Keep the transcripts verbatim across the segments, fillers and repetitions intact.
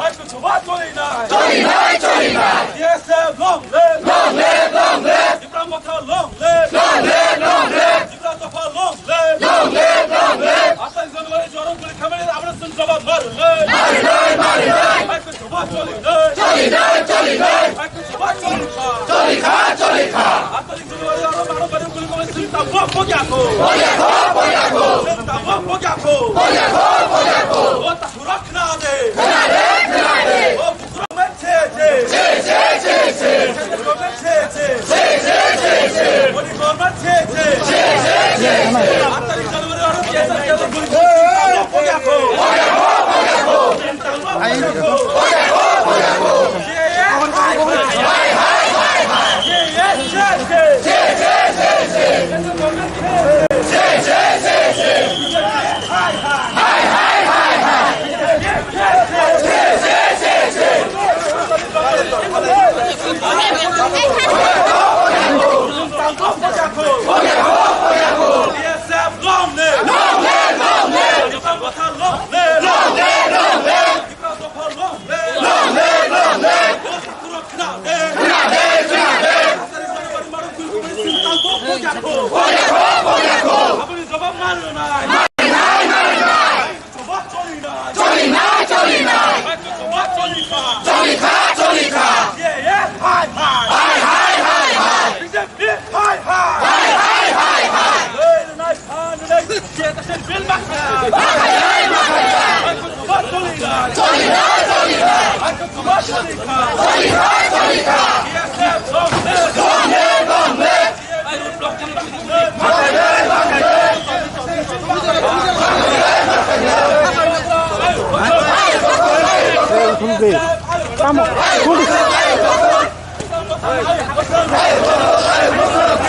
Bhai, kuchuma choli nai. Choli nai, choli nai. B S F long live. Long live, long live. Tipra Motha long live. Long live, long live. Tipra Dopha long live. Long live, long live. Atai January jora guli khamani abra sun jawab mar live. Mar live, mar live. Bhai, kuchuma choli nai. Choli nai, choli nai. Bhai, kuchuma choli nai. Choli kha, choli kha. Atai January aro maro bari guli khamani sun tabok bokya ko. Bokya ko, bokya ko. Sun tabok bokya ko. Bokya ko, bokya ko. Ota Surak khna de. Khna de, khna de. O government che che. Che che che che. Government che che. Che che che che. Modi government che che. Che che che che. Aat tarik January aro kesa kesa guli. Ayo.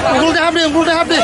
Ungkul de hapdi, ungkul de hapdi.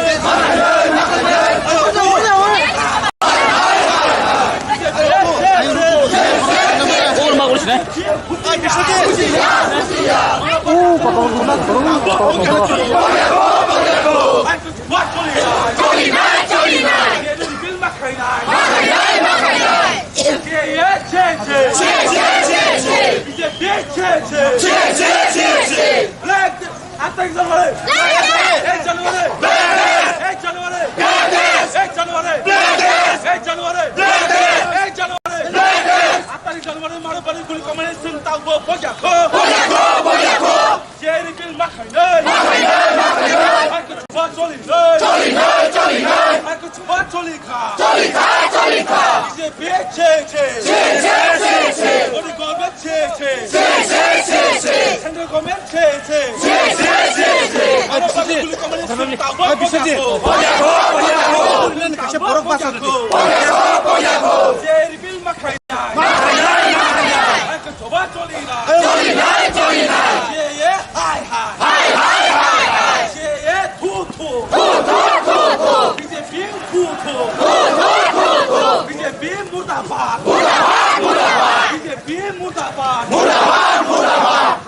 Attack January! Black Day! Hey January! Black Day! Hey January! Black Day! Hey January! Black Day! Hey January! Black Day! Hey January! Black Day! Attack January! Maro bari guli komani sin tau bo boja ko! Boja ko! Boja ko! Jerry Bill ma khainai! Ma khainai! Ma khainai! Hai ko chuba choli nai! Choli nai! Choli nai! Hai ko chuba choli kha! Choli kha! Choli kha! B J P che che! Che che! Che che! Modi government che che! Che che! Che che! Central government che che! Che che! Che che! Maro bari guli komani sin tau bo boja ko! Boja ko! Boja ko! Kaisa borok basa ko! Boja ko! Boja ko! Jerry Bill ma khainai! Ma khainai! Ma khainai! Hai ko chuba choli nai! Choli nai! Choli nai! Che ye hai hai! Hai hai hai hai! Che ye thu thu! Thu thu thu thu! B J P thu thu! Thu thu thu thu! B J P murdabad! Murdabad! Murdabad! B J P murdabad! Murdabad! Murdabad!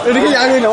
Ini yang ini.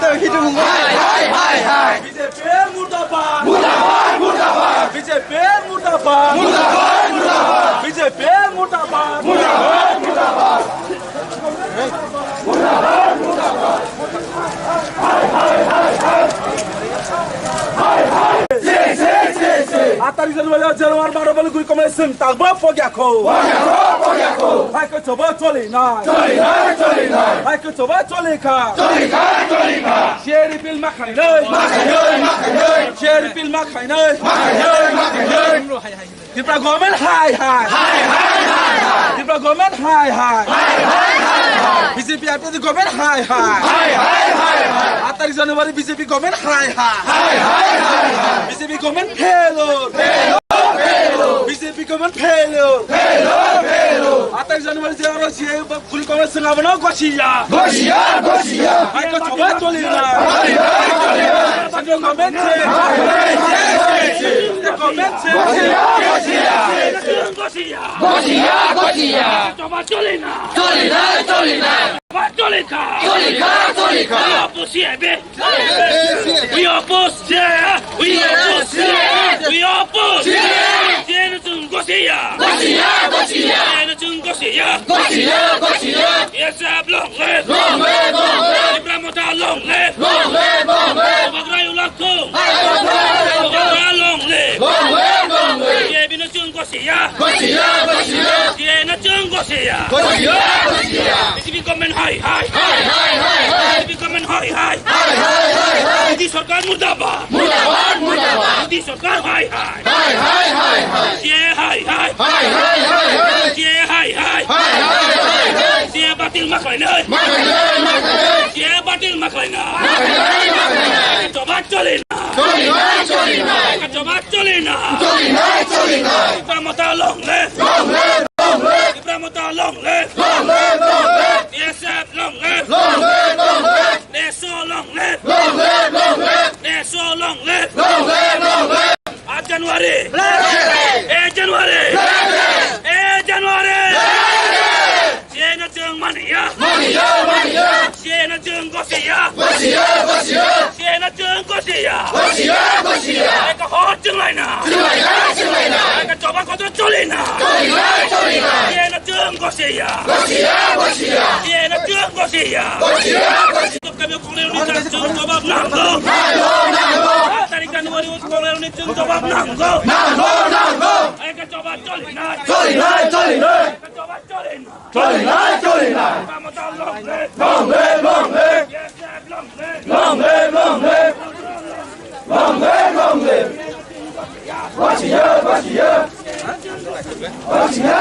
Hai, hai, hai, hai. B J P murdabad. Murdabad, murdabad. B J P murdabad. Murdabad, murdabad. B J P murdabad. Murdabad, murdabad. Murdabad, murdabad. Hai, hai, hai, hai. Hai, hai. Si, si, si, si. Atharo January, January maro bole guri komai seng tagba pogya kho. Pogya kho, pogya kho. Hai khe choba choli nai. Choli nai, choli nai. Hai khe choba choli kha. Choli kha, choli kha. Share bill ma khainai. Ma khainai, ma khainai. Share bill ma khainai. Ma khainai, ma khainai. Tripura government hai hai. Hai, hai, hai, hai. Tripura government hai hai. Hai, hai, hai, hai. B J P R P F government hai hai. Hai, hai, hai, hai. Atharo January B J P government hai hai. Hai, hai, hai, hai. B J P government failure. Failure, failure. B J P government failure. Failure, failure. Atharo January je aro je Kuli kongres swnga bono gosiya. Gosiya, gosiya. Hai ko choba choli na. Hai, hai, hai, hai. Central government se. Hai, hai, hai, hai. State government se. Gosiya, gosiya. Gosiya, gosiya. Choba choli na. Choli na, choli na. Choba choli kha. Choli kha, choli kha. Choba choli na. We oppose C A A! We oppose C A A! We oppose C A A! C A A no chwng gosiya! Gosiya, gosiya! C A A no chwng gosiya! Gosiya, gosiya! B S F long live! Long live, long live! Tipra Motha long live! Long live, long live! Bubagra Ulakhung! Bubagra long live! Long live, long live! C A B no chwng gosiya! Gosiya, gosiya! C A A no chwng gosiya! Gosiya, gosiya! B J P government hai hai! Hai, hai, hai, hai! B J P government hai hai! Hai, hai, hai, hai! Modi sarkar murdabad! Murdabad, murdabad! Modi sarkar hai hai! Hai, hai, hai, hai! C A A hai hai! Hai, hai, hai, hai! C A A hai hai! Hai, hai, hai, hai! C A A batil ma khlainai! Ma khlainai, ma khlainai! C A A batil ma khlainai! Ma khlainai, ma khlainai! Choba choli na! Choli nai, choli nai! Choba choli na! Choli nai, choli nai! Tipra Motha long live! Long live, long live! Tipra Motha long live! Long live, long live! B S F long live! Long live, long live! NESO long live! Long live, long live! NESO long live! Long live, long live! A January! Present! A January! Present! A January! Present! C A A no chwng maniya! Maniya, maniya! C A A no chwng gosiya! Gosiya, gosiya! C A A no chwng gosiya! Gosiya, gosiya! Eka hor chwng laina! Chwng laina, chwng laina! Eka choba kotor choli na! Choli na, choli na! C A A no chwng gosiya! Gosiya, gosiya! C A A no chwng gosiya! Gosiya, gosiya! Kami Kongress ni chwng jawab nango! Nango, nango! Tarik January Kongress ni chwng jawab nango! Nango, nango! Eka choba choli na! Choli na, choli na! Eka choba choli na! Choli nai, choli nai. Tipra Motha long live. Long live, long live. B S F long live. Long live, long live. Long live, long live. Gosiya, gosiya. Gosiya.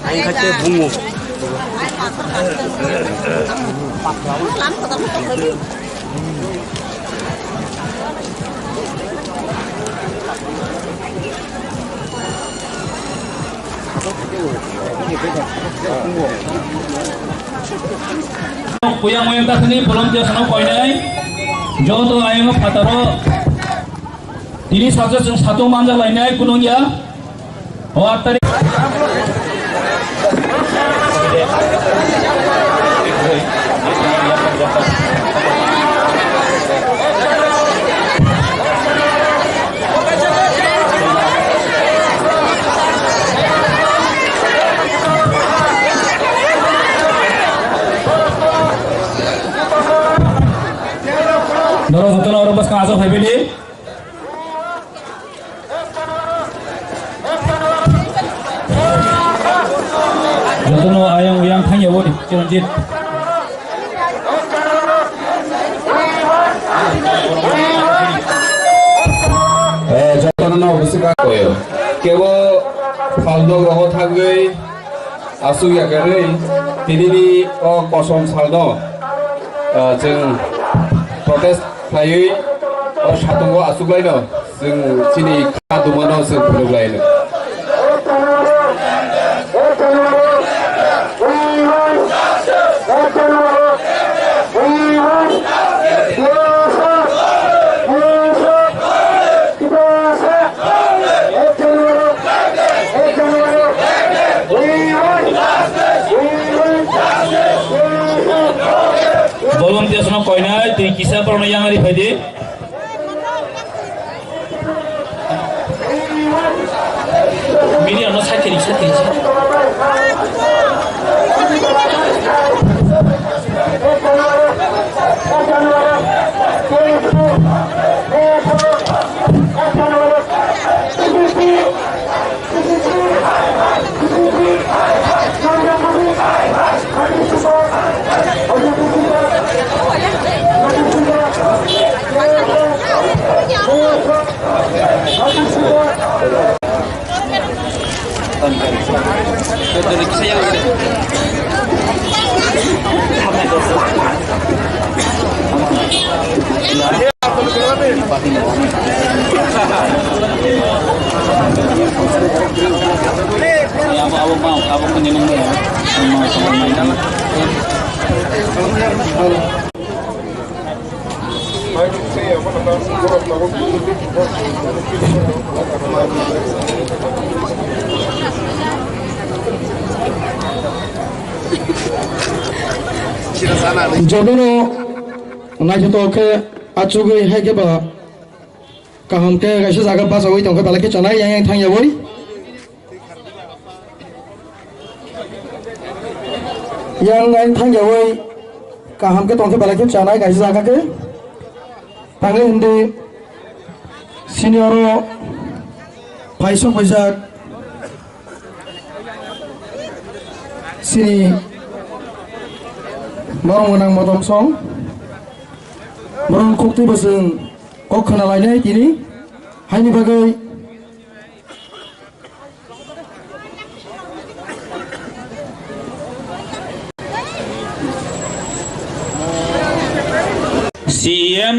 Ang kate bungo. Puyang muyang tasani volunteers no koinai, joto ayang phataro tini sajak chwng satung manjak lainai kunung ya. O aat tarik. Norok jotono oro bwskang aswk phaibaidi. Jotono ayang uyang thangya bo Chiranjit. Eh, jotono no bwswk koyo. Kebo phalnok rogo thangwi aswk ya kwrwi tinini o kosom salno, ah, chwng protest khlaiwi o satungo aswk laino chwng chini kha dumano chwng phunuk laino. Volunteers no koinai twi kisa borokno yang ri phaidi. Media no sakiri sakiri. Jotono naithotok khe achugwi hai khe ba kaham khe kaisa jaga bachagwi tongkhe belai khe chanai yang yang thangyawi. Yang lain thangyawi kaham khe tongkhe belai khe chanai kaisa jaga khe. Thangwi hindi senior o phaisok paijak sini borong gwnang modom song borong khukti bwswng kok khna lainai tini haini bagwi. C E M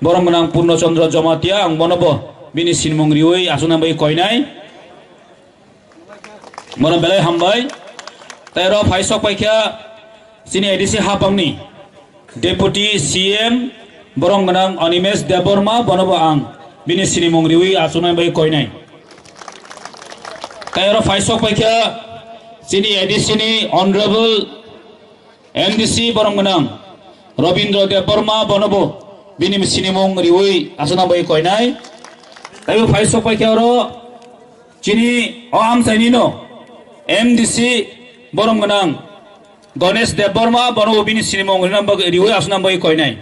borok gwnang Purno Chandra Jamatia, ang bono bo bini sinimung riwi aswknang bai koinai. Bono belai hambai. Tei oro phai sok paikha chini A D C hapangni Deputy C M borok gwnang Animesh Debbarma, bono bo ang bini sinimung riwi achuknai bai koinai. Tei oro phai sok paikha chini A D C ni Honorable M D C borok gwnang Robindra Debbarma, bono bo bini sinimung riwi achuknai bai koinai. Tei bo phai sok paikha oro chini o amchaini no M D C borok gwnang Ganesh Debbarma, bono bo bini sinimung rinang bagwi, riwi asnang bagwi koinai.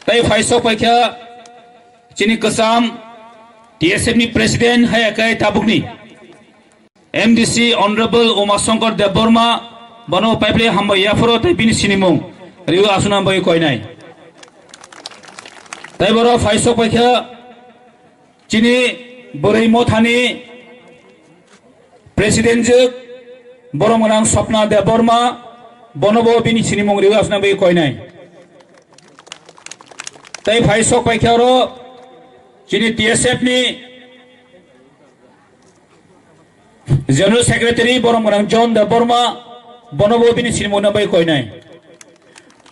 Tei phai sok paikha chini kwcham T S F ni President haya kai tabukni M D C Honorable Uma Shankar Debbarma, bono paiphile hambai yapharo tei bini sinimung riwi asnang bagwi koinai. Tei boro phai sok paikha chini bwrwi mothani President jwk borom gwnang Swapna Debbarma, bonobo bini sinimung riwi asna bai koinai. Tei phai sok paikha oro chini T S F ni General Secretary borom gwnang John Debbarma, bonobo bini sinimung bai koinai.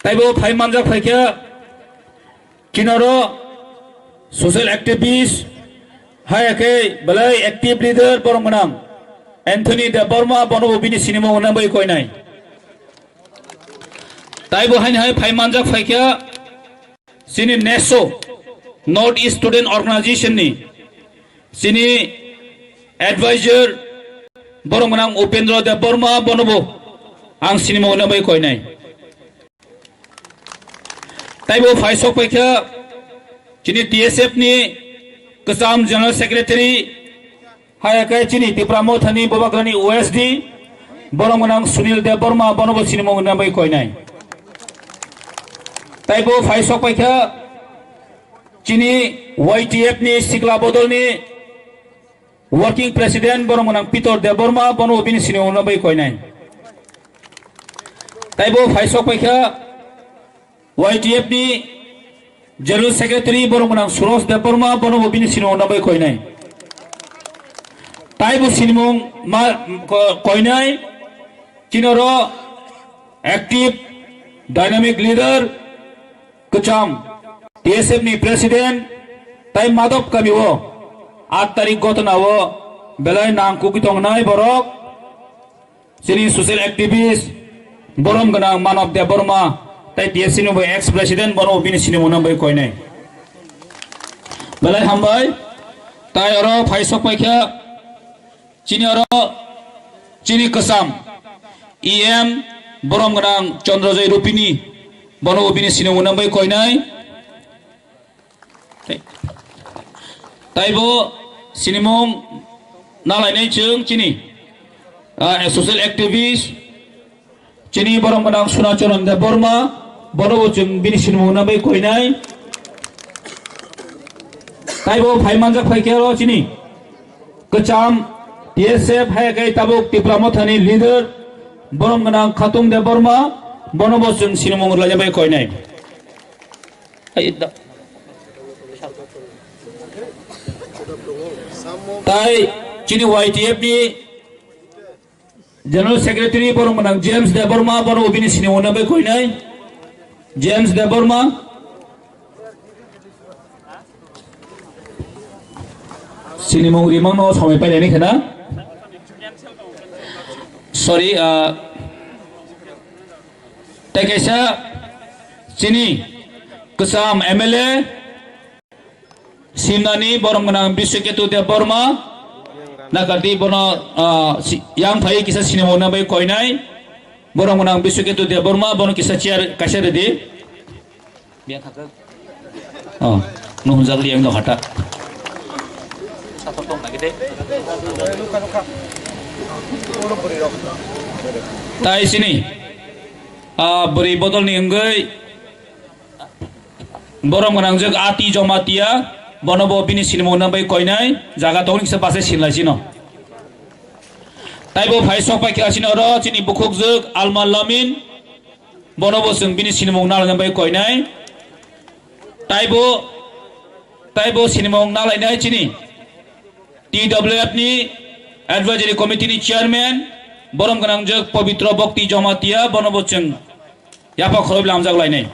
Taibo phai manjak phaikha kinaro social activist, hai khe belai active leader borom gwnang Anthony Debbarma, bonobo bini sinimung bai koinai. Taibo haini hai phai manjak phaikha chini neso, North East Student Organization ni chini advisor borom gwnang Upendra Debbarma, bonobo ang sinimung bai koinai. Taibo phai sok paikha chini T S F ni kwcham General Secretary, hai khe chini Tipra Mothani Bubagrani O S D, borom gwnang Sunil Debbarma, bonobo sinimung bai koinai. Taibo phai sok paikha chini Y T F ni sikla bodolni Working President borom gwnang Peter Debbarma, bono bini sinimung bai koinai. Taibo phai sok paikha Y T F ni General Secretary borom gwnang Suros Debbarma, bono bini sinimung bai koinai. Taibo sinimung ma ko-, koinai chinoro active dynamic leader kwcham T S F ni President tai Madop kami o aat tarik gotona o belai nang kugui tongnai borok chini social activist borom gwnang Manav Debbarma tai T S F ni bai ex president bono bini sinimung bai koinai. Belai hambai. Tai oro phai sok paikha chini oro chini kwcham E M borom gwnang Chandrajoy Rupini, bono bini sinimung bai koinai. Taibo sinimung nalainai chwng chini, ah, social activist chini borom gwnang Sunacharan Debbarma, bonobo chwng bini sinimung bai koinai. Taibo phai manjak phaikhe oro chini kwcham T S F hai khe tabuk Tipra Mothani leader borom gwnang Khatung Debbarma, bonobo chwng sinimung rwlaina bai koinai. Ai da. Tai chini Y T F ni General Secretary borom gwnang James Debbarma, bono bini sinimung bai koinai. James Debbarma. Sinimung rimang no samai pailai ni khena. Sorry, ah, tei kaisa chini kwcham M L A Simnani borom gwnang Biswaketu Debbarma, nakardi bono, ah, si-, yang phai kisa sinimung bai koinai. Borom gwnang Biswaketu Debbarma, bono kisa chair kaisa redi. Biang thangkhe. Oh, nuhunjak liang no hata. Tai sini, ah, bwrwi bodol ni wngwi borom gwnangjak Ati Jomatia, bono bo bini sinimung nang bai koinai, jaga tongni kisa bachai sinlai sino. Taibo phai sok pai kha sini oro chini bukhukjwk Alma Lamin, bono bo chwng bini sinimung nang bai koinai. Taibo, taibo sinimung nalainai chini T W F ni Advisory Committee ni Chairman, borom gwnangjwk Pabitra Bhakti Jomatia, bono bo chwng yapha khoroi lamjak lainai.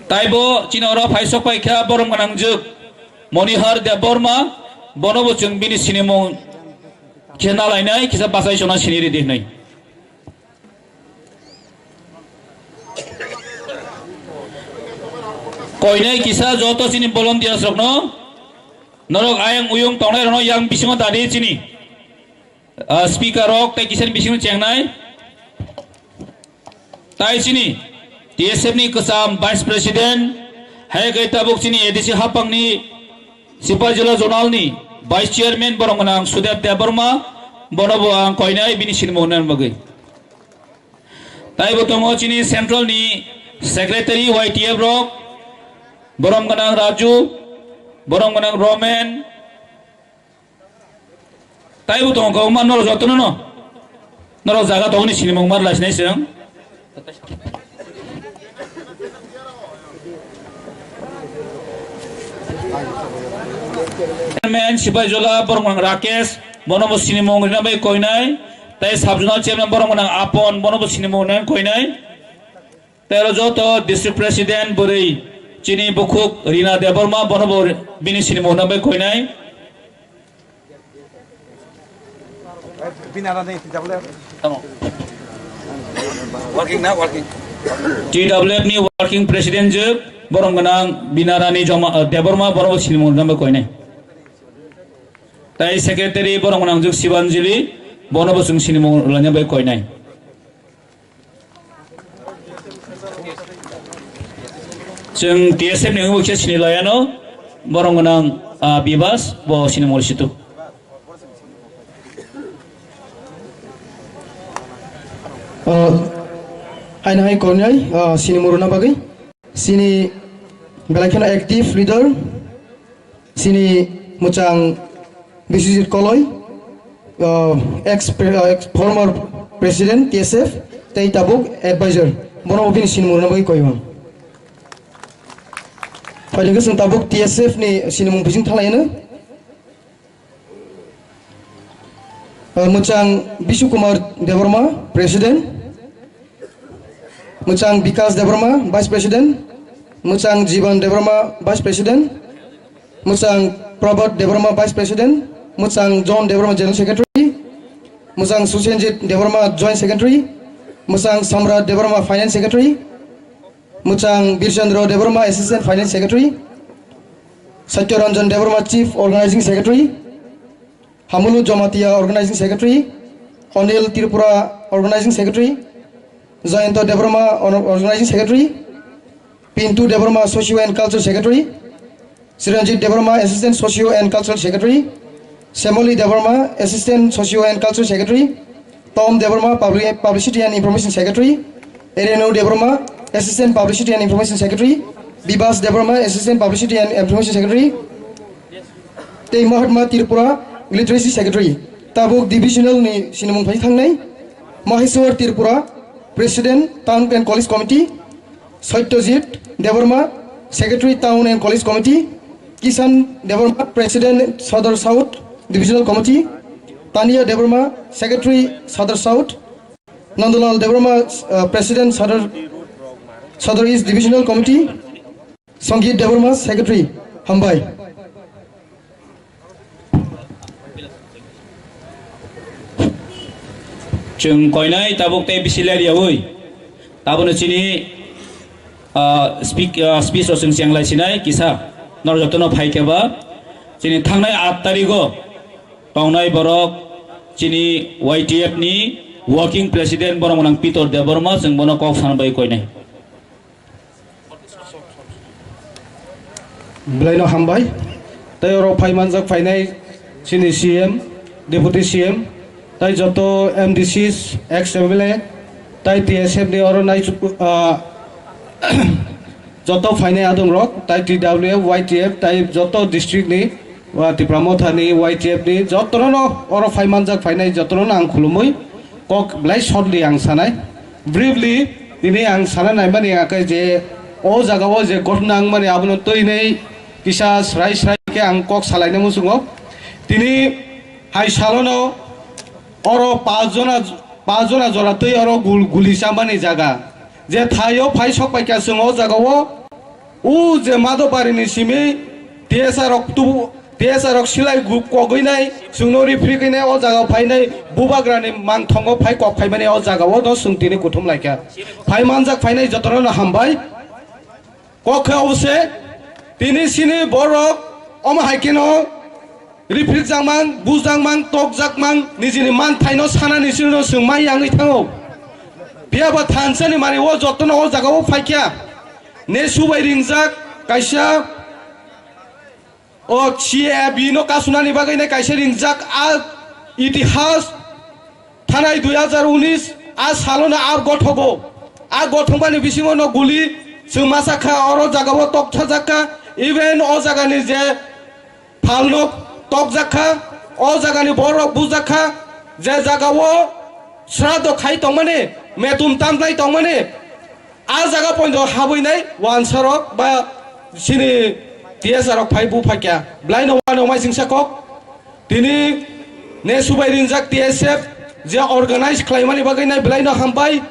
Taibo chini oro phai sok pai kha borom gwnangjwk Monihar Debbarma, bono bo chwng bini sinimung khe nalainai, kisa bachai sona sini ridi hinwi. Koinai kisa joto chini volunteers rokno, norok ayang uyung tongnai rokno yang bisingo dadi chini, ah, speaker rok tei kisa ni bisingo chengnai. Tai chini T S F ni kwcham Vice President, hai khe tabuk chini A D C hapang ni Sipaijala Zonal ni Vice Chairman borom gwnang Sudeb Debbarma, bono bo ang koinai bini sinimung nang bagwi. Taibo tongo chini Central ni Secretary Y T F rok, borom gwnang Raju, borom gwnang Romen, Taibo tongo kwbangma norok jotono no. Norok jaga tongoni sinimung mar laisinai chwng. Chairman Sipaijala borok gwnang Rakesh, bono bo sinimung rina bai koinai. Tai sub zonal chairman borok gwnang Apon, bono bo sinimung rina koinai. Tei oro joto district president bwrwi chini bukhuk Rina Debbarma, bono bo bini sinimung rina bai koinai. Binarani T W F. Tamo. Working na, working. T W F ni working president je borok gwnang Binarani Joma, eh, Debbarma, bono bo sinimung rina bai koinai. Tai secretary borok gwnang je Sibanjali, bono bo chwng sinimung rina bai koinai. Chwng T S F ni wngwi khe sini loyano, borok gwnang, ah, Bibas, bo sini mori situ. Ah, haino hai kongnai, ah, sini muruna bagwi. Sini belai kheno active leader. Sini mwchang Biswajit Koloi, uh, ex, pre- uh, ex former president T S F, tei tabuk advisor. Bono bo bini sinimung rwna bagwi koimang. Phaidi khe chwng tabuk T S F ni sinimung bising thalaino. Uh, mwchang Bishu Kumar Debbarma, president. Mwchang Bikas Debbarma, Vice President. Mwchang Jiban Debbarma, Vice President. Mwchang Prabhat Debbarma, Vice President. Mwchang John Debbarma, General Secretary. Mwchang Susenjit Debbarma, Joint Secretary. Mwchang Samrat Debbarma, Finance Secretary. Mwchang Birchandra Debbarma, Assistant Finance Secretary. Satya Ranjan Debbarma, Chief Organizing Secretary. Hamulu Jamatia, Organizing Secretary, Anil Tripura, Organizing Secretary, Jayanta Debbarma, Or- Organizing Secretary, Pintu Debbarma, Socio and Culture Secretary, Chiranjit Debbarma, Assistant Socio and Cultural Secretary, Semoli Debbarma, Assistant Socio and Cultural Secretary, Tom Debbarma, Publi- Publicity and Information Secretary, Erenu Debbarma, Assistant Publicity and Information Secretary, Bibas Debbarma, Assistant Publicity and Information Secretary, tei Mahatma Tripura, Literacy Secretary. Tabuk divisional ni sinimung phai thangnai, Maheshwar Tripura, President, Town and College Committee, Satyajit Debbarma, Secretary, Town and College Committee, Kishan Debbarma, President, Sadar South Divisional Committee, Tania Debbarma, Secretary, Sadar South, Nandalal Debbarma, uh, President, Sadar, Sadar East Divisional Committee, Sangeet Debbarma, Secretary, hambai. Chwng koinai tabuk tei bisi ler yaui. Tabukno chini, ah, speak, ah, speech rok chwng chenglai sinai kisa. Nor jotono phai khe ba chini thangnai aat tarigo tongnai borok chini Y T F ni working president borok gwnang Pitor Debbarma chwng bono kok sana bai koinai. Belaino hambai. Tei oro phai manjak phainai chini C M, Deputy C M, tei joto M D Cs, ex M L A, tei T S F ni oro nai, ah, joto phainai adongrok, tei T W F, Y T F, tei joto district ni, ah, Tipra Motha ni, Y T F ni, jotono no oro phai manjak phainai jotono no ang khulumui kok belai shortly ang sanai. Briefly, tini ang sana naimani hwnkhe je o jaga o je ghotna wngmani abono twi nai kisa srai srai khe ang kok salaina muchungo. Tini hai salono oro pas jona, pas jona jora twi oro gul-, guli chamani jaga. Je thaio phai sok paikha chwng o jaga o, o je Madhobari ni simi T S R rok tubu, T S R rok silai gu-, kogwi nai, chwngno rifrigwi nai, o jaga o phai nai, bubagrani mangthongo phai kok phaimani o jaga o no chwng tini kuthum laikha. Phai manjak phainai jotono no hambai. Kok khe obo se, tini sini borok omo hai kheno rifrikjakmang, bujjakmang, tokjakmang, nijini manthaino sanani sino chwng mai yangwi thango. Phiya bo thansani mani o jotono o jaga o phaikha. Ne subai ringjak kaisa o C A B no kasunani bagwi ne kaisa ringjak a itihas thanai dui hazar unis a salono a gothogo. A gothokmani bisingo no guli chwng masa kha, oro jagao tokthajak kha, even o jagani je phalno tokjak kha. O jagani borok bujak kha, je jagao sraddho khai tongmani, metum tamlai tongmani, a jaga poito habwinai wansarok ba chini T S R rok phai bu phaikya. Belai no uanok mai singsa kok. Tini ne subai rinjak T S F je organize khlaimani bagwi nai belai no hambai.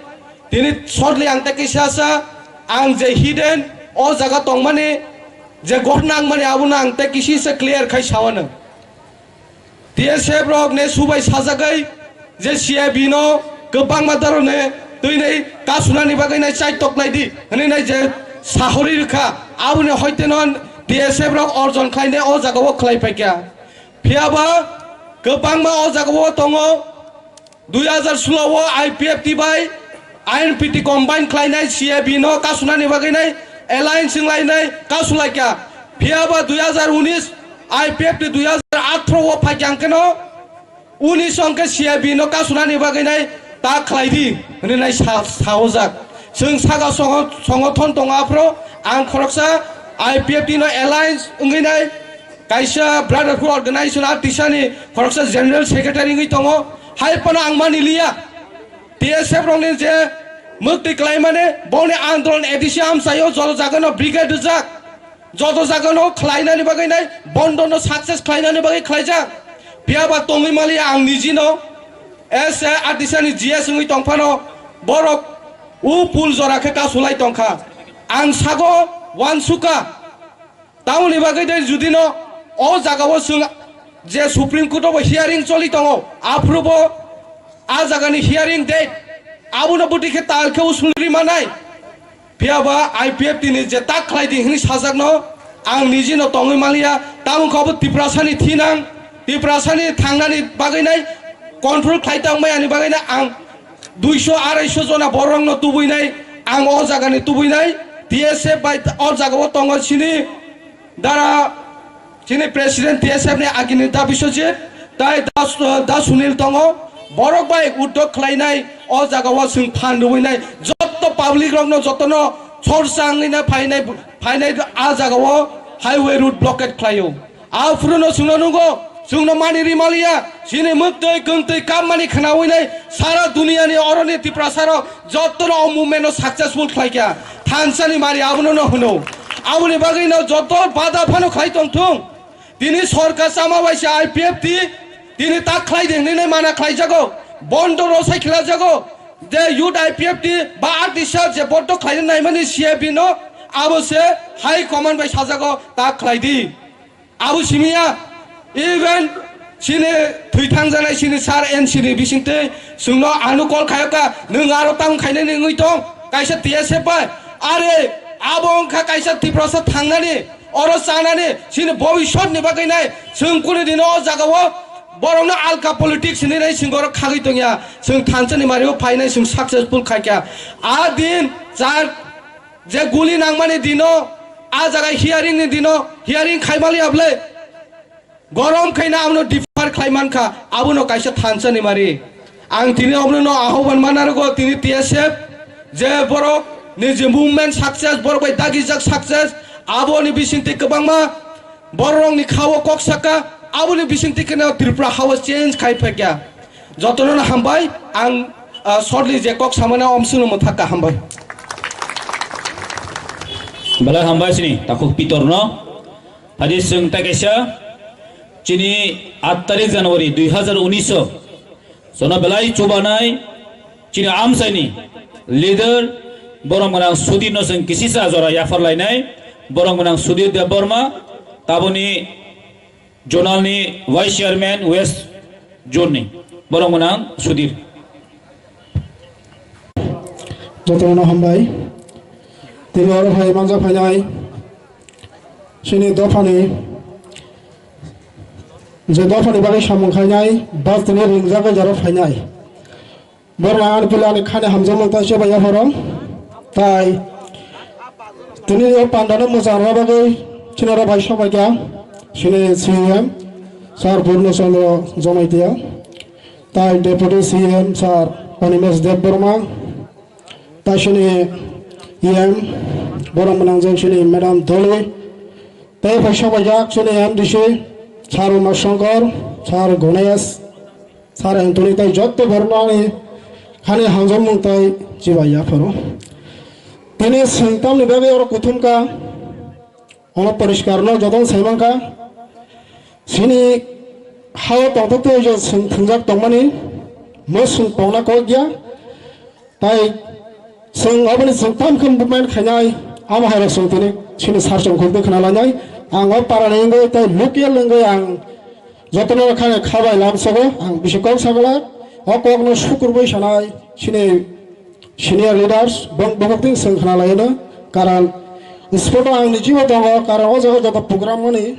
Tini shortly ang tei kisa sa ang je hidden o jaga tongmani je ghotna wngmani abono ang tei kisi se clear khai sawano. T S F rok ne subai sajagwi je C I B no kwbangma darone twinai kasunani bagwi nai chai toklai di hwnwi nai je sahori rwkha. Aboni hoite no T S F rok orjon khlainai o jagao khlai paikha. Phiyaba kwbangma o jagao tongo. Dui hazar solo o I P F T bai I N P T combine khlainai C I B no kasunani bagwi nai alliance wnglainai kasulaikha. Phiyaba dui hazar unis I P F T dui hazar athro o phaikha hwnkhe no unis hwnkhe C I B no kasunani bagwi nai ta khlai di hwnwi nai sa-, saojak. Chwng saka songo-, songothon tongo aphro ang khoroksa I P F T no alliance wngwi nai kaisa brotherhood organization a tisani khoroksa general secretary wngwi tongo. Hai phano ang mani liya. T S F rokni je mukti khlaimani boni andolon A D C amchaio joto jagano brigade rijak. Joto jagano khlainani bagwi nai bondono success khlainani bagwi khlaijak. Phiyaba tongwi maliya ang nijino S A R T C ni G S wngwi tongphano borok u pul jora khe kasulai tongkha. Ang sago uansukha. Tamoni bagwi de judino o jagao chwng je Supreme Court o bo hearing choli tongo, aphuru bo a jagani hearing date abono bwtwi khe tal khe usung ri manai. Phiyaba I P F T ni je tak khlai di hwnwi sajakno ang nijino tongwi maliya, tamo khe abo Tiprasani thinang, Tiprasani thangnani bagwi nai control khlai tangmani bagwi nai ang duiso araiso jona borokno tubuinai, ang o jagani tubuinai, T S F bai o jagao tongo chini dara, chini president T S F ni agini da Biswajit, tai da, da Sunil tongo, borok bai uddog khlainai o jagao chwng phan rwinai, jotto public rokno jotono chorsa wngwina phainai, phainai a jagao highway road blockade khlaio. Aphuru no chwngno nungo, chwngno mani ri maliya, chini muktwi kwngtwi kammani khnawi nai sara duniya ni oroni Tiprasa rok jotono o movement no successful khlai kha. Thansa ni mari abono no hwno. Aboni bagwi no joto bada phano khlai tong thung. Tini sorkar chama bai se I P F T tini tak khlai di hwnwi nai mana khlai jago. Bondo rosai khila jago. De youth I P F T ba R D C je bondo khlai nai mani C I B no abo se high command bai sajago tak khlai di. Abo simiya, even chini thwi thangjanai chini sir N C ni bisingtwi chwngno ano call khayoka, nwng aro tamo khainani wngwi tong, kaisa T S F bai. Are, abo wngkha kaisa Tiprasa thangnani, oro chanani, chini bobiswt ni bagwi nai, chwng kuni dino o jagao borokno alka politics hinwi nai chwng oro khagwi tongya, chwng thansa ni mario phainai chwng successful khaikha. A din char Je guli nangmani dino, a jaga hearing ni dino, hearing khaimaliya bwle. Gorom khaina amno defer khlai mankha, abono kaisa thansa ni mari. Ang tini abono no ahoban manarogo tini T S F, je borok ni je movement success, borok bai dagijak success, aboni bisingtwi kwbangma borok ni khao kok saka, aboni bisingtwi kheno Tripura hao change khai phakya. Jotono no hambai, ang, ah, shortly je kok samani omswngno mwthakka hambai. Belai hambai sini takhuk Pitor no. Hadi swng ta kaisa chini aat tarik January dui hazar unis o. Sono belai chubanai chini amsaini leader borok mwnang Sudhir no swng kisisa jora yaphar lainai borok mwnang Sudhir Debbarma taboni Zonal ni Vice Chairman West Zone ni borok mwnang Sudhir. Jotono hambai. Tini oro phai manja phainai. Chini dophani je dophani bagwi samung khainai, bas tini ringjak jaro phainai. Borna ani pila ani khani hamjakmung ta se bai yapharo. Tai tini o panda no mwchang rw bagwi chini oro bai sobai kha chini C E M Sir Purno Chandra Jamatia, tai Deputy C E M Sir Animesh Debbarma, tai chini E M borok mwnang jang chini Madam Doloi, tei bai sobai jak chini M D C Sir Uma Shankar, Sir Ganesh, Sir Anthony tei jotto borokno ani hani hamjakmung tei chibai yapharo. Tini swng tamni bagwi oro kuthum kha, ono poriskar no jotono sai mankha. Chini hao tongthok tei je swng thwngjak tongmani, mo swng tongna kok ya. Tai chwng oboni chwng tam khe movement khainai, amo hai rok chwng tini chini sar chwng khultwi khna lainai. Ang o para ni wngwi tai local wngwi ang jotono kha khabai lam sogo, ang bisi kok sagala o kok no sukurwi sanai chini senior leaders bong bongok tin chwng khna laino, karon sport o ang ni jibo tongo, karon o jaga joto program mani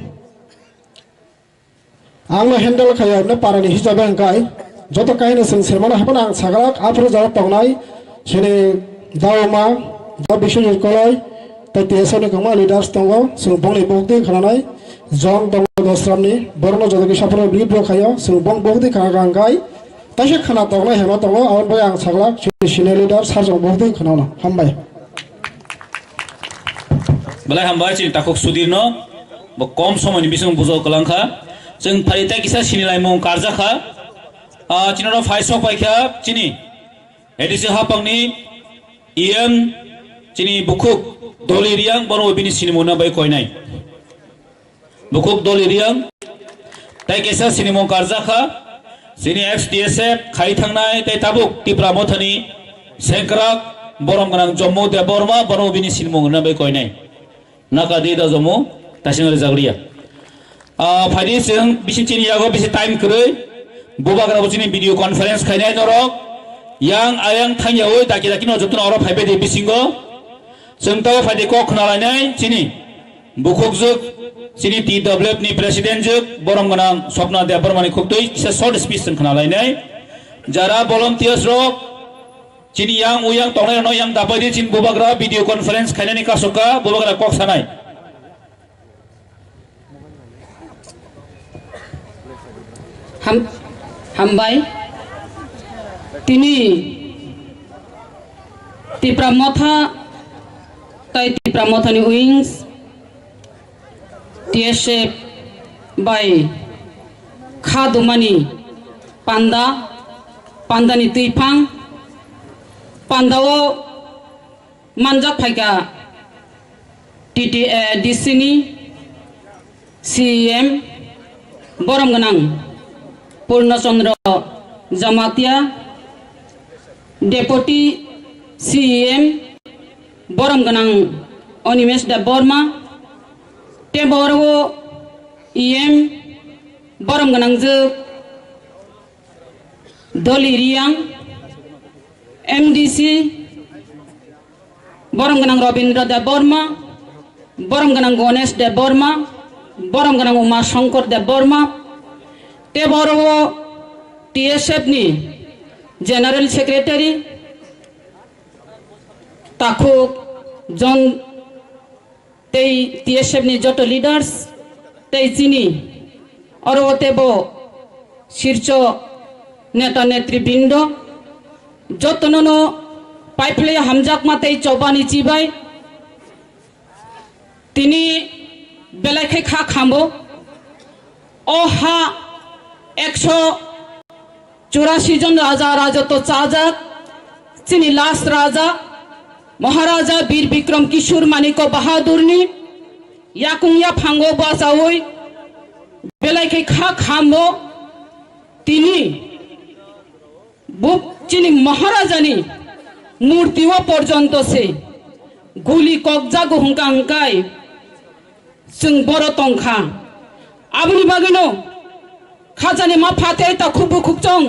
Ang no handle khayo, no para ni hisabe hwnkhe joto kaino chwng se mano haphano ang saglak, aphuru jora tongnai chini Dauma, Da Biswajit Koloi, tei T S F ni kwbangma leaders tongo, chwng bongni bukti khananai, John tongo Dosram ni, borokno joto kisa phano lead rw khayo, chwng bong bukti khana hwnkhe, taisa khana tongnai hema tongo, aboni bagwi ang saglak, chini senior leader, sir chwng bukti khanano, hambai. Belai hambai chini takhuk Sudhir no. Bo kom somoi ni bising bujo kwlang kha. Chwng phari tei kisa sini laimung karjak kha. Ah, chini oro phai sok pai kha chini A D C hapang ni E M chini bukhuk Doli Riang, bono bini sini muna bai koinai. Bukhuk Doli Riang tei kisa sini mung karjak kha. Chini F T S F khai thangnai tei tabuk Tipra Mothani Sengkrak Borom Gwnang Jammu Debbarma, bono bini sini mung na bai koinai. Naka di da jomo tasing rijak liya. Ah, phaidi chwng bisi chini yago bisi time kwrwi. Bubagra bo chini video conference khainai norok. Yang ayang thangyawi daki daki no jotono oro phaibai di bisingo. Chwng tabo phaidi kok khna lainai chini bukhuk jwk, chini T W F ni president jwk, borom gwnang Swapna Debbarma ni khuktwi kisa short speech chwng khna lainai. Jara volunteers rok, chini yang uyang tongnai rokno yang dabai di, chini bubagra video conference khainani kasoka bubagra kok sanai. Ham-, hambai. Tini Tipra Motha tai Tipra Mothani wings T S F bai kha dumani panda, pandani twiphang, pandao manjak phaikha T T A D C ni C E M borom gwnang Purna Chandra Jamatia, Deputy C E M borom gwnang Animesh Debbarma, tei boro E M borom gwnang jwk Doli Riang, M D C borom gwnang Robindra Debbarma, borom gwnang Ganesh Debbarma, borom gwnang Uma Shankar Debbarma, tei boro T S F ni General Secretary, takhuk John tei T S F ni joto leaders tei chini oro tebo sircho neta netribrindo jotono no paiphlai hamjakma tei chobani chibai tini belai khe kha khambo. O ha ekso churasi jon raja rajotw chajak, chini last raja Maharaja Bir Bikram Kishore Manikya Bahadurni yakung yaphango bachaui belai khe kha khambo tini. Bo chini Maharajani murti o porjonto se guli kokjago hwnkha hwnkhe chwng boro tongkha. Aboni bagwino khajani ma phatei ta khubuk khukchong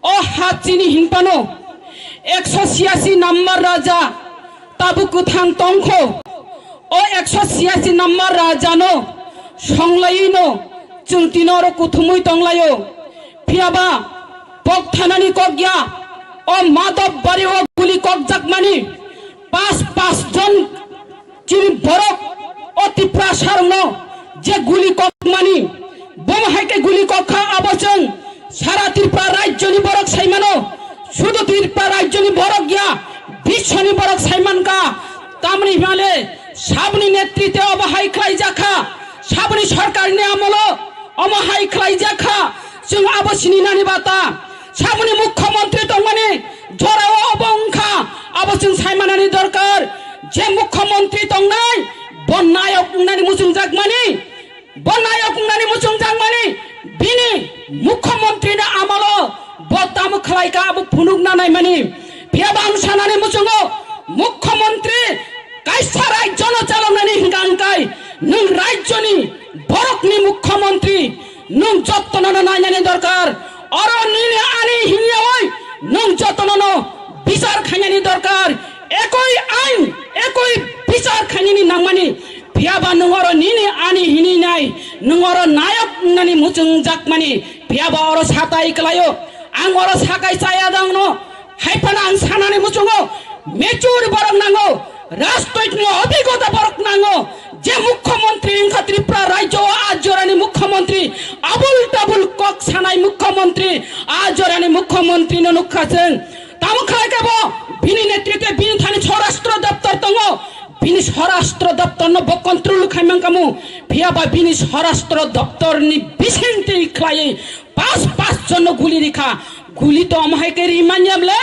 o ha chini hinphano ekso siyasi number raja tabuk kwthang tongkho. O ekso siyasi number rajano songlaiwino chwng tini oro kuthumwi tonglaio. Phiyaba pok thanani kok ya, o Madhab Bari o guli kokjakmani pas pas jon chini borok o Tiprasarokno je guli kokmani, bomo hai khe guli kok kha abo chwng sara Tripura rajyoni borok sai mano, sudu Tripura rajyoni borok ya, biswoni borok sai man kha. Tamni hwnle saboni netritwe obo hai khlaijak kha, saboni sorkarni amolo Omo hai khlaijak kha, chwng abo sininani bata. Saboni mukhyamantri tongmani jorao obo wngkha, abo chwng saimanani dorkar. Je mukhyamantri tongnai, bo nayok wngnani muchungjakmani, bo nayok wngnani muchungjakmani, bini mukhyamantri ni amolo bo tamo khlaika, abo phunukna naimani. Phiyaba ang sanani muchungo, mukhyamantri kaisa rajyono chaloknani hwnkha hwnkhe nwng rajyoni borokni mukhyamantri, nwng jotonono nainani dorkar. Oro nini ani hinyawi nwng jotonono bichar khainani dorkar. Ekoi ain, ekoi bichar khainani nangmani. Phiyaba nwng oro nini ani hinwi nai, nwng oro nayok wngnani muchungjakmani. Phiyaba oro satai kwlaio. Ang oro sakai chaya dangno. Hai phano ang sanani muchungo, mature borok nango, rajnoitik ni obhigota borok nango. Je mukhyamantri wngkha Tripura rajyo o, a jorani mukhyamantri, abul tabul kok sanai mukhyamantri, a jorani mukhyamantri no nukha chwng. Tamo khlai khe bo bini netritwe bini thani swarashtra doptor tongo. Bini swarashtra doptor no bo control khai man kamu. Phiyaba bini swarashtra doptor ni bisingtwi khlaiwi pas pas jon no guli rikha. Guli to omo hai khe ri manya ble?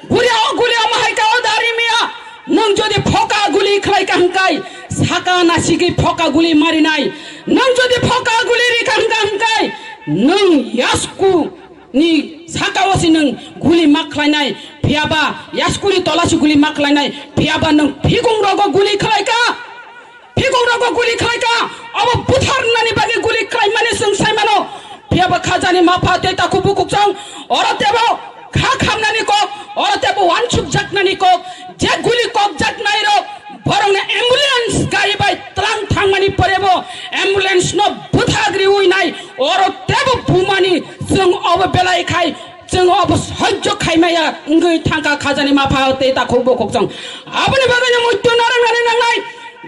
Guli o guli omo hai khe o da ri maya? Nwng jodi phoka guli khlai kha hwnkhe saka nasigwi phoka guli marinai. Nwng jodi phoka guli ri kha hwnkhe, hwnkhe nwng yasku ni saka o si nwng guli ma khlainai, phiyaba yasku ni tola si guli ma khlainai, phiyaba nwng phikung rogo guli khlai kha. Phikung rogo guli khlai kha, obo butharnani bagwi guli khlai mani chwng sai mano. Phiyaba khajani mapha tei takhuk bukhuk chwng oro tebo kha khamnani kok, oro tebo wansuk jaknani kok, je guli kok jaknai rok borokno ambulance gari bai twlang thangmani porebo ambulance no buthak riwi nai, oro tebo bumani chwng obo belai khai Chwng obo sojjo khaimaya wngwi thangkha khajani mapha tei takhuk bukhuk chwng. Aboni bagwino muitu narwknani nangnai.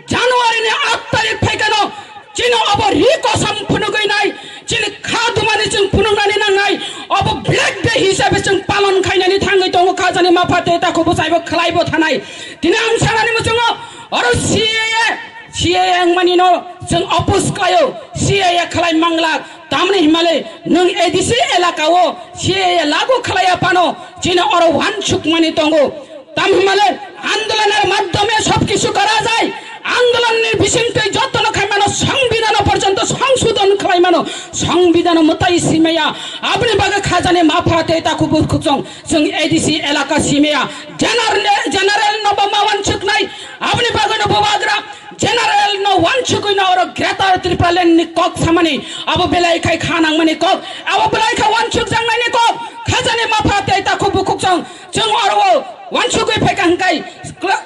January ni aat tarik phaikano chini obo ri kosom phunugwi nai, chini kha dumani chwng phunuknani nangnai. Obo Black Day hisabe chwng palon khainani thangwi tongo khajani mapha tei takhuk bwsaibo khlaibo thanai. Tini ang sanani muchungo oro C A A, C A A wngmani no chwng oppose khlaio, C A A khlai manglak. Tamni himale nwng A D C elaka o C A A lagu khlaiya phano chini oro wansukmani tongo. Tam himale andoloner madhyome sob kichu kara jai. Andolonni bisingtwi jotono khaimano, songbidhano porjonto songsodhon khlaimano, songbidhano mwtai simaya. Aboni bagwi khajani mapha tei takhuk bukhuk chwng, chwng A D C elaka simaya. General, general no bo ma wansuknai. Aboni bagwi no bubagra General no wansugwi no oro Greater Tipraland ni kok samani abo belai khai kha nangmani kok, abo belai kha wansuk jangnai ni kok, khajani mapha tei takhuk bukhuk chwng, chwng oro o wansugwi phaikha hwnkhe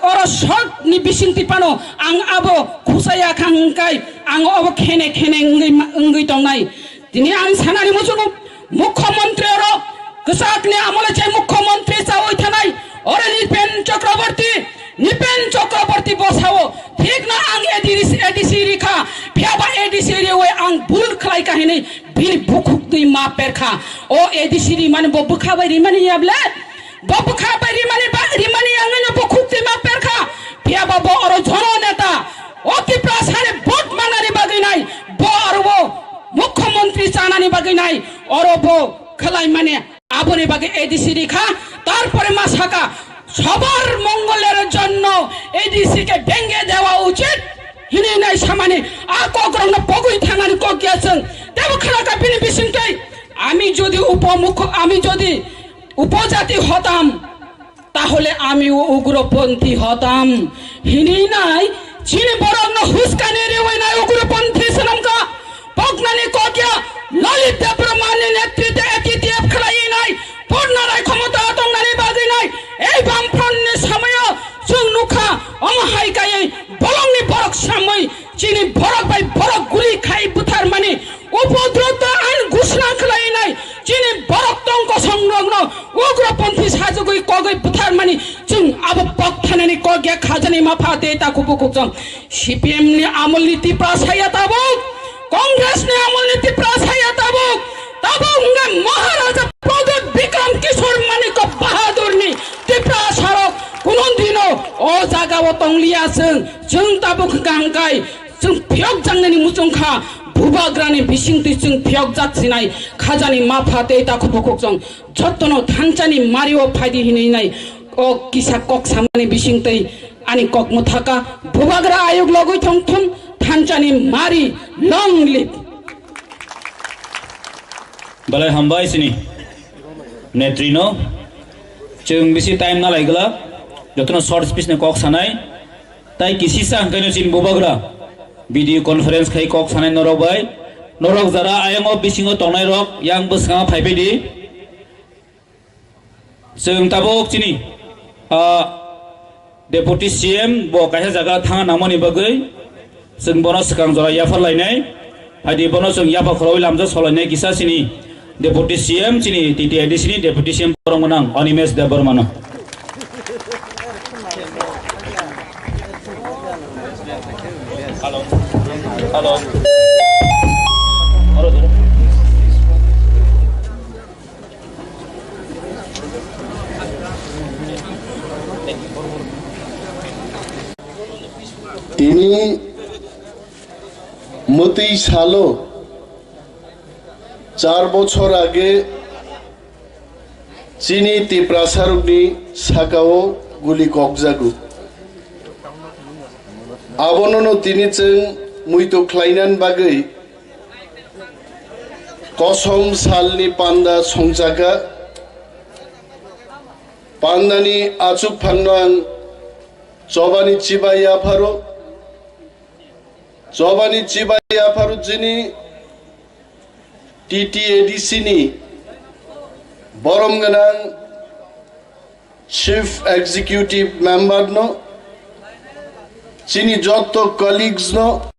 oro short ni bisingtwi phano ang abo khusaya kha hwnkhe ang obo khene khene wngwi ma-, wngwi tongnai. Tini ang sanani muchungo, mukhyamantri oro kwchakni amole je mukhyamantri chawi thanai, oro Nipen Chakraborty, Nipen Chakraborty bosao, thikno ang A D C, A D C rikha, phiyaba A D C riwi ang bul khlai kha hinwi bini bukhuk twi ma perkha. O A D C rimani bo bwkha bai rimani yable? Bo bwkha bai rimani ba, rimani yangwi no bukhuk twi ma perkha. Phiyaba bo oro jono neta. O Tiprasani vote manani bagwi nai. Bo oro bo mukhyamantri chanani bagwi nai. Oro bo khlai mani. Aboni bagwi A D C rikha. Tarpore ma saka, "সবার মঙ্গলের জন্য A D C কে ভেঙে দেওয়া উচিত" hinwi nai samani. A kokrokno pogwi thanani kok ya chwng. Tebo khlaka bini bisingtwi. আমি যদি উপমুখ্য, আমি যদি উপজাতি হতাম, তাহলে আমিও উগ্রপন্থী হতাম। Hinwi nai, chini borokno huskani riwi nai ugroponthi swnamkha. Poknani kokya, Lalit Debbarmani netritwe A T T F khlaiwi nai, Purna Rai khomota tongnani bagwi nai, ei Bamfront ni samoyo chwng nukha, omo hai kaiwi bolongni borok samwi chini borok bai borok guli khai butharmani, upodrop ain ghushna khlainai, chini borok tong kosong rokno ugroponthi sajagwi kogwi butharmani, chwng abo pok thanani kok ya khajani mapha tei takhuk bukhuk chwng. C P M ni amol ni Tipra saya tabuk, Congress ni amol ni Tipra saya tabuk, tabuk hwnkhe Maharaja Pradyot Bikram Kishore Manikya Bahadur ni Tipra sarok kuno dino o jaga o tongliya chwng, chwng tabuk hwnkha hwnkhe chwng phiyok jangnani muchung kha, bu Bubagrani bisingtwi chwng phiyokjak sinai khajani mapha tei takhuk bukhuk chwng jottono thanchani mario phaidi hinwi nai o kisa kok samani bisingtwi ani kok mwthaka Bubagra ayuk logwi thong thung thanchani mari long live. Belai hambai sini netrino. Chwng bisi time nalai glak. Jotono short speech ni kok sanai. Tai kisisa hwnkhe no chini Bubagra video conference khai kok sanai norok bai. Norok jara ayang o bisingo tongnai rok yang bwskango phaibai di. Chwng tabuk chini, ah, Deputy C M bo kaisa jaga thangna nangmani bagwi chwng bono swkang jora yaphar lainai. Haidi bono chwng yapha khoroi lamjak solainai kisa chini Deputy C M, chini T T A D C ni Deputy C M borok gwnang Animesh Debbarmano. Hello. Hello. Tini mwtwi salo char bochor age chini Tiprasarokni sakao guli kokjago. Abonono tini chwng muitu khlainani bagwi kosom salni panda songchaka. Pandani achukphangno ang chobani chibai yapharo. Chobani chibai yapharo chini T T A D C ni borom gwnang Chief Executive Member no, chini jotto colleagues no,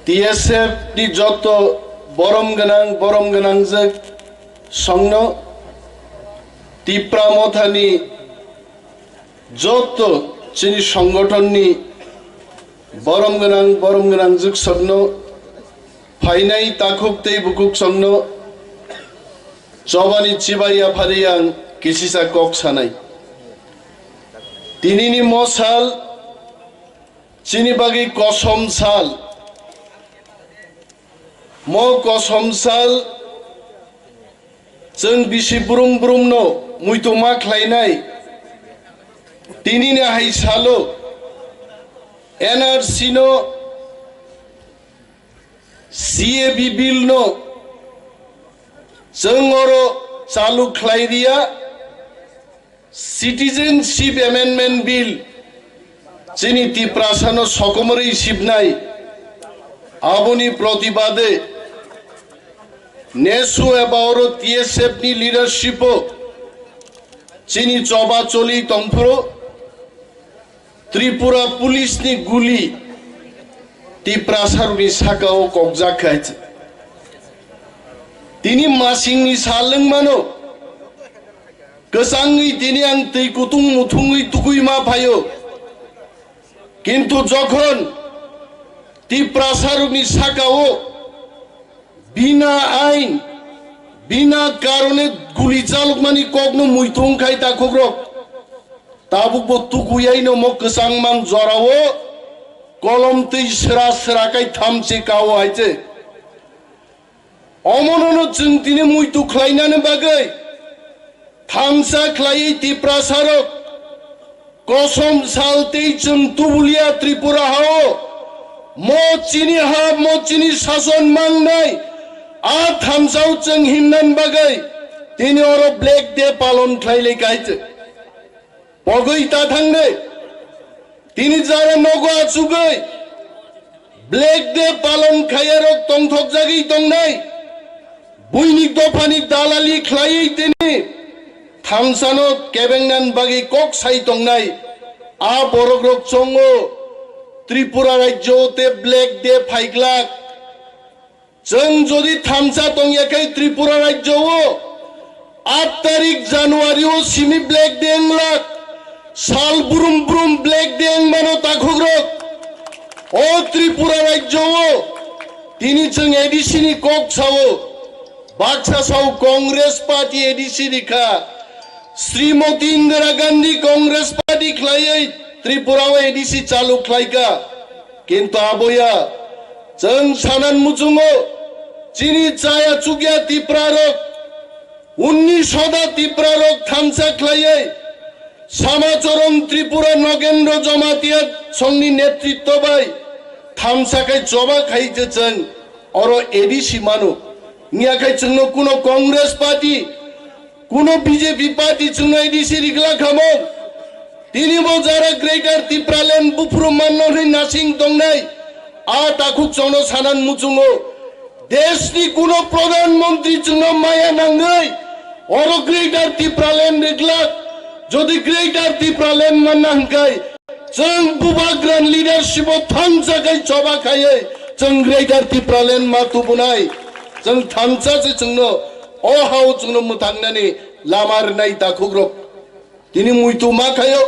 T S F ni jotto borom gwnang, borom gwnangjak songno, Tipra Mothani jotto chini songgothonni borom gwnang, borom gwnangjak songno, phainai takhuk tei bukhuk songno chobani chibai yaphari ang kisisa kok sanai. Tinini mo sal chini bagwi kosom sal. Mo kosom sal chwng bisi brum brumno muituma khlainai. Tinini hai salo N R C no, C A B bill no chwng oro chalu khlai riya. Citizenship Amendment Bill chini Tiprasano sokomorwi sibnai, aboni protibade nesu eba oro T S F ni leadership o chini choba choli tongphuru Tripura Police ni guli Tiprasarokni sakao kokjak khai. Tini masingni sal wngmano. Kwchangwi tini ang twi kutung muthungwi tugwi ma phaio. Kintu jokhon Tiprasarokni sakao bina ain, bina karone guli chalokmani kokno muitu wngkhai takhukrok. Tabukbo tukuyaino mo kwchangmang jorao kolom twi sra sra kai thamchi kao hai se. Omonono chwng tini muitu khlainani bagwi thamsa khlaiwi Tiprasarok kosom sal tei chwng tubulia Tripura hao mo chini ha, mo chini sason mangnai a thamsao chwng himnani bagwi tini oro Black Day palon khlai lai kai chwng. Pogwi ta thangde. Tini jara nogo achugwi Black Day palon khaiyarok tongthokjagwi tongnai. Buini dophani dalali khlaiwi tini thamsano kebengnan bagwi kok sai tongnai. A borokrok chongo Tripura rajyo te Black Day phaiglak. Chwng jodi thamsa tongya khe Tripura rajyo o aat tarik January o simi Black Day wnglak, sal brum brum Black Day wngmano takhukrok. O Tripura rajyo o tini chwng A D C ni kok sao, baksa sao Congress Party A D C ni kha, Srimoti Indira Gandhi Congress Party khlaiwi Tripura o A D C chalu khlaikha, kintu aboya Chwng sanan muchungo, chini chaya chukya Tiprarok, unni soda Tiprarok thansa khlaiwi Samacharan Tripura Nogendra Jamatia songni netritto bai thansa khai choba khai je chwng oro A D C mano. Wngya khai chwngno kuno Congress party, kuno B J P party chwngno A D C rikla khamung. Tini bo jara Greater Tipraland buphuru manno hwnwi nasing tongnai. A takhuk chwngno sanan muchungo. Deshni kuno Pradhan Mantri chwngno maya nangwi oro Greater Tipraland riklak. Jodi Greater Tipraland manna hwnkhe chwng bubagra leadership o thansa khai choba khaiwi chwng Greater Tipraland ma tubunai. Chwng thansa se chwngno o hao chwngno mwthangnani lama rwnai takhukrok. Tini muitu ma khaio.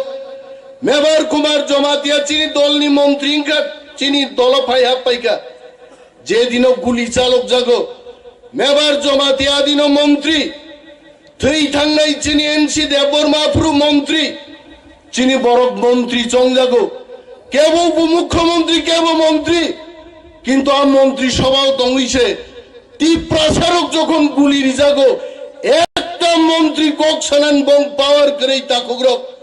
Mebar Kumar Jamatia chini dolni montri wngkha, chini dolo phai hap paikha. Je dino guli chalok jago, Mebar Jamatia dino montri. Thwi thangnai chini N C Debbarma phuru montri. Chini borok montri chongjago. Kebo upomukhyamantri, kebo montri. Kintu a montri sobhao tongwi se Tiprasarok jokhon guli rijago, ekta montri kok sanan bong power kwrwi takhukrok.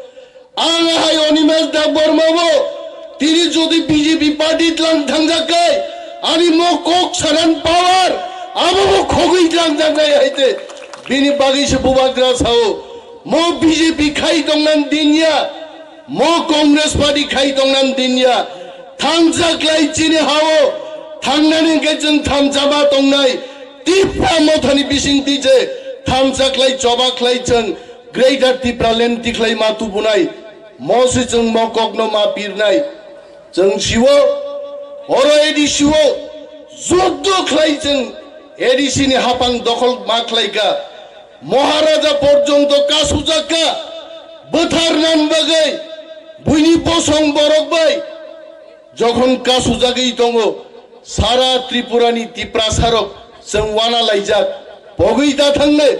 Ang hai Animesh Debbarma bo tini jodi B J P party tlang thangjak kai, ani mo kok sanan power abo bo khogwi tlang jaknai haite. Bini bagwi se bubagra sao, mo B J P khai tongnan dinya, mo Congress party khai tongnan dinya. Thangjak lai chini hao, thangnani hwnkhe chwng thangjama tongnai. Tipra mothani bising twi je thangjak lai choba khlai chwng Greater Tipraland tikhlai ma tubunai, mo se chwng mo kokno ma pirnai. Chwng siwo, oro A D C o juddo khlai chwng A D C ni hapang dokhol ma khlai kha. Maharaja porjonto kasujak kha, bwtharnan bagwi buini bosong borok bai. Jokhon kasujagwi tongo, sara Tripurani Tiprasarok chwng wana laijak, pogwi da thangnai.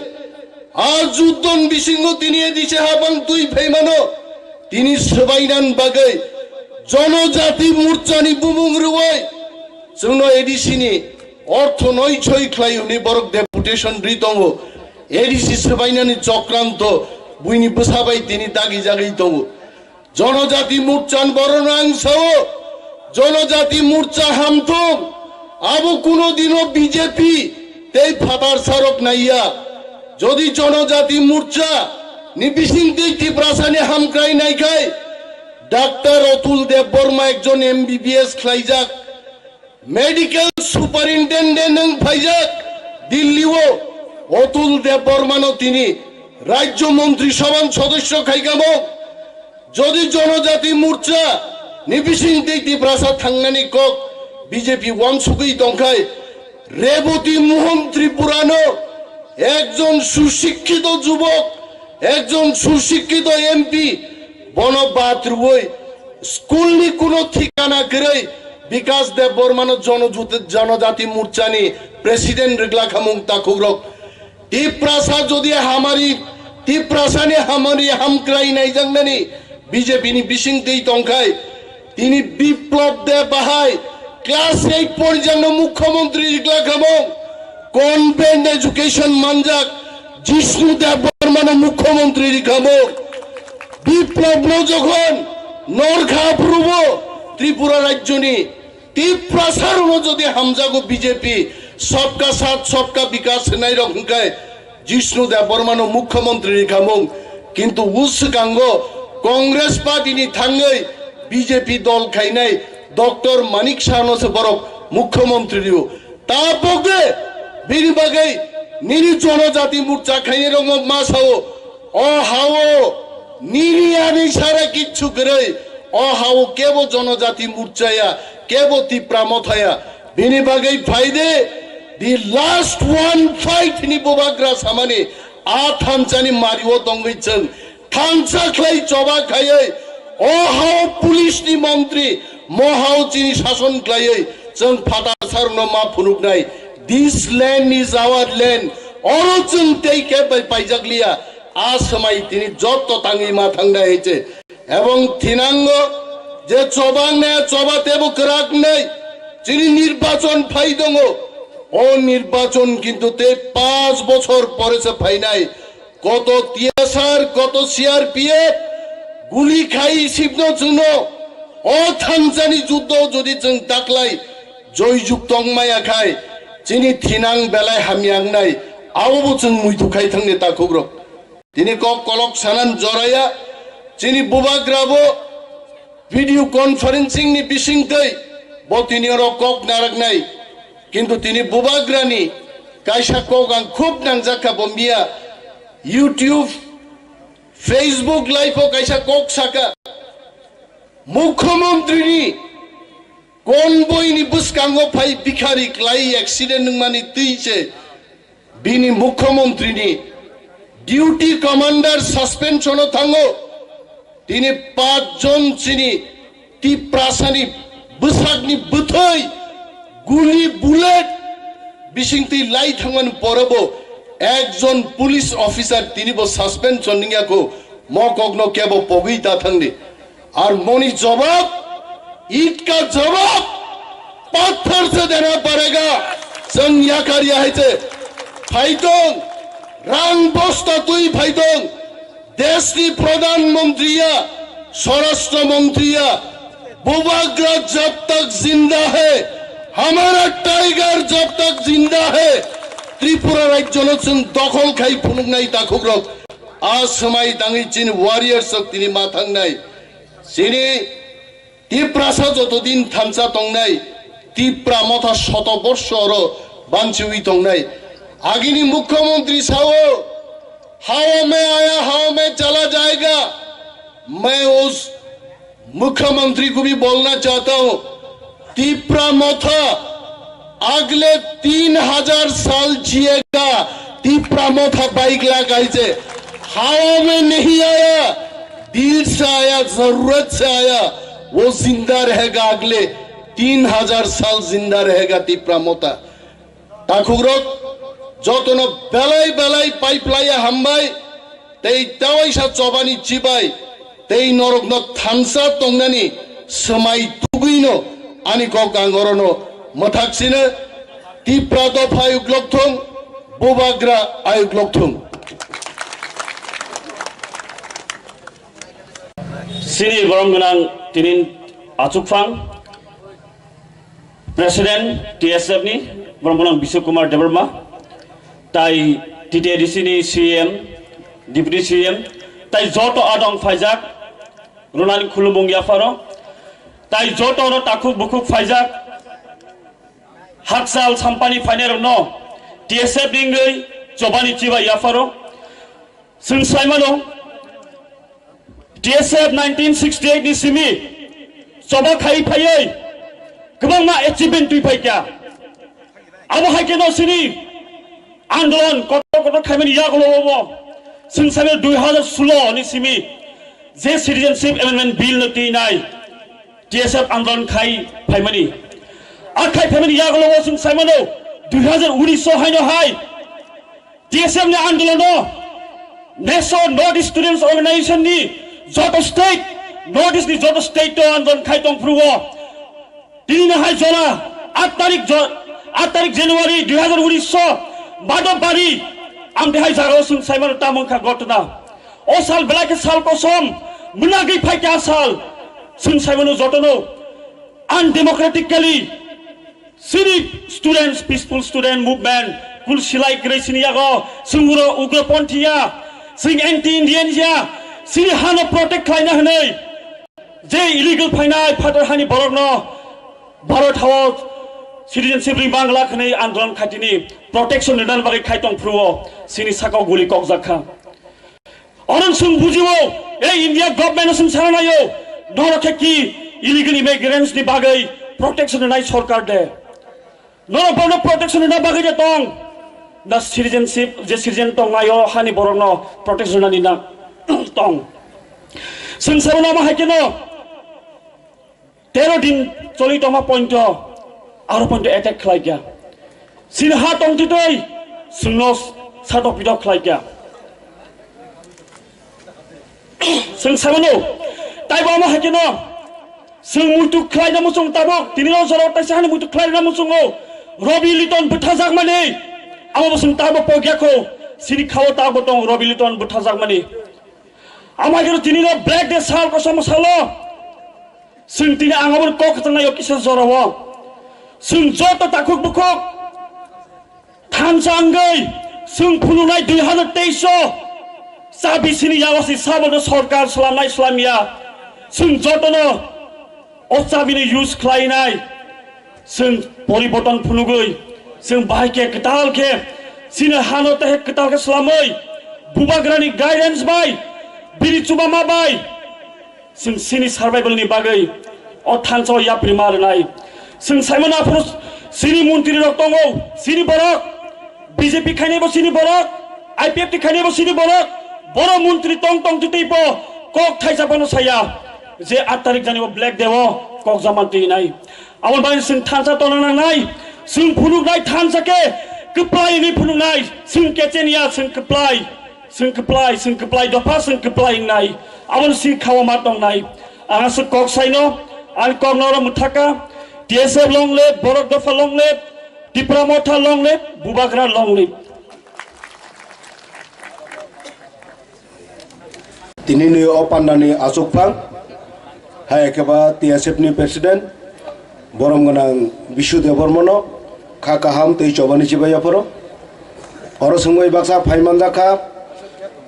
A juddon bisingo tini A D C habang twi phaimano, tini swbainan bagwi Jonojati Morchani bumung rwui chwngno A D C ni ortho noi soi khlai hwnwi borok deputation ri tongo. A D C swbainani chokranto buini bwsa bai tini dagi jagwi tongo. Jonojati Morchan borokno ang sao, Jonojati Morcha hamthung, abo kuno dino B J P tei phatar sarok naiya. Jodi Jonojati Morcha ni bising twi Tiprasani hamkrai naikhai, Doctor Atul Debbarma ekjon M B B S khlaijak, Medical Superintendent wng phaijak Delhi o, Atul Debbarma no tini Rajya Montri Sabha ni sodosyo khaikamo. Jodi Jonojati Morcha ni bising twi Tiprasa thangnani kok B J P wansugwi tongkhai, Reboti Mohan Tripura no ekjon susikkito jubok, ekjon susikkito M P, bono bad rwui school ni kuno thikana kwrwi Bikas Debbarmano Jono-, Jonojati Morchani president rwgla khamung takhukrok. Tiprasa jodi hamari, Tiprasani hamari hamkrai naijaknani B J P ni bising twi tongkhai, tini Biplab Deb bahai class eight porijakno mukhyamantri rikla khamung, convent education manjak Jishnu Debbarmano mukhyamantri rikhamung. Biplabno jokhon norkha aphurubo Tripura rajyoni Tiprasarokno jodi hamjago B J P, Sabka Saath Sabka Vikas hwnai rok hwnkhe Jishnu Debbarmano mukhyamantri rikhamung, kintu uswkango Congress party ni thangwi B J P dol khainai Doctor Manik Sahno se borok mukhyamantri rio. Tabokde bini bagwi nini Jonojati Morcha khainai rokno ma sao, o hao nini ani sara kichu kwrwi, o hao kebo Jonojati Morcha ya, kebo Tipra Motha ya. Bini bagwi phaide, the last one fight ni bubagra samani a thansa ni mario tongwi chwng thansa khlai choba khaiwi o hao police ni montri, mo hao chini sason khlaiwi chwng phatar sarokno ma phunuknai. This land is our land. Oro chwng tei khe bai paijak liya. A swmai tini jotto tangwi ma thangnai hai se. Ebong thinango je choba wngnai, choba tebo kwrak wngnai, Chini nirbachon phai tongo. O nirbachon kintu tei panch bochor pore se phainai. Koto T S R, koto C R P F, guli khai sibno chwngno. O thansani juddo jodi chwng taklai joyjukto wngmaya khai, chini thinang belai hamya wngnai. Abobo chwng muitu khai thangni takhukrok. Tini kok kolok sanan joraya, chini bubagrabo video conferencing ni bisingtwi bo tini oro kok naraknai. Kintu tini bubagrani kaisa kok ang khub nangjakha, bo miya YouTube, Facebook live o kaisa kok saka, Mukhyamantri ni convoy ni bwskango phai bikhari klai accident wngmani twi se bini Mukhyamantri ni duty commander suspension o thango. Tini panch jon chini Tiprasani bwsakni bwthai guli bullet bisingtwi lai thangmani porobo ekjon police officer tinibo suspension wngya kho, mo kokno kebo pogwi ta thangdi. Ar moni jawab, ईंट का जवाब पत्थर से देना पड़ेगा। Chwng yakar ya hai se phaitong, rang bosta twi phaitong, deshni pradhan mantri ya, swarashtra mantri ya, Bubagra jab tak zinda hai, hamara tiger jab tak zinda hai, Tripura rajyono chwng dokhol khai phunuknai takhukrok. A swmai tangwi chini warriors rok tini ma thangnai. Chini Tiprasa joto din thansa tongnai, Tipra motha shoto borsho oro banchiwi tongnai. Agini Mukhyamantri sao, "Hawa mein aya, hawa mein chala jayega." Main us Mukhyamantri ko bhi bolna chahta hu, Tipra motha agle teen hajar saal jiyega, Tipra motha bike lagai je, hawa mein nahi aaya, dil se aaya, zarurat se aaya, wo zinda rahega, agle teen hajar saal zinda rahega Tipra motha. Takhukrok, jotono belai belai paiplaiya hambai, tei tawaisa chobani chibai, tei norokno thansa tongnani swmai tugwino ani kok ang orono mwthak sino, Tipra dopha ayuk lokthung, Bubagra ayuk lokthung. Sini borom gwnang tinin achukphang. President T S F ni, borok mwnang Biswa Kumar Debbarma, tai T T A D C ni C M, Deputy C M, tai joto adong phaijak, runani khulumung yapharo, tai joto oro takhuk bukhuk phaijak, hakchal sampani phainai rokno T S F ni wngwi chobani chibai yapharo, Chwng sai mano, T S F nineteen sixty-eight ni simi choba khai phaiwi kwbangma achievement twi phai kha. Abo hai kheno chini andolon kotor kotor khaimani yagulo bo chwng sai mano dui hazar solo ni simi je Citizenship Amendment Bill no twi nai T S F andolon khai phaimani. A khai phaimani yagulo bo chwng sai mano dui hazar unis so haino hai T S F ni andolono Nation North East Students Organization ni joto state, North East ni joto state to andolon khai tong phuru o. Tini no hai jora aat tarik jo-, aat tarik January dui hazar unis so Badabari amte hai jaga o chwng sai mano tamo wngkha ghotona. O sal belai khe sal kosom mwnagwi phai kha sal chwng sai mano jotono undemocratically Chini students, peaceful student movement, kul silai kwrwi chini yago, chwng uro ugroponthi ya, chwng anti-Indian ya, chini hano protect khlaina hwnwi, je illegal phainai phatar hani borokno Bharat hao citizenship ri Bangla khwnwi andolon khaitini protection rwna bagwi khai tong phuru-o, chini sakao guli kokjak kha. Oro chwng bujio, ei India government chwng sana naio, norok khe ki illegal immigrants ni bagwi protection rwnai sorkar de. Norok bono protection rwna bagwi de tong. Na citizenship, je citizen tong naio, hani borokno protection rwnani na tong. Chwng sabo namo hai khe no. Tero din choli tongma pointo, aro pointo attack khlai kya. Chini ha tong titoi, chwngno satok pitok khlai kya. Chwng samano, taibo omo hai khe no, Chwng muitu khlaina muchung tabuk, tini o jora taisa hani muitu khlaina muchungo Robi Liton bwthajakmani, amo bo chwng tabuk pogya kho, sini khao tabuk tong Robi Liton bwthajakmani. Amai khe tini no Black Day sal kosom salo, chwng tini ang abo kok thangna yok kisa jora o, chwng joto takhuk bukhuk thansa wngwi chwng phunuknai dui hazar teis o chabi sini yago si sabono sorkar slamnai slamya, chwng jotono o chabini use khlainai, chwng poriborton phunugwi chwng bahai khe kwtal khe chini hano tei kwtal khe slamwi Bubagrani guidance bai bini chubama bai chwng chini survival ni bagwi o thansa o yapri ma rwnai. Chwng saimano aphuru chini montri rok tongo, chini borok B J P khainai bo chini borok, I P F T khainai bo chini borok, boro montri tong tong twi twi bo kok thaisa phano saya je aat tarik jani bo Black Day o kok jaman twi nai. Aboni bagwi chwng thansa tongna nangnai, chwng phunuknai thansa khe kwplai wngwi phunuknai, chwng kechenia chwng kwplai. Chwng kwplai, chwng kwplai dopha, chwng kwplai wngnai. Aboni sini khao ma tongnai. Ang aswk kok saino, ang kok norok mwthaka. T S F long live, Borok Dopha long live, Tipra Motha long live, Bubagra long live. Tinini o pandani achukphang, hai ekheba T S F ni president, borom gwnang Bishu Debbarmano kha kaham tei chobani chibai yapharo. Oro swngwi baksa phai manjakha,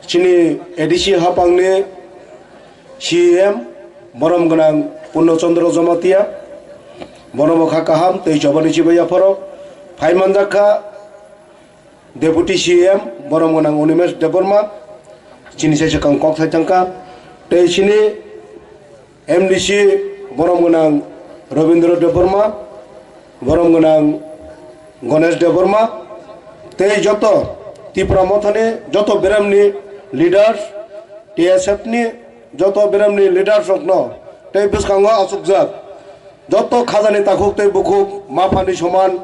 chini A D C hapangni C E M, borom gwnang Purno Chandra Jamatia, bonobo kha kaham tei chobani chibai yapharo. Phai manjakha, Deputy C E M borom gwnang Animesh Debbarma, chini sai swkang kok sai thangkha, tei chini M D C borom gwnang Rabindra Debbarma, borom gwnang Ganesh Debbarma, tei joto Tipra Mothani joto beramni leaders, T S F ni joto beramni leaders rokno tei bwskango achukjak joto khajani takhuk tei bukhuk ma phani soman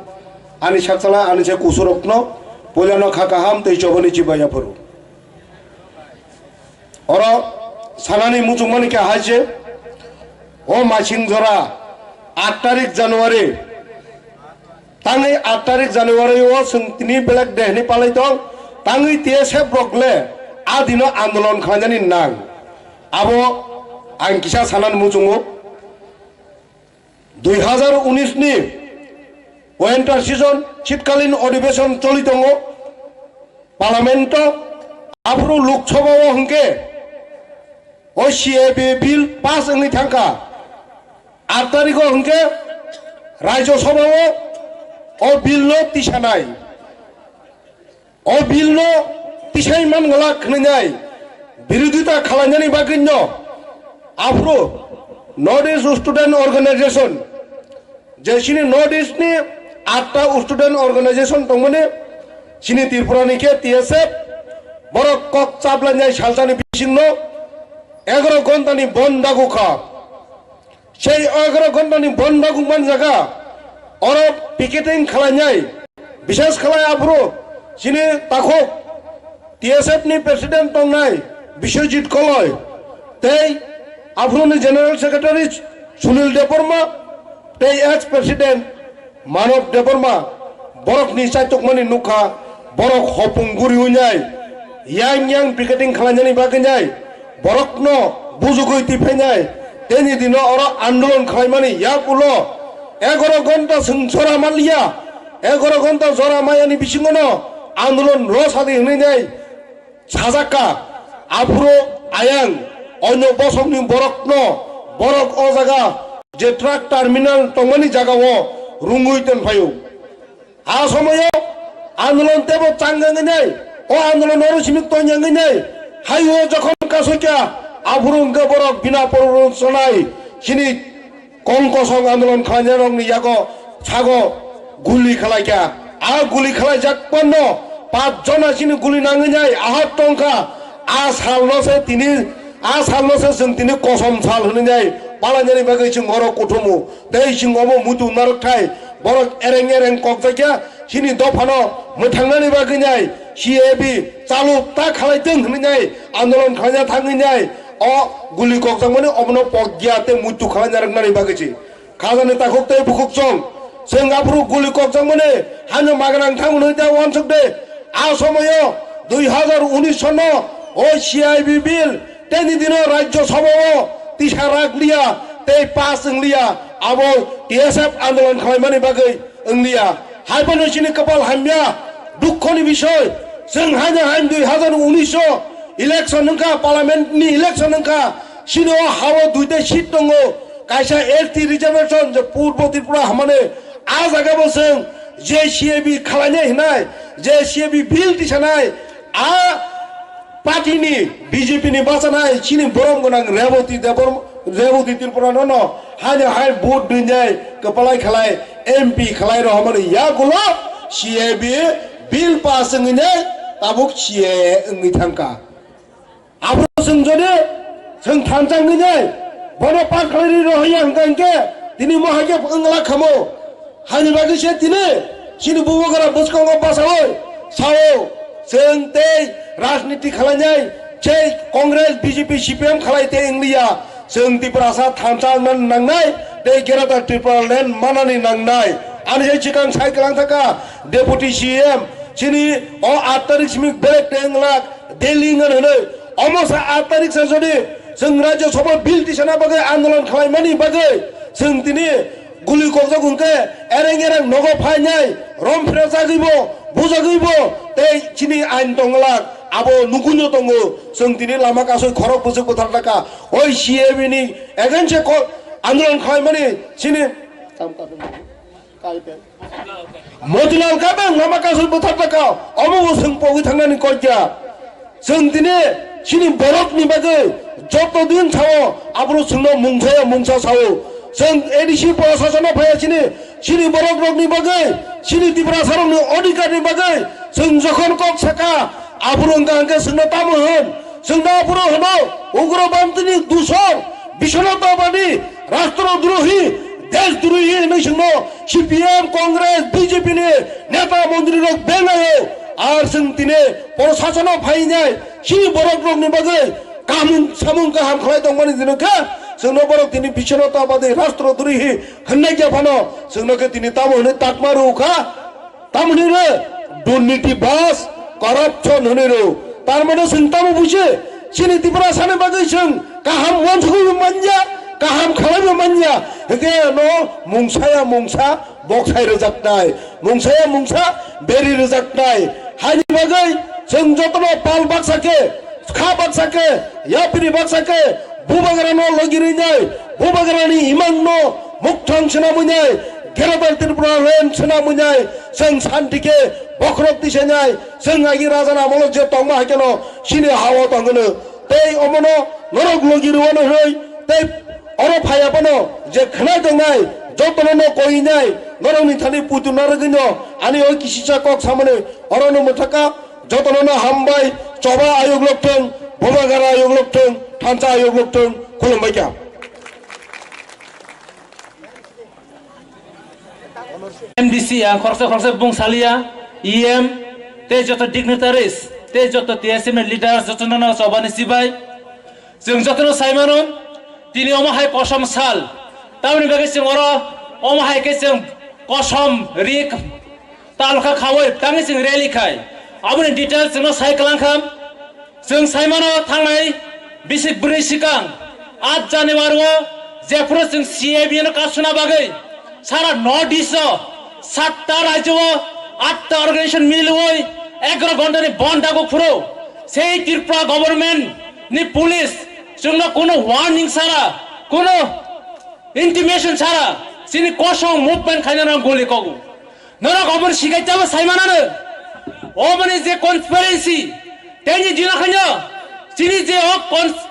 ani sakchala ani se kusurokno puilano kha kaham tei chobani chibai yaphuru. Oro sanani muchungmani khe hai se, o masing jora aat tarik January, tangwi aat tarik January o chwng tini Black Day hinwi palai tong, tangwi T S F rok le a dino andolon khlainani nang. Abo ang kisa sanani muchungo. Dui hazar unis ni winter season, shitkalin odhibeson choli tongo, Parliament o, aphuru Lok Sabha o hwnkhe o C A A bill pass wngwi thangkha. Aat tarikh o hwnkhe Rajya Sabha o o bill no tisanai. O bill no tisai man glak hwnwi birodita khwlainani bagwi no aphuru North East Student Organization, je chini North East ni atta student organization tongmani, chini Tripura ni khe T S F, borok kok chaplainai salsani bisingno egaroh ghonta ni bon dagu kha. Sei egaroh ghonta ni bon dagu man jaga, oro picketing khwlainai, bishes khwlai aphuru chini takhuk T S F ni president tongnai Biswajit Koloi tei aphuru ni general secretary Sunil Debbarma tei ex president Manob Debbarma borokni chaitukmani nukha, borok hopung guri wngnai, yang yang picketing khwlainani bagwi nai, borokno bujugwi twi phainai, teni dino oro andolon khwlaimani yak ulo egaroh ghonta chwng jora manliya, egaroh ghonta jora mayani bisingono andolon rw sadi hwnwi nai, sajak kha, aphuru ayang onyo bosongni borokno, borok o jaga je truck terminal tongmani jagao rwngwi tonphaio. A somoyo andolon tebo changangwi nai, o andolon oro simi tongyangwi nai, haio jokhon kasoikha, aphuru hwnkhe borok bina pororok chonai, chini Kong kosong andolon khlainairokni yago sago guli khlaikha. A guli khlaijak pano pach jona chini guli nangwi nai ahok tongkha. A salno se tini, a salno se chwng tini kosom sal hwnwi nai palainani bagwi chwng oro kuthumu. Tei chwng omo muitu narwkthai borok ereng ereng kokjakya. Chini dophano mwthangnani bagwi nai C A B chalu ta khlai tong hwnwi nai andolon khlaina thangwi nai O guli kokjakmani omono pogya tei muitu khalai narwknani bagwi se. Khajani takhuk tei bukhuk chwng. Chwng aphuru guli kokjakmani haino magrang thangmani tei uansuk de. A somoyo dui hazar unis sono o C I B bill tei ni dino Rajya Sabha o tisa rak liya tei pass wng liya abo T S F andolon khlaimani bagwi wng liya. Hai phano chini kwpal hamya, dukho ni bisoy. Chwng haino hain dui hazar unis o election wngkha, parliament ni election wngkha, chini o ha o duita seat tongo, kaisa S T reservation je Purbo Tripura hamani, a jaga bo chwng J C A B khalainai hinai, J C A B bill tisanai, a party ni B J P ni bachanai chini borom gwnang Reboti Debor-, Reboti Tripura no no haino hai vote dwinai kwpalai khalai M P khalai rohormani yagulo C A B bill pass wngwi nai tabuk C A A wngwi thangkha. Aphuru chwng jodi chwng thansa wngwi nai bono pass khlai rwi rohorya hwnkha hinkhe tini mo hai khe wngla khamo. Hani bagwi se tini chini bubagra bwskango basawi sao, chwng tei rajniti khalainai, tei Congress, B J P, C P M khalai tei wngliya, chwng Tiprasa thansa wngna nangnai tei Greater Tipraland manani nangnai. Ani se chikang sai kwlang thaka Deputy C M, chini o aat tarik simi belek tei wnglak Delhi wngna hwnwi. Omo sa aat tarik sa jodi chwng Rajya Sabha bill tisana bagwi andolon khlaimani bagwi chwng tini guli kokjak hwnkhe ereng ereng nogo phainai rom phre jagwibo bujagwibo tei chini ain tonglak abo nugunyo tongo. Chwng tini lama kasui khorok bwswk bwthar taka oi C A B ni against e ko-, andolon khlaimani chini Motilal Kabeng lama kasui bwthar taka omo bo chwng pogwi thangnani kok ya. Chwng tini chini borok ni bagwi joto din sao, aphuru chwngno mungsa ya mungsa sao. Chwng A D C prasasano phaiya chini, chini borok rokni bagwi, chini Tiprasa rokni odhikar ni bagwi chwng jokhon kok saka, aphuru wngkha hwnkhe chwngno tamo hwn? Chwngno aphuru hwno ugrobantini dusor, bisonotobadi, rastrodrohi, deshdrohi hwnwi chwngno C P M, Congress, B J P ni neta montri rok belaio. Ar chwng tini prasasano phainai chini borok rokni bagwi kamung samung kaham khlai tongmani dino khe chwngno borok tini bisonotobadi, rastrodrohi hwnnai khe phano chwngno khe tini tamo hwnwi takma rw kha. Tamoni re durniti bas, corruption hwnwi rw. Tar mane chwng tamo buji, chini Tiprasani bagwi chwng kaham uansukwi manya, kaham khalaiwi manya. Hwnkhe no mungsaya mungsa boksai rwjaknai, mungsaya mungsa beri rwjaknai. Haini bagwi chwng jotono pal baksa khe, kha baksa khe, yapri baksa khe, bubagrano logi rwnai, bubagrani imangno mukthang swnamwi nai, Greater Tripura Land swnamwi nai, chwng santi khe bokhorok tisainai, chwng agi rajani amolo je tongma hai kheno chini ha-o tongwino. Tei omono norok logi rwano hwnwi, tei oro phaiya phano je khwnai tongnai, jotono no koinai, norokni thani puitu narwgwino ani o kisisa kok samani orono mwthaka. Jotono no hambai, choba ayuk lokthwng, bubagara ayuk lokthwng, thansa ayuk lokthwng, khulumbai kha. M D C ang khoroksa khoroksa bung saliya, E M, tei joto dignitaries, tei joto T S M ni leaders, jotono no chobani chibai. Chwng jotono sai mano, tini omo hai kosom sal. Tamoni bagwi chwng oro omo hai khe chwng kosom rik talkha khaui tangwi chwng rally khai. Aboni details chwngno sai kwlang kha. Chwng sai mano thangnai bisik bwrwi swkang aat January o jephuru chwng C A B no kasuna bagwi sara North East o satta rajyo o atta organization miliui egaro ghonta ni bon dago phuru sei Tripura government ni police chwngno kuno warning sara, kuno intimation sara chini kosong movement khaina rang guli kogu. Norok oboni sikai tabo sai manano. Oboni je conspiracy, teni dino khaino chini je o cons-,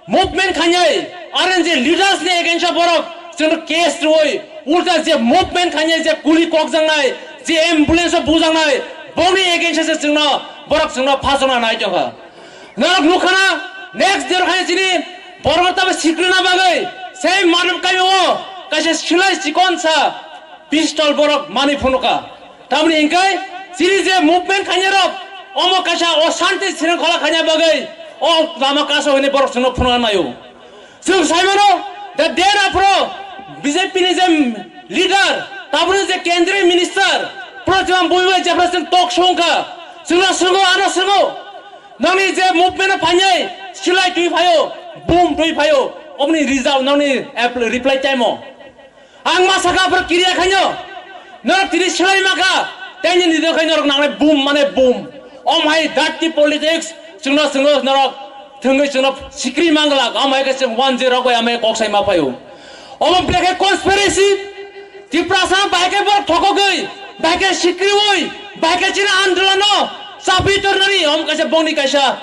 movement khainai, aro je leaders ni against o borok chwngno case rwui, ulta je movement khainai, je kuli kokjaknai, je ambulance o bujaknai, boni against o se chwngno borok chwngno phasokna nai tongkha. Norok nukhana next day khainai chini borok tabo sikrina bagwi sei Manam Kaimio kaisa silai chikon sa pistol borok mani phunuka. Tamni hingkai chini je movement khainai rok omo kaisa osanti srengkhola khaina bagwi O lama kaso hwnwi borok chwngno phunukna naio. Chwng sai mano, the day after B J P ni je leader, tabukni je kendriya minister, Pradyuman Bhowmik bai jephru chwng talk show wngkha, chwngno swngwi, ano swngwi, nokni je movement o phainai, silai twi phaio, boom twi phaio, oboni result nokni app-, reply time o. Ang ma saka aphuru kiriya khaino. Norok tini swlai maka. Tei nini dino khai norok nangnai boom mane boom. Om hai dirty politics. Chwngno chwngno norok thwngwi chwngno sikri manglak. Am hai khe chwng one zero rok bai amai kok sai ma phaio. Omo brekhe conspiracy. Tiprasa bahai khe borok thokogwi, bahai khe sikriwi, bahai khe chini andolano chapi tornani om kaisa bongni kaisa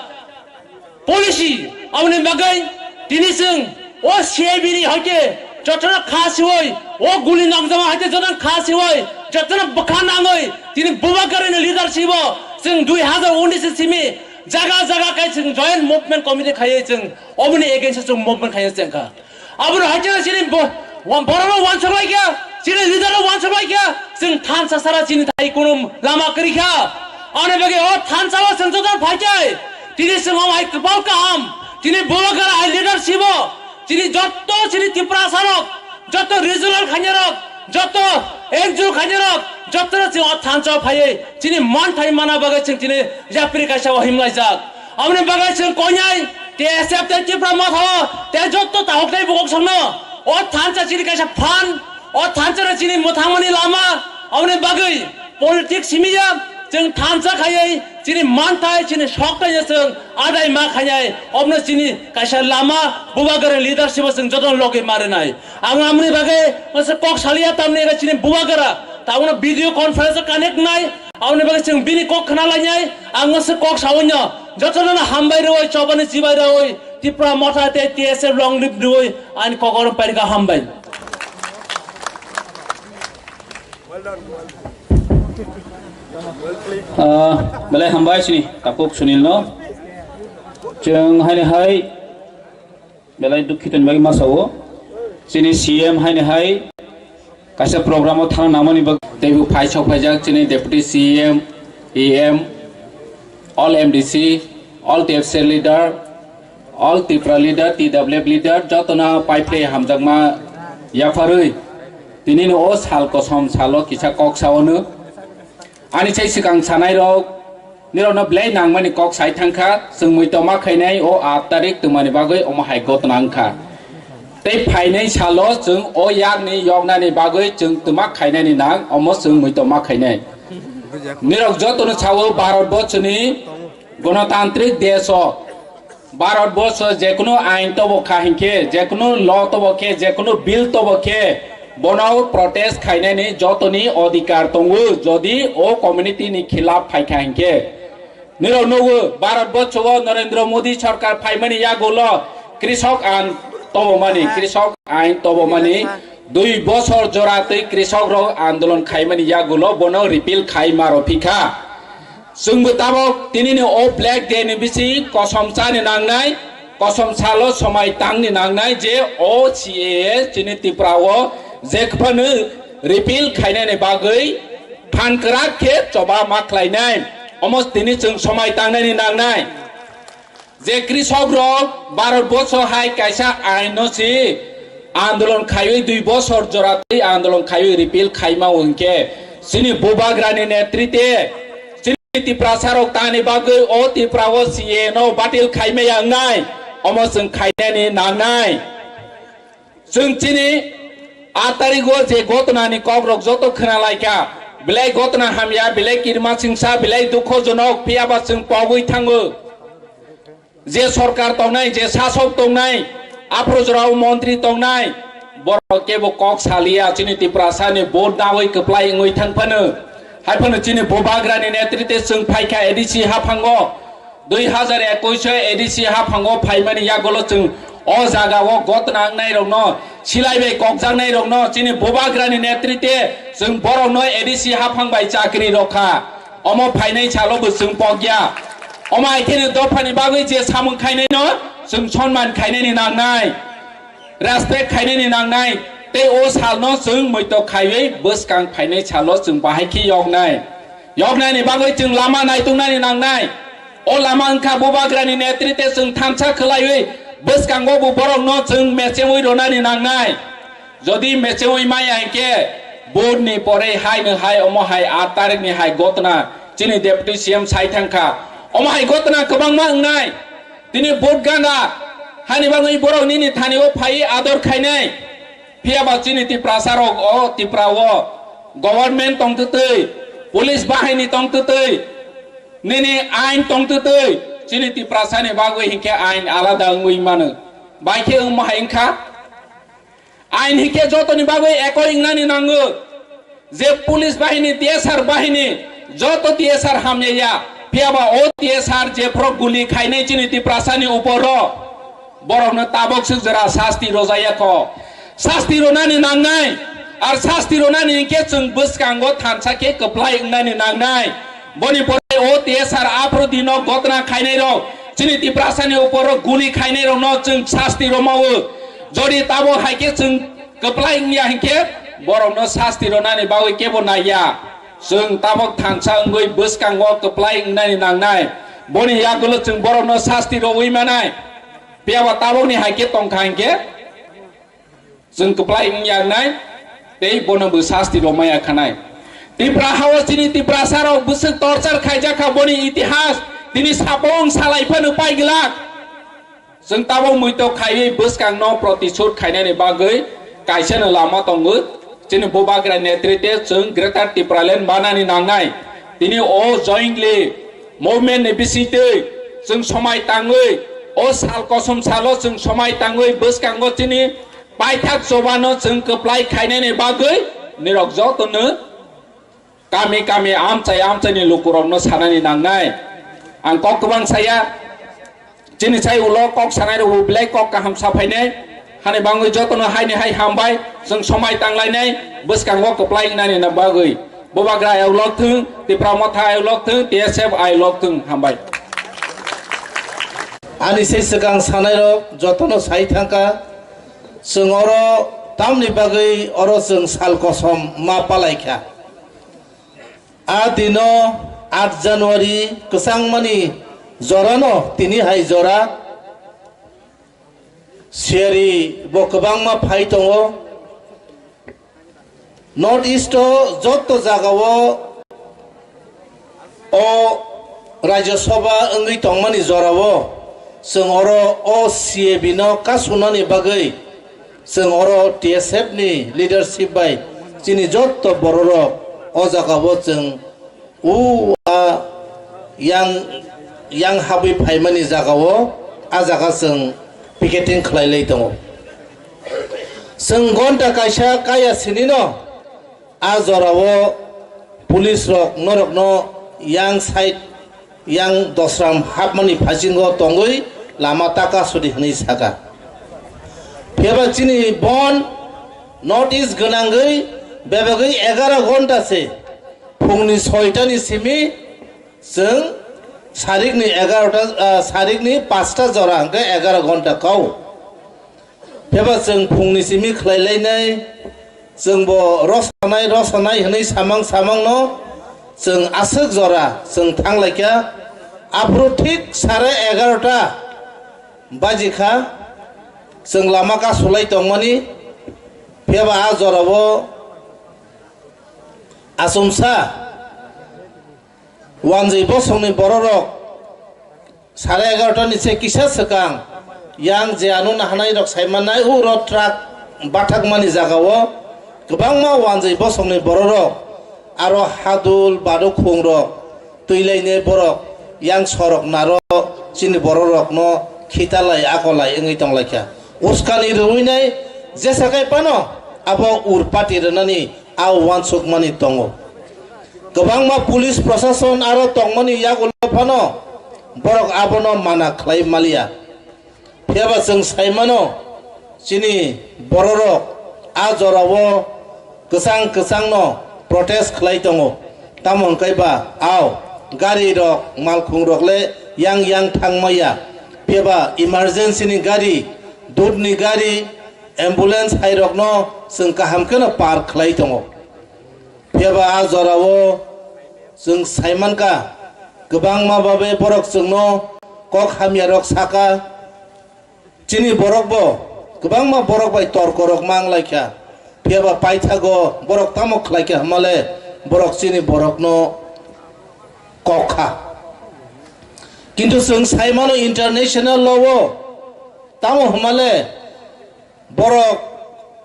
policy, aboni bagwi tini chwng o C I B ni hoite jotono kha siwi, o guli nokjama hoite jotono kha siwi, jotono bwkha nangwi tini Bubagrani leadership o chwng dui hazar unis ni simi jaga jaga khe chwng joint movement committee khaiwi chwng oboni against o chwng movement khaiwi chwng kha. Aboni hoite chini bo-, wa-, borok rok wansuk lai kha, chini leader rok wansuk lai kha, chwng thansa sara chini thai kunu lama kwrwi kha. Ani bagwi o thansa o chwng joto phai khe, tini chwng o hai kwpal kaham, tini Bubagra hai leadership o, chini jotto chini Tiprasa rok, jotto regional khainai rok, jotto N G O khainai rok, jotto no chwng o thansa o phaiwi chini manthai mana bagwi chwng chini yapri kaisa o himlaijak. Aboni bagwi chwng koinai T S F tei Tipra Motha o tei jotto tahuk tei bukhuk songno o thansa chini kaisa phan, o thansa no chini mwthangmani lama, aboni bagwi politics simi ya, chwng thansa khaiwi chini manthai, chini sokthai no chwng adai ma khainai, obono chini kaisa lama, Bubagrani leadership o chwng jotono logi ma rwnai. Ang amoni bagwi masa kok saliya tamni ega chini Bubagra, tabukno video conference o connect nai, aboni bagwi chwng bini kok khna lainai, ang masa kok sawi no, jotono no hambai rwi, chobani chibai rwi, Tipra Motha tei T S F long live rwi, ani kok oro pairika hambai. Ah, belai hambai chini Takhuk Sunil no. Chwng haini hai belai dukhitoni bagwi ma sao. Chini C M haini hai kaisa program o thang nangmani bagwi teibo phai sok phaijak chini Deputy C M, E M, all M D C, all T F C leader, all Tipra leader, T W F leader, jotono paipre hamjakma yapharwi tinini o sal kosom salo kisa kok saono. Ani sai swkang sanai rok, nirokno belai nangmani kok sai thangkha, chwng muitom ma khainai o aat tarik twmani bagwi omo hai gotna wngkha. Tei phainai salo chwng o yakni yoknani bagwi chwng twma khainani nang, omo chwng muitom ma khainai. Nirok jotono sao Bharat borchoni gonotantrik desh o Bharat borso jekunu ain tobo kha hinkhe, jekunu law tobo khe, jekunu bill tobo khe, bono protest khainani jotoni odhikar tongo, jodi o community ni khilaf phaikha hinkhe. Nirok nugo, Bharat borso o Narendra Modi sarkar phaimani yagulo krishok ain tobomani, krishok ain tobomani dui bosor jora twi krishok rok andolon khaimani yagulo bono repeal khai maro phikha. Chwngbo tabok tinini o Black Day ni bisi kosom chani nangnai, kosom salo somai tangni nangnai je o C A A chini Tripura o je phano repeal khainani bagwi phan kwrak khe choba ma khlainai. Omo tini chwng somai tangnani nangnai. Je krishok rok Bharat borso hai kaisa ain no si andolon khaiwi dui bosor jora twi andolon khaiwi repeal khaima hwnkhe chini Bubagrani netrite chini Tiprasa rok tani bagwi o Tripura o C A A no batil khaimaya wngnai, omo chwng khainani nangnai. Chwng chini aat tarigo je gotnani kokrok joto khwnalaikha, belai gotna hamya, belai kirima chingsa, belai dukhojonok, phiyaba chwng pogwi thango. Je sorkar tongnai, je sasok tongnai, aphuru jorao montri tongnai, borok kebo kok saliya, chini Tiprasani vote dawi kwplai wngwi thang phano. Hai phano chini Bubagrani netrite chwng phaikha A D C haphango. Dui hazar ekush o A D C haphango phaimani yagulo chwng o jagao gotna wngnairokno, silai bai kokjaknairokno chini Bubagrani netrite chwng borokno A D C haphang bai chakri rokha. Omo phainai salo bo chwng pokya. Omo hai kheno dophani bagwi je samung khainaino chwng sonman khainani nangnai. Respect khainani nangnai, tei o salno chwng muitok khaiwi bwskang phainai salo chwng bahai khe yoknai. Yoknaini bagwi chwng lama naituknani nangnai. O lama wngkha Bubagrani netrite chwng thansa khwlaiwi bwskango bo borokno chwng mechewi rwnani nangnai. Jodi mechewi maya hinkhe vote ni pore hai no hai omo hai aat tarikh ni hai gotna chini deputy C M sai thangkha. Omo hai gotna kwbangma wngnai. Tini vote gana hani bagwi borok nini thani o phai ador khainai. Phiya ba chini Tiprasa rok o Tipra o government tong twtwi, police bahini tong twtwi, nini ain tong twtwi, chini Tiprasa ni bagwi hinkhe ain alada wngwi mano. Bai khe wngma hai wngkha. Ain hinkhe jotoni bagwi ekoi wngnani nango. Je police bahini, T S R bahini, joto T S R hamya ya. Phiya ba o T S R jephru guli khainai chini Tiprasa ni upor o. Borokno tabok swk jora sasti rojaya kho. Sasti ronani nangnai. Ar sasti ronani hinkhe chwng bwskango thansa khe kwplai wngnani nangnai. Boni pore o T S R aphru dino gotna khainai rok, chini Tiprasa ni upor o guli khainai rokno chwng sasti romao. Jodi tabok hai khe chwng kwplai wngya hinkhe borokno sasti ronani bagwi kebo naiya. Chwng tabok thansa wngwi bwskango kwplai wngnani nangnai. Boni yagulo chwng borokno sasti rowi manai. Phiya ba tabokni hai khe tong kha hinkhe chwng kwplai wng ya wngnai tei bono bo sasti rw maya khanai. Tipra hao chini Tiprasa rok bwswk torchar khaijak kha, boni itihas tini sapung salai phano pai glak. Chwng tabok muito khaiwi bwskangno protisud khainani bagwi kaisano lama tongo. Chini Bubagra netrite chwng Greater Tipraland manani nangnai. Tini o jointly movement ni bisingtwi chwng somai tangwi, o sal kosom salo chwng somai tangwi bwskango chini paithak chobano chwng kwplai khainani bagwi nirok jotono kami kami amchai amchaini lukurokno sanani nangnai. Ang kok kwbang saya, chini sai ulo kok sanai rok belai kok kaham saphainai. Hani bangwi jotono haini hai hambai, chwng somai tanglainai, bwskango kwplai wngnani bagwi. Bubagra ayok lok thung, Tipra Motha ayok lok thung, T S F ayok lok thung, hambai. Ani se swkang sanai rok jotono sai thangkha, chwng oro tamni bagwi oro chwng sal kosom ma palaikha. A dino aat January kwchangmani jorano tini hai jora siyari bo kwbangma phai tongo. North East o joto jagao o Rajya Sabha wngwi tongmani jorao chwng oro o C A B no kasunani bagwi chwng oro T S F ni leadership bai chini joto bororok o jagao chwng o a yang, yang habwi phaimani jagao a jaga chwng picketing khlailai tongo. Chwng gonta kaisa kaya sinino a jorao police rok norokno yang side, yang dosram hapmani phasingo tongwi lama taka sudi hwnwi saka. Phiya ba chini bon North East gwnangwi bebagwi egaro gonta se phungni soitani simi chwng sarikni egarota, ah, sarikni pasta jora hwnkhe egaro gonta kau. Phiya ba chwng phungni simi khlai lainai, chwng bo rosanai, rosanai hwnwi samang samangno chwng aswk jora chwng thang lai kha. Aphuru thik sare egarota baji kha, chwng lama kasulai tongmani. Phiya ba a jorao achomsa wanjwi bosongni bororok sare egarota ni se kisa swkang yang je ano nahanai rok sai mannai, uro truck bathakmani jagao kwbangma wanjwi bosongni bororok aro hadul badukhung rok twi lainai borok yang sorok naro chini bororokno khitalai akolai wngwi tonglaikha. Uskani rwinai jesa kai phano abo urpati rwnani a uansukmani tongo. Kwbangma police prosason aro tongmani yagulo phano borok abono mana khlai maliya. Phiya ba chwng sai mano, chini bororok a jorao kwchang kwchangno protest khlai tongo. Tamo hwnkhe ba ao gari rok, malkhung rok le yang yang thang maya. Phiya ba emergency ni gari, dudh ni gari, ambulance hai rokno chwng kaham kheno par khlai tongo. Phiya ba a jorao chwng sai mankha, Kwbangma babe borok chwngno kok hamya rok saka. Chini borok bo kwbangma borok bai torko rok mang lai kha. Phiya ba paithago borok tamo khlai kha hwnmale borok chini borokno kok kha. Kintu chwng sai mano international law o tamo hwnmale borok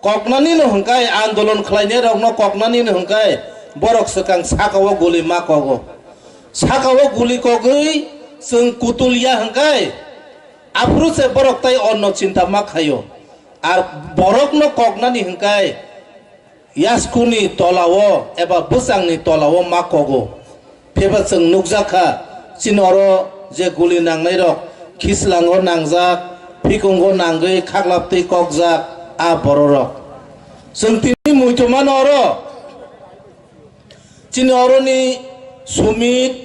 koknani no hwnkhai, andolon khlainai rokno koknani no hwnkhai borok swkang saka o guli ma kogo. Saka o guli kogwi chwng kutul ya hwnkhai aphuru se borok tai onno chinta ma khaio. Ar borokno koknani hwnkhai yaskuni tolao eba bwsangni tolao ma kogo. Pheba chwng nukjak kha, chini oro je guli nangnai rok, khislango nangjak, phikungo nangwi khaklaptwi kokjak a bororok. Chwng tini muitu mano oro. Chini oroni Sumit,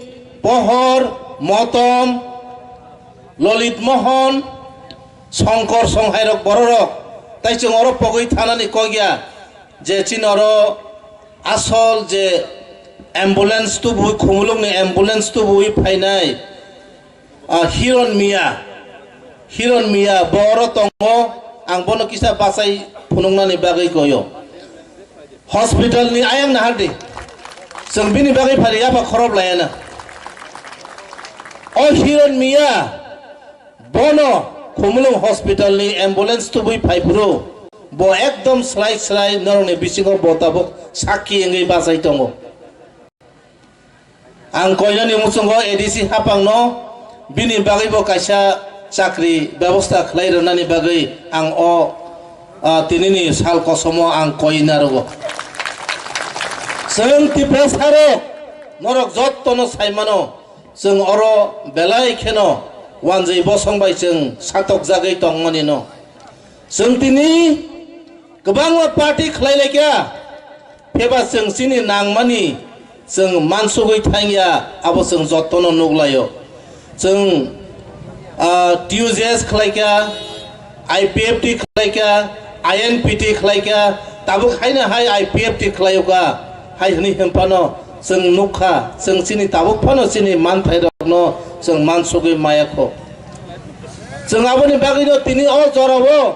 Pohor, Motom, Lolit Mohon, Songkor Songhairok bororok. Tai chwng oro pogwi thanani kok ya je chini oro asol je ambulance tubui, Khumulwngni ambulance tubui phainai, ah, Hiron Miya. Hiron Miya bo oro tongo, ang bono kisa bachai phunuknani bagwi koyo. Hospital ni ayang nahar di. Chwng bini bagwi phari yapha khorop layana. O Hiron Miya bono Khumulwng hospital ni ambulance tubui phai phuru bo ekdom slai slai norokni bisingo bo tabuk sakki wngwi bachai tongo. Ang koinani muchungo A D C hapangno bini bagwibo kaisa chakri bebosta khlai rwnani bagwi ang o, ah, tinini sal kosomo ang koi narogo. Chwng Tiprasarok norok jottono sai mano, chwng oro belai kheno wanjwi bosong bai chwng satokjagwi tongmani no. Chwng tini kwbangma party khlai lai kha, pheba chwng chini nangmani chwng mansugwi thangya, abo chwng jottono nukhlaio. Chwng, ah, T U J S khlai kha, I P F T khlai kha, I N P T khlai kha, tabuk haino hai I P F T khlaio kha, hai hwnwi hwn phano chwng nuk kha, chwng chini tabuk phano chini manthai rokno chwng mansugwi maya kho. Chwng aboni bagwino tini o jorao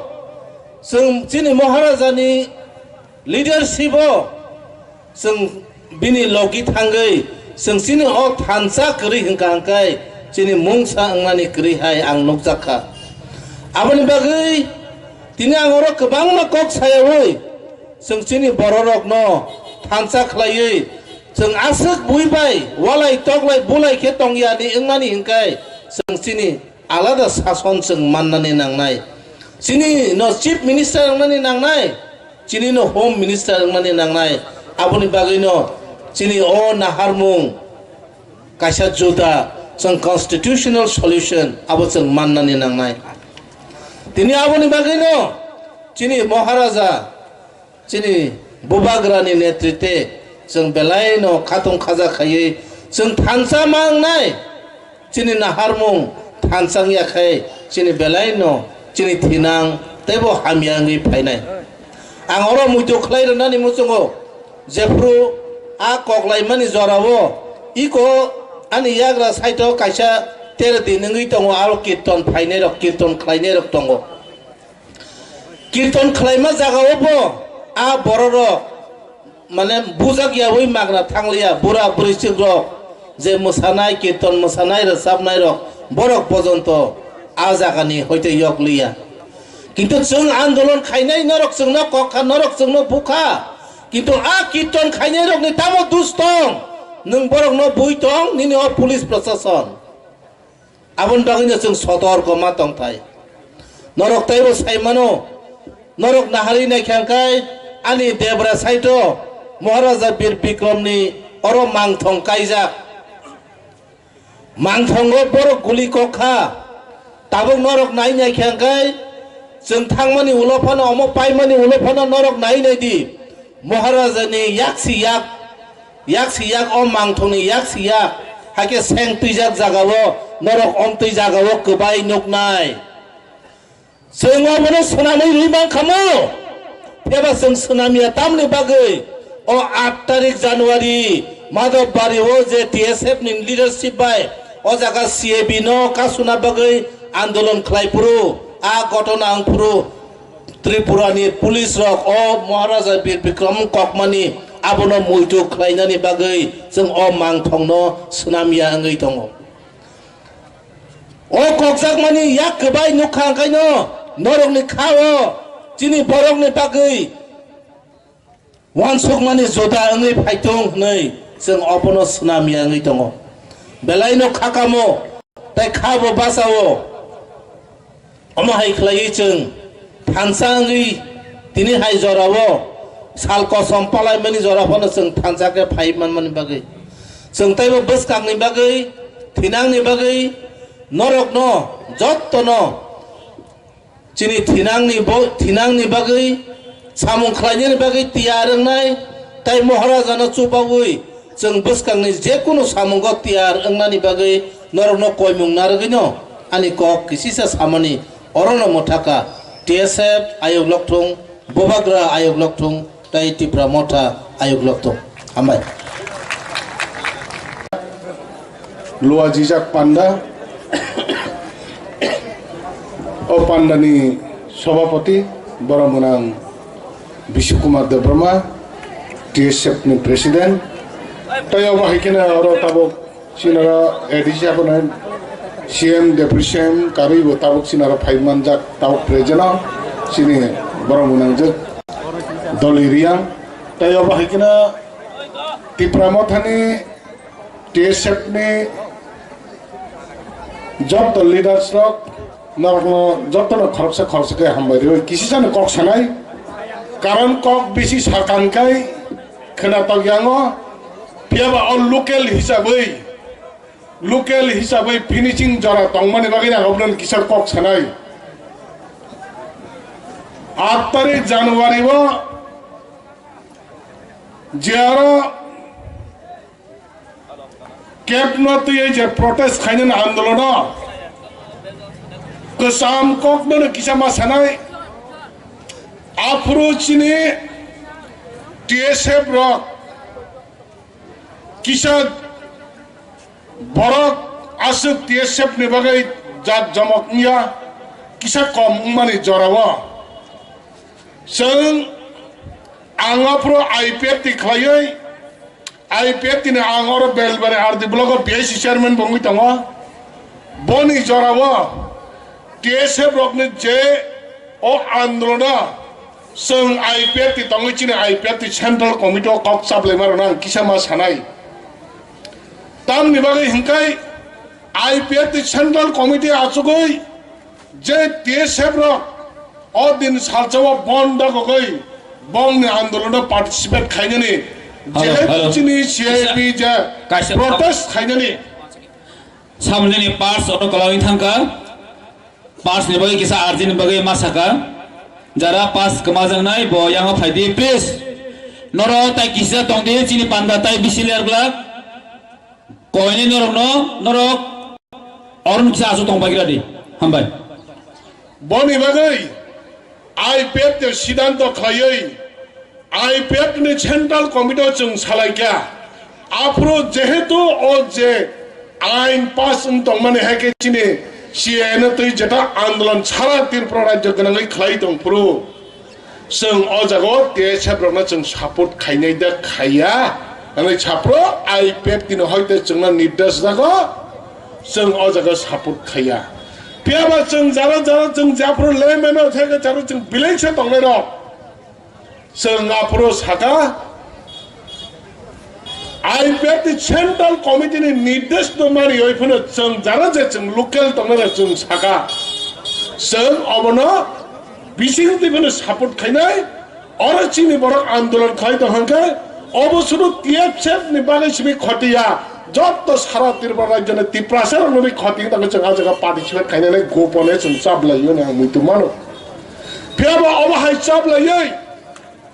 chwng chini Maharajani leadership o chwng bini logi thangwi chwng chini o thansa kwrwi hwnkha hwnkhe chini mungsa wngnani kwrwi hai ang nukjak kha. Aboni bagwi tini ang oro kwbangma kok sayawi chwng chini bororokno thansa khlaiwi chwng aswk bui bai walai toklai bulai khe tongyani wngnani hwnkhe chwng chini alada sason chwng mannani nangnai. Chini no Chief Minister wngnani nangnai, chini no Home Minister wngnani nangnai. Aboni bagwi no chini o naharmung kaisa juda chwng constitutional solution abo chwng mannani nangnai. Tini aboni bagwi no chini Maharaja chini Bubagrani netritwe chwng belai no khatung khaja khaiwi chwng thansa ma wngnai, chini naharmung thansa wngya khai chini belai no chini thinang teibo hamya wngwi phainai. Ang oro muitu khlai rwnani muchungo jephru a koklaimani jorao iko ani yagra side o kaisa tere din wngwi tongo, aro kirton phainai rok, kirton khlainai rok tongo. Kirton khlaima jagao bo a bororok, mane, bujak yaui magna thangliya, bura bwrwichwk rok je mwsanai, kirton mwsanai, rwchapnai rok, borok pojonto a jagani hoite yok liya. Kintu chwng andolon khainai norok chwngno kok kha, norok chwngno bukha. Kintu a kirton khainai rokni tamo dus tong? Nwng borokno bui tong, nini o police prosason. Aboni bagwino chwng sotorko ma tongthai. Norok teibo sai mano, norok naharwi naikha hwnkhe ani debra side o Maharaja Bir Bikromni oro mangthong kaijak. Mangthongo borok guli kok kha. Tabuk norok nai naikha hwnkhe chwng thangmani ulo phano, omo paimani ulo phano norok nai naidi. Maharajani yaksi yak, yaksi yak o mangthongni yaksi yak, hakhe seng twijak jagao norok omtwi jagao kwbai nuknai. Chwng obono swnamwi rwi mankhamu, phiyaba chwng swnamya tamni bagwi o aat tarik January Madhobari o je T S F ni leadership bai o jaga C A B no kasuna bagwi andolon khlai phuru, a gotona wng phuru Tripura ni police rok o Maharaja Bir Bikram Kokmani abono muitu khlainani bagwi chwng o mangthong no swnam ya wngwi tongo. O kokjakmani yak kwbai nukha, hwnkhaino norokni kha o chini borokni bagwi uansukmani juda wngwi phaitung hwnwi chwng obono swnam ya wngwi tongo. Belaino kha kamo tei kha bo bachao. Omo hai khlaiwi chwng thansa wngwi tini hai jorao sal kosom palaimani jora phano chwng thansa khe phai manmani bagwi, chwng teibo bwskangni bagwi, thinangni bagwi norokno jottono chini thinangni bo-, thinangni bagwi samung khlainani bagwi tiyar wngnai tei Maharajano chubaui chwng bwskangni jekunu samungo tiyar wngnani bagwi norokno koimung narwgwino ani kok kisisa samani orono mwthaka T S F ayuk lokthung, Bubagra ayuk lokthung, tei Tipra Motha ayuk lokthung. Hambai. Luajijak panda. O pandani sobhapati borok mwnang Bishnu Kumar Debbarma, T S F ni president. Tei obo hai kheno oro tabuk Sinara A D C abono C M Deputy C M karwi bo tabuk sinara phai manjak tabuk present o sini borok mwnangjak Doli Riang. Tei obo hai kheno Tipra Mothani T S F ni joto leaders rok norokno jotono khoroksa khoroksa khe hambai rwi kisisano kok sanai. Karon kok bisi sakan kai khwnatok yango. Phiyaba o local hisabwi, local hisabwi finishing jora tongmani bagwi ang obono kisa kok sanai. Aat tarik January o je aro kepno twiwi je protest khainani andolono kwcham kokno kisa ma sanai. Aphuru chini T S F rok kisa borok aswk T S F ni bagwi jak jomok wngya, kisa kom wngmani jorao chwng ang aphuru I P F T khlaiwi, I P F T ni ang oro Belbari R D block o P I C chairman bo wngwi tongo. Boni jorao T S F rokni je o andolono chwng I P F T tongwi chini I P F T Central Committee o kok chaplaima rwna ang kisa ma sanai. Tamni bagwi hwnkhe I P F T Central Committee achugwi je T S F rok o din salsa o bon dagogwi bongni andolono participate khainani, hello, jehetu hello, chini C I B je kaisa protest khainani. Samjani pass oro kwlangwi thangkha. Pass ni bagwi kisa urgent ni bagwi ma saka. Jara pass kwmajaknai bo yango phaidi, please. Noro tai kisa tongdi, chini panda tai bisi ler glak. Koini norokno, norok oroni kisa aswk tong bagira di. Hambai. Boni bagwi I P F ni siddhanto khlaiwi I P F ni Central Committee o chwng salaikha. Aphuru jehetu o je ain pass wng tongmani hai khe chini C A A no twi jeta andolon sara Tripura rajyo gwnangwi khlai tongphuru, chwng o jaga o T S F rokno chwng support khainai da khaiya, hwnwi saphuru I P F ni hoite chwngno nirdesh jago, chwng o jaga support khaiya. Phiyaba chwng jara jara chwng jephuru lemeno theke jara chwng belai se tongnai rok. Chwng aphuru saka, I P F ni Central Committee ni nirdesh no mani oi phano chwng jara je chwng local tongnai rok chwng saka, chwng obono bising twi phano support khainai. Oro chini borok andolon khai tong hwnkhe obo sudu T S F ni bagwi simi khotiya, jotto sara Tripura rajyo ni Tiprasa rok ni khoti tong chwng a jaga participate khainai gopone chwng chablai yoni ang muitu mano. Phiyaba obo hai chablaiwi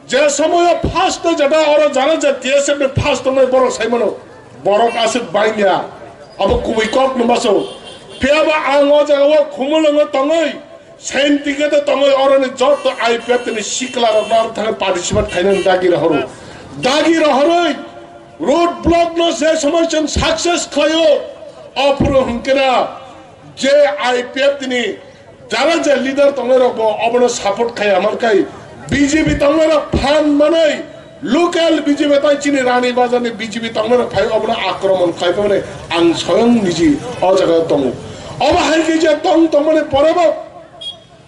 je somoyo first jeta oro jara je T S F ni first tongnai borok sai mano, borok aswk bangya, abo kubui kok no maso. Phiyaba ang o jaga o Khumulwngo tongwi, Saintikhe tongwi oroni joto I P F ni sikla rok no thangwi participate khainani dagi rohoro. Dagi rohorwi Road block no je somoi chwng success khlaio, aphuru hwnkhe na je I P F T ni jara je leader tongnai rok bo obono support khai, amar kai B J P tongnai rok phan manai local B J P tai chini Rani Bazar ni B J P tongnai rok phai obono akromon khlai phai mani ang soyong niji o jaga tongo. Obo hai khe je tong tongmani pore bo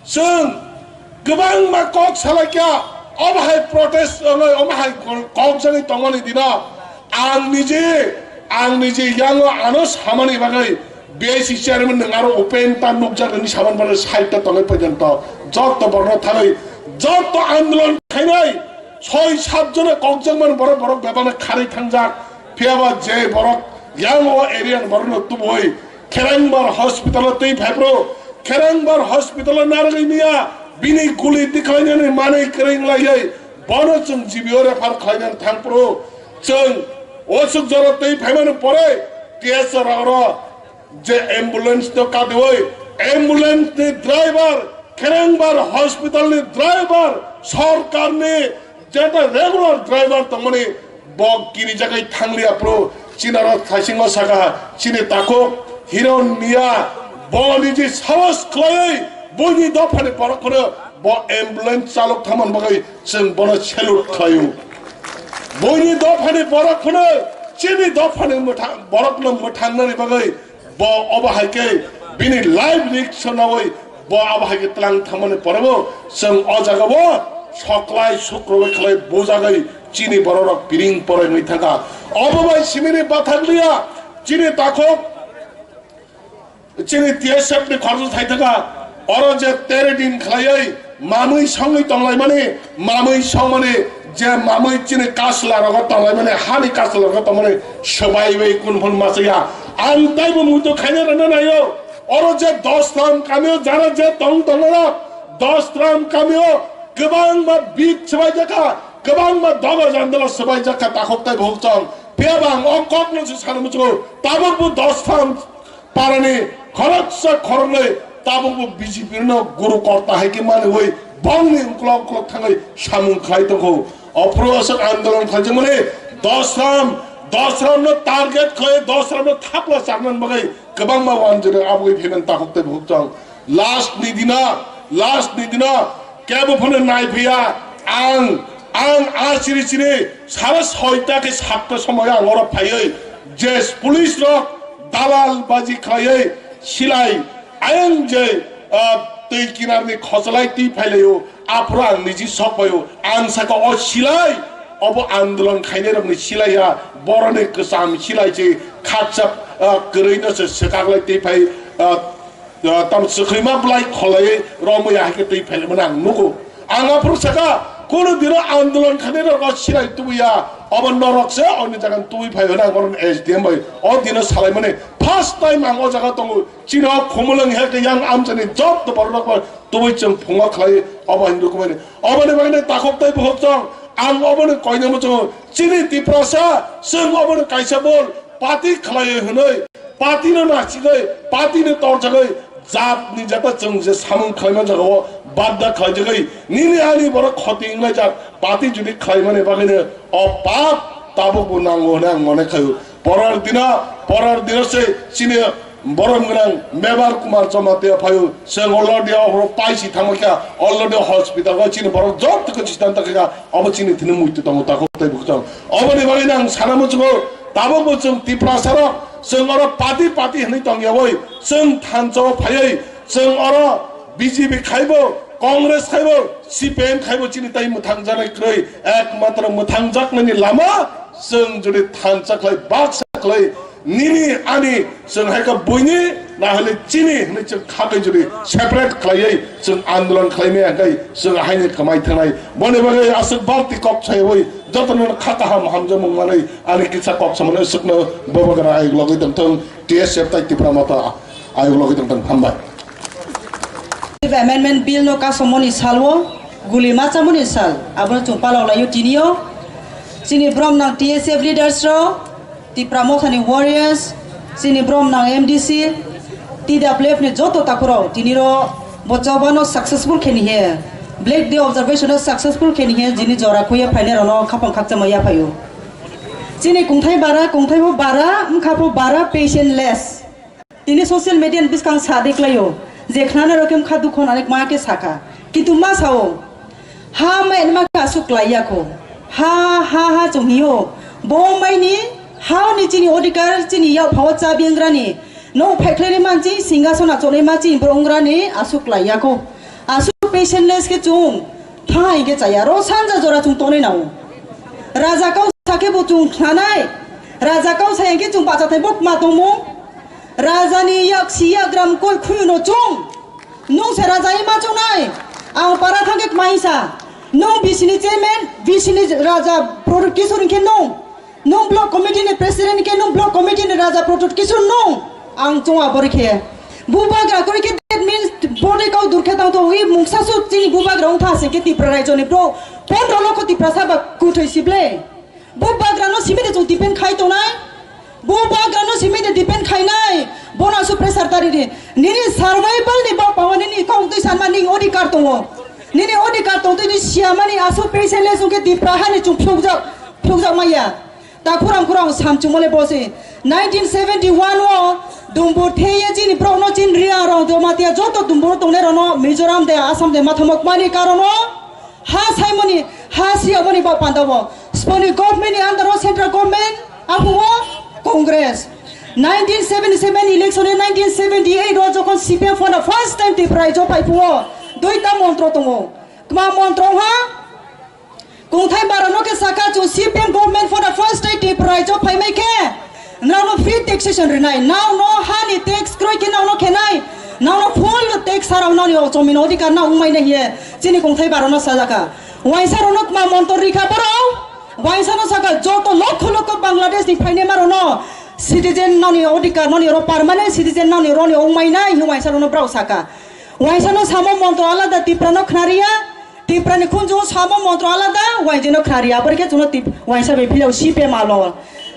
Chwng kwbangma kok salaikha, omo hai protest wngwi, omo hai kok jagwi tongmani dino ang niji, ang niji yango ano samani bagwi B I C chairman nwng aro open ta nukjak nini samani bagwi side ta tongwi poito, jotto borno thangwi, jotto andolon khainai soi sat jona kokjakmani borok, borok bebakno kharwi thangjak. Phiyaba je borok yango area ni borokno tubui Kherengbar hospital o twi phai phuru, Kherengbar hospital o narwgwi miya bini guli tikhlainani manwi kwrwng laiwi bono chwng G B O refer khlainani thang phuru, chwng o swk jora twi phaimani pore T S R oro je ambulance no kadiwi, ambulance ni driver, Kherengbar hospital ni driver, sorkar ni Jeta regular driver tongmani bo kirijagwi thangliya phuru, chini oro thaisingo saka, chini takhuk Hiron Miya, bo niji sahos khlaiwi buini dophani borok phano bo ambulance chalok thangmani bagwi chwng bono salute khlaio. Buini dophani borok phano chini dophani mwthang-, borokno mwthangnani bagwi Bo obo hai khe bini life risk nawi bo abo hai khe tlang thangmani porebo chwng o jagao soklai sukroi khlai bujagwi chini bororok piring poraimwi thangkha. Obo bai simini bathakliya chini takhuk, chini T S F ni khoroksa thai thangkha. Oro je tere din khlaiwi mamwi songwi tonglaimani, mamwi songmani, je mamwi chini kasla rogo tonglaimani, hani kasla rogo tongmani, swbaiwi kunphun machaya. Ang taibo muitu khaina rwna naio. Oro je Dosram kamio jara je tong tongo, Dosram kamio kwbangma bit swbaijakha, kwbangma doga jandala swbaijakha, takhuk tai bukhuk chwng. Phiyaba ang o kokno se sana muchungo, tabukbo Dosram parani khoroksa khoroknwi tabukbo B J P no guru korta hai khe manwi bongni uklok uklok thangwi samung khlai tongkho. Ophuru aswk andolon khlaijakmani Dosram, Dosramno target khlai, Dosramno thapla charnani bagwi kwbangma wanjwk aboni phaimani takhuk tei bukhuk chwng. Last ni dina, last ni dina kebo phano nai phiya. Ang, ang a chiri chiri sare soita khe satta somoy ang oro phaiwi je police rok dalal baji khlaiwi silai ayang je, ah, twi kinarni khochalai twi phailaio, aphuru ang niji sok phaio. Ang saka o silai, obo andolon khainai rokni silai ya, boroni kwcham silai se khakchap, ah, kwrwino se swkaklai twi phai, ah, Ah, tam swkhaima bwlai kholai romwi ahai khe twi phailaimani ang nugo. Ang aphuru saka, kunu dino andolon khainai rok silai tubuya, obo norok se oni jaga tubui phai hwnwi ang bono S D M bai o dino salaimani. First time ang o jaga tongo, chini o Khumulwng hai khe yang amchani joto borok rok bai tubui chwng phungo khlai obo hinwi kumani. Oboni bagwi takhuk tei bukhuk chwng ang oboni koina muchungo chini Tiprasa chwng oboni kaisa bol party khlaiwi hwnwi. Party no nachigwi, party no torjagwi, jat ni jata chwng je samung khlaima jagao badda khlaijagwi, nini ani borok khoti wngnai jat, party jodi khlaimani bagwino o pap tabukbo nango hwnwi ang mone khaio. Porar dina, porar dina se chini borom gwnang Mebar Kumar Jamatia phaio, chwng already o paisi thangma kha, already hospital o chini borok joto khe chistan ta kha, obo chini thini muitu tongo takhuk tei bukhuk tongo. Oboni bagwino ang sana muchungo, tabukbo chwng Tiprasa rok, chwng oro party party hwnwi tongyawi, chwng thansa o phaiwi, chwng oro B J P khaibo, Congress khaibo, C P M khaibo chini tai mwthangjaknai kwrwi, ekmatro mwthangjaknaini lama chwng jodi thansa khlai, baksa khlai, nini ani chwng hai khe buini, na hwnwi chini hwnwi chwng kha khe jodi separate khlaiwi chwng andolon khlaimaya hwnkhe chwng haini kwmai thangnai. Boni bagwi aswk balti kok saiwi jotono kha kaham hamjakmung manwi ani kisa kok samani aswkno bobo gana ayuk logwi tongthung, T S F tai Tipra Motha ayuk logwi tongthung. Hambai. Amendment Bill no kasomoni salwo guli machamoni sal abono chwng palok laio tinio chini brom nang T S F leaders rok, Tipra Mothani warriors, chini brom nang M D C, T W F ni joto takhurok tiniro bo chobano successful kheni he, Black Day observation no successful kheni he jini jora khuye phainai rokno khapang khakchangma yaphaio. Chini kungthai bara, kungthai bo bara, wngkha bo bara, patientless. Tini social media ni bwskang sa de klaio, je khnana rok khe wngkha dukho nani ma khe sakha. Kintu ma sao, ha mai ma khe aswk klai ya kho. Ha, ha, ha chung hio. Bo mai ni ha ni chini odhikar, chini yak phao cha beng rani. Nung phaikhlai ma chi, singasona chonai ma chi, borok wng rani aswk klai ya kho. Aswk patientless khe chung. Thai khe chaya, ro sanja jora chung tonwi nao. Raja kau sakhe bo chung khnanai. Raja kau sayang khe chung bacha thai bo kma tongmung. Raja ni yak si yak gram koi khuyu no chung. Nung se raja ima chung nai. Ang para thang khe kmai sa. Nung bisini chairman, bisini raja Pradyot Kishore khe nung. Nung block committee ni president khe nung block committee ni raja Pradyot Kishore nung. Ang chunga bori khe. Bubagra kori khe that means bode kau dur khe tang to wi mungsa su chini bubagra wng tha se khe Tipra raijo ni bro pondro lokho Tiprasa ba kuthoi sible. Bubagra no simi de chung depend khai tongnai. Bubagra no simi de depend khai nai. Bona su pressure tari di. Nini survival ni bak pawa nini kong twi sanma ning odhikar tongo. Nini odhikar tong twi ni siya mani asu peisele sung khe Tipra hani chung phukjak, phukjak maya. Ta khurang khurang samchung mole bosi. Nineteen seventy-one o dumbur theye chini brok no chin ria rong Jamatia joto dumbur tongnai rok no Mizoram de Assam de mathamok mani karon o ha saimoni ha siyamoni bak panda o. Sponi government ni under o central government aphung o Congress. Nineteen seventy-seven election e nineteen seventy-eight o jokhon C P M for the first time Tripura raijo phai phung o duita montro tongo. Tma montro ha? Kungthai bara no khe saka chung C P M government for the first time Tripura raijo phaimai khe, nrao no free taxation rinai, nao no ha ni tax kroi khe nao no khenai, nao no full tax sarao nao ni o jomin odhikar nao wngmai nai hiye chini kungthai bara no sajaka. Waisa rao no tma montor rikha borok, waisa no saka joto lokho lokho Bangladesh ni phainai ma rao no citizen nao ni odhikar nao ni ro permanent citizen nao ni ro ni wngmai nai hi waisa rao no brao saka. Waisa no samo montor alada Tripura no khna riya, Tripura ni khunju samo montro alada, wainjino khnari, aboni khe chwngno tip-, waisa bai phileo C P M alo.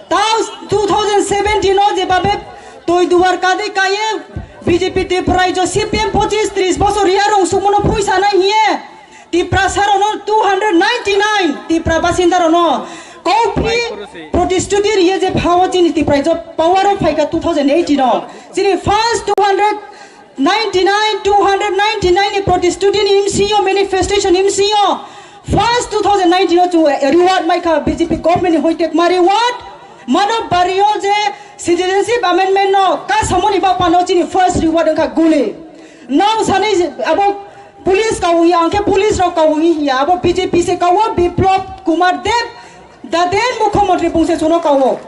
Tao two thousand seventeen o jebabe twi duar kadi kaye B J P Tripura raijo C P M pochis tris bosor ya rong sukmono phuisa nai hiye. Tiprasa rono two hundred ninety-nine, Tipra basinda rono. Kau free protest riye je phawo chini Tipra raijo power o phaika two thousand eighteen o. Chini first two hundred ninety-nine, two hundred ninety-nine ni protest ni M C O, manifestation M C O. First two thousand nineteen o chung reward maikha B J P government ni hoite kma reward. Mano bario je citizenship amendment no kasamoni ba pano chini first reward wngkha guli. Nang sani abo police kawi ya, angke police rok kawi ya, abo B J P se kawo Biplab Kumar Deb. Daden mukhyamantri bungse chuno kawo.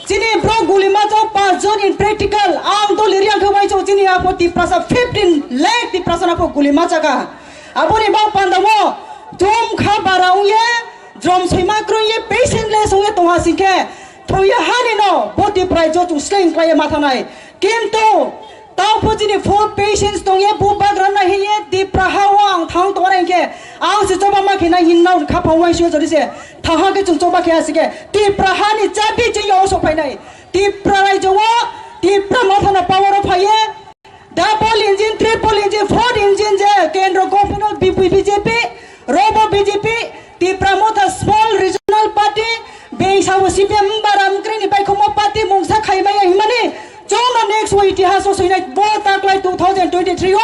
Chini bro guli machok pas jon in practical. Ang to liri ang khe waisok chini apo Tiprasa fifteen lakh Tiprasa na po guli machaka. Aboni bak panda wo. Jom kha bara ungye. Jom soima krungye patientless ungye tongha singkhe. Thoye hani no. Bo Tipra jo chung sleng klaiye mathanai. Kintu Tao pho chini full patience tongye, bubagra na hiye, Tipra ha o ang thang tongna hinkhe, ang se choba ma khe na hin nao kha phang waisio jodi se, thaha khe chung choba khe asike, Tipra ha ni chabi chini o sok phainai, Tipra raijo o, Tipra mathana power o phaiye, double engine, triple engine, four engine je, kendro government o B J P, Robo B J P, Tipra Motha small regional party, beng sabo C P M bara mkrini paikhomo party mungsa khaimaya himani, chongno next o itihas o soinai bo taklai two thousand twenty-three o,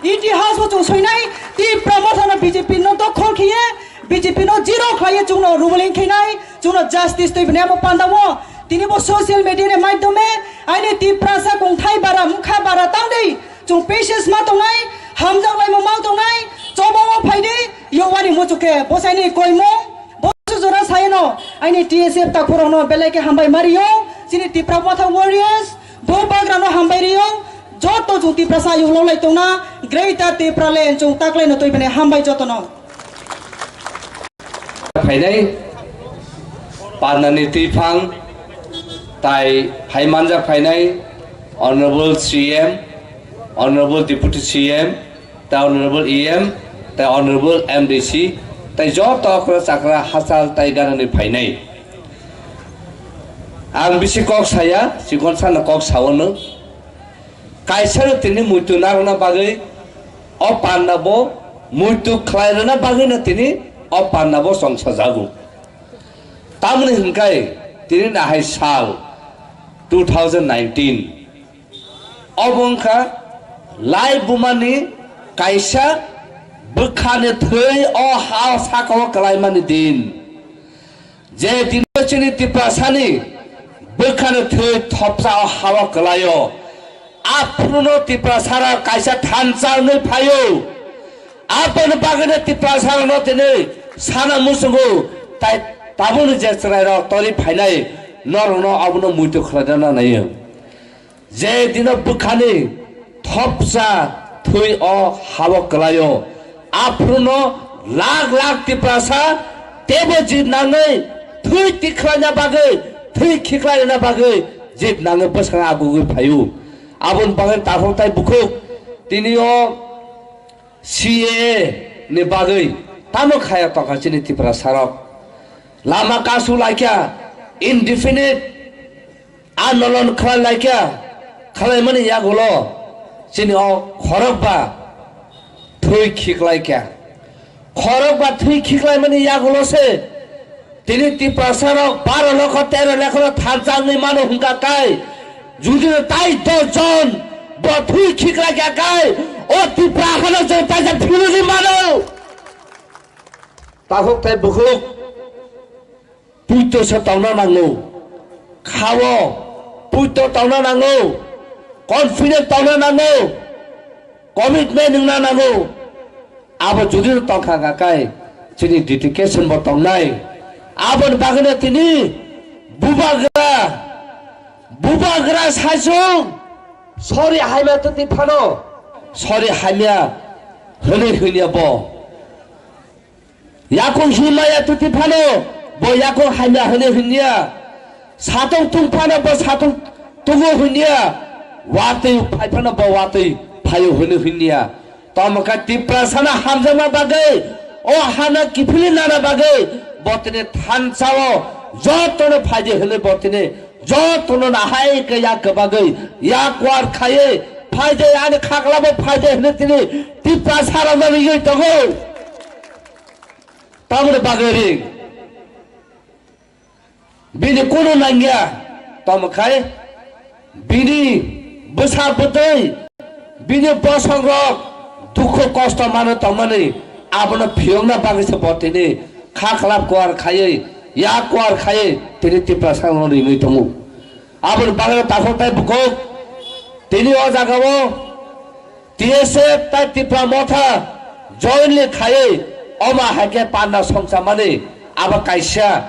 itihas o chung soinai, Tipra Mothano B J P no dokhol khiye, B J P no zero khlaiye chungno ruling khinai, chungno justice twi bini amo panda o, tini bo social media ni maidome, aini Tiprasa kungthai bara, mkha bara tangdi, Chung patience ma tongnai, hamjak laimo ma tongnai, choba ma phaidi, yowani muchuk khe bwsaini koimung, bo jora sayano, aini T S F takhurokno belai khe hambai ma rio, chini Tipra Motha warriors, bo bagrano hambai rio, joto chung Tiprasa yunglo lai tongna, Greater Tipraland chung taklaino twi bini hambai jotono. Phainai, Parnani twiphang, tai phai manjak phainai, Honorable C M, Honorable Deputy C M, tai Honorable E M, tai Honorable M D C, tai joto okra chakra hachal tai ganani phainai. Ang bisi kok saya, chikon sana kok saono. Kaisano tini muitu narwkna bagwi o panda bo muitu khlai rwna bagwino tini o panda bo chongsajago. Tamoni hwnkhai tini nahai sal two thousand nineteen. Obo wngkha lai bumani kaisa bwkhani thwi o ha sakao kwlaimani din. Je dino chini Tiprasani bwkhani thwi thopsa o hao kwlaio, aphruno Tiprasara kaisa thansa wngwi phaio. Aboni bagwino Tiprasarano tini sana muchungo, tai tabukni je chwrairok tori phainai norokno abono muitu khlaina nanaio. Je dino bwkhani thopsa thwi o hao kwlaio, aphruno lakh lakh Tiprasa teibo jit nangwi thwi tikhlaina bagwi, thwi khiklaina bagwi jit nangwi bwskango agugwi phaio. Aboni bagwi takhuk tai bukhuk tini o C A A ni bagwi tamo khaya tongkha chini Tiprasarok? Lama kasu laikha, indefinite andolon khlai laikha, khlaimani yagulo chini o khorokba thwi khiklaikha. Khorokba thwi khiklaimani yagulo se tini Tiprasarok baro lokho tero lokho thansa wngwi mano hwnkha kai, judino tai dos jon bo thwi khiklaikha kai, o Tipra hano chwng taisa philugwi mano. Takhuk tai bukhuk puito se tongna nango, khao puito tongna nango, confident tongna nango, commitment wngna nango. Abo judino tongkha hwnkha kai chini dedication bo tongnai. Aboni bagwino tini bubagra, bubagra saichung sori hamya twtwi phano, sori hamya hwnwi hwnya bo. Yakung himaya twtwi phano bo yakung hamya hwnwi hwnya. Satung tung phano bo satung tungo hwnya. Watwi phai phano bo watwi phaio hwnwi hwnya. Tamo khe Tiprasano hamjakma bagwi, o hano kiphilwi nana bagwi bo tini thansa o jotono phaidi hwnwi bo tini jotono nahai khe yak kwbagwi yak kwar khaiwi phaidi ani khaklabo phaidi hwnwi tini Tiprasarokno riwi tongo. Tamoni bagwi ring. Bini kunu nangya, tamo khai bini bwsa bwtwi, bini bosongrok dukhu kosto mano tongmani, abono phiyokna bagwi se bo tini kha khlap kuar khaiwi, yak kuar khaiwi tini Tiprasano ringwi tongo. Aboni bagwi takhuk tai bukhuk tini o jagao T S F tai Tipra Motha jointly khaiwi omo hai khe panda songchamani abo kaisa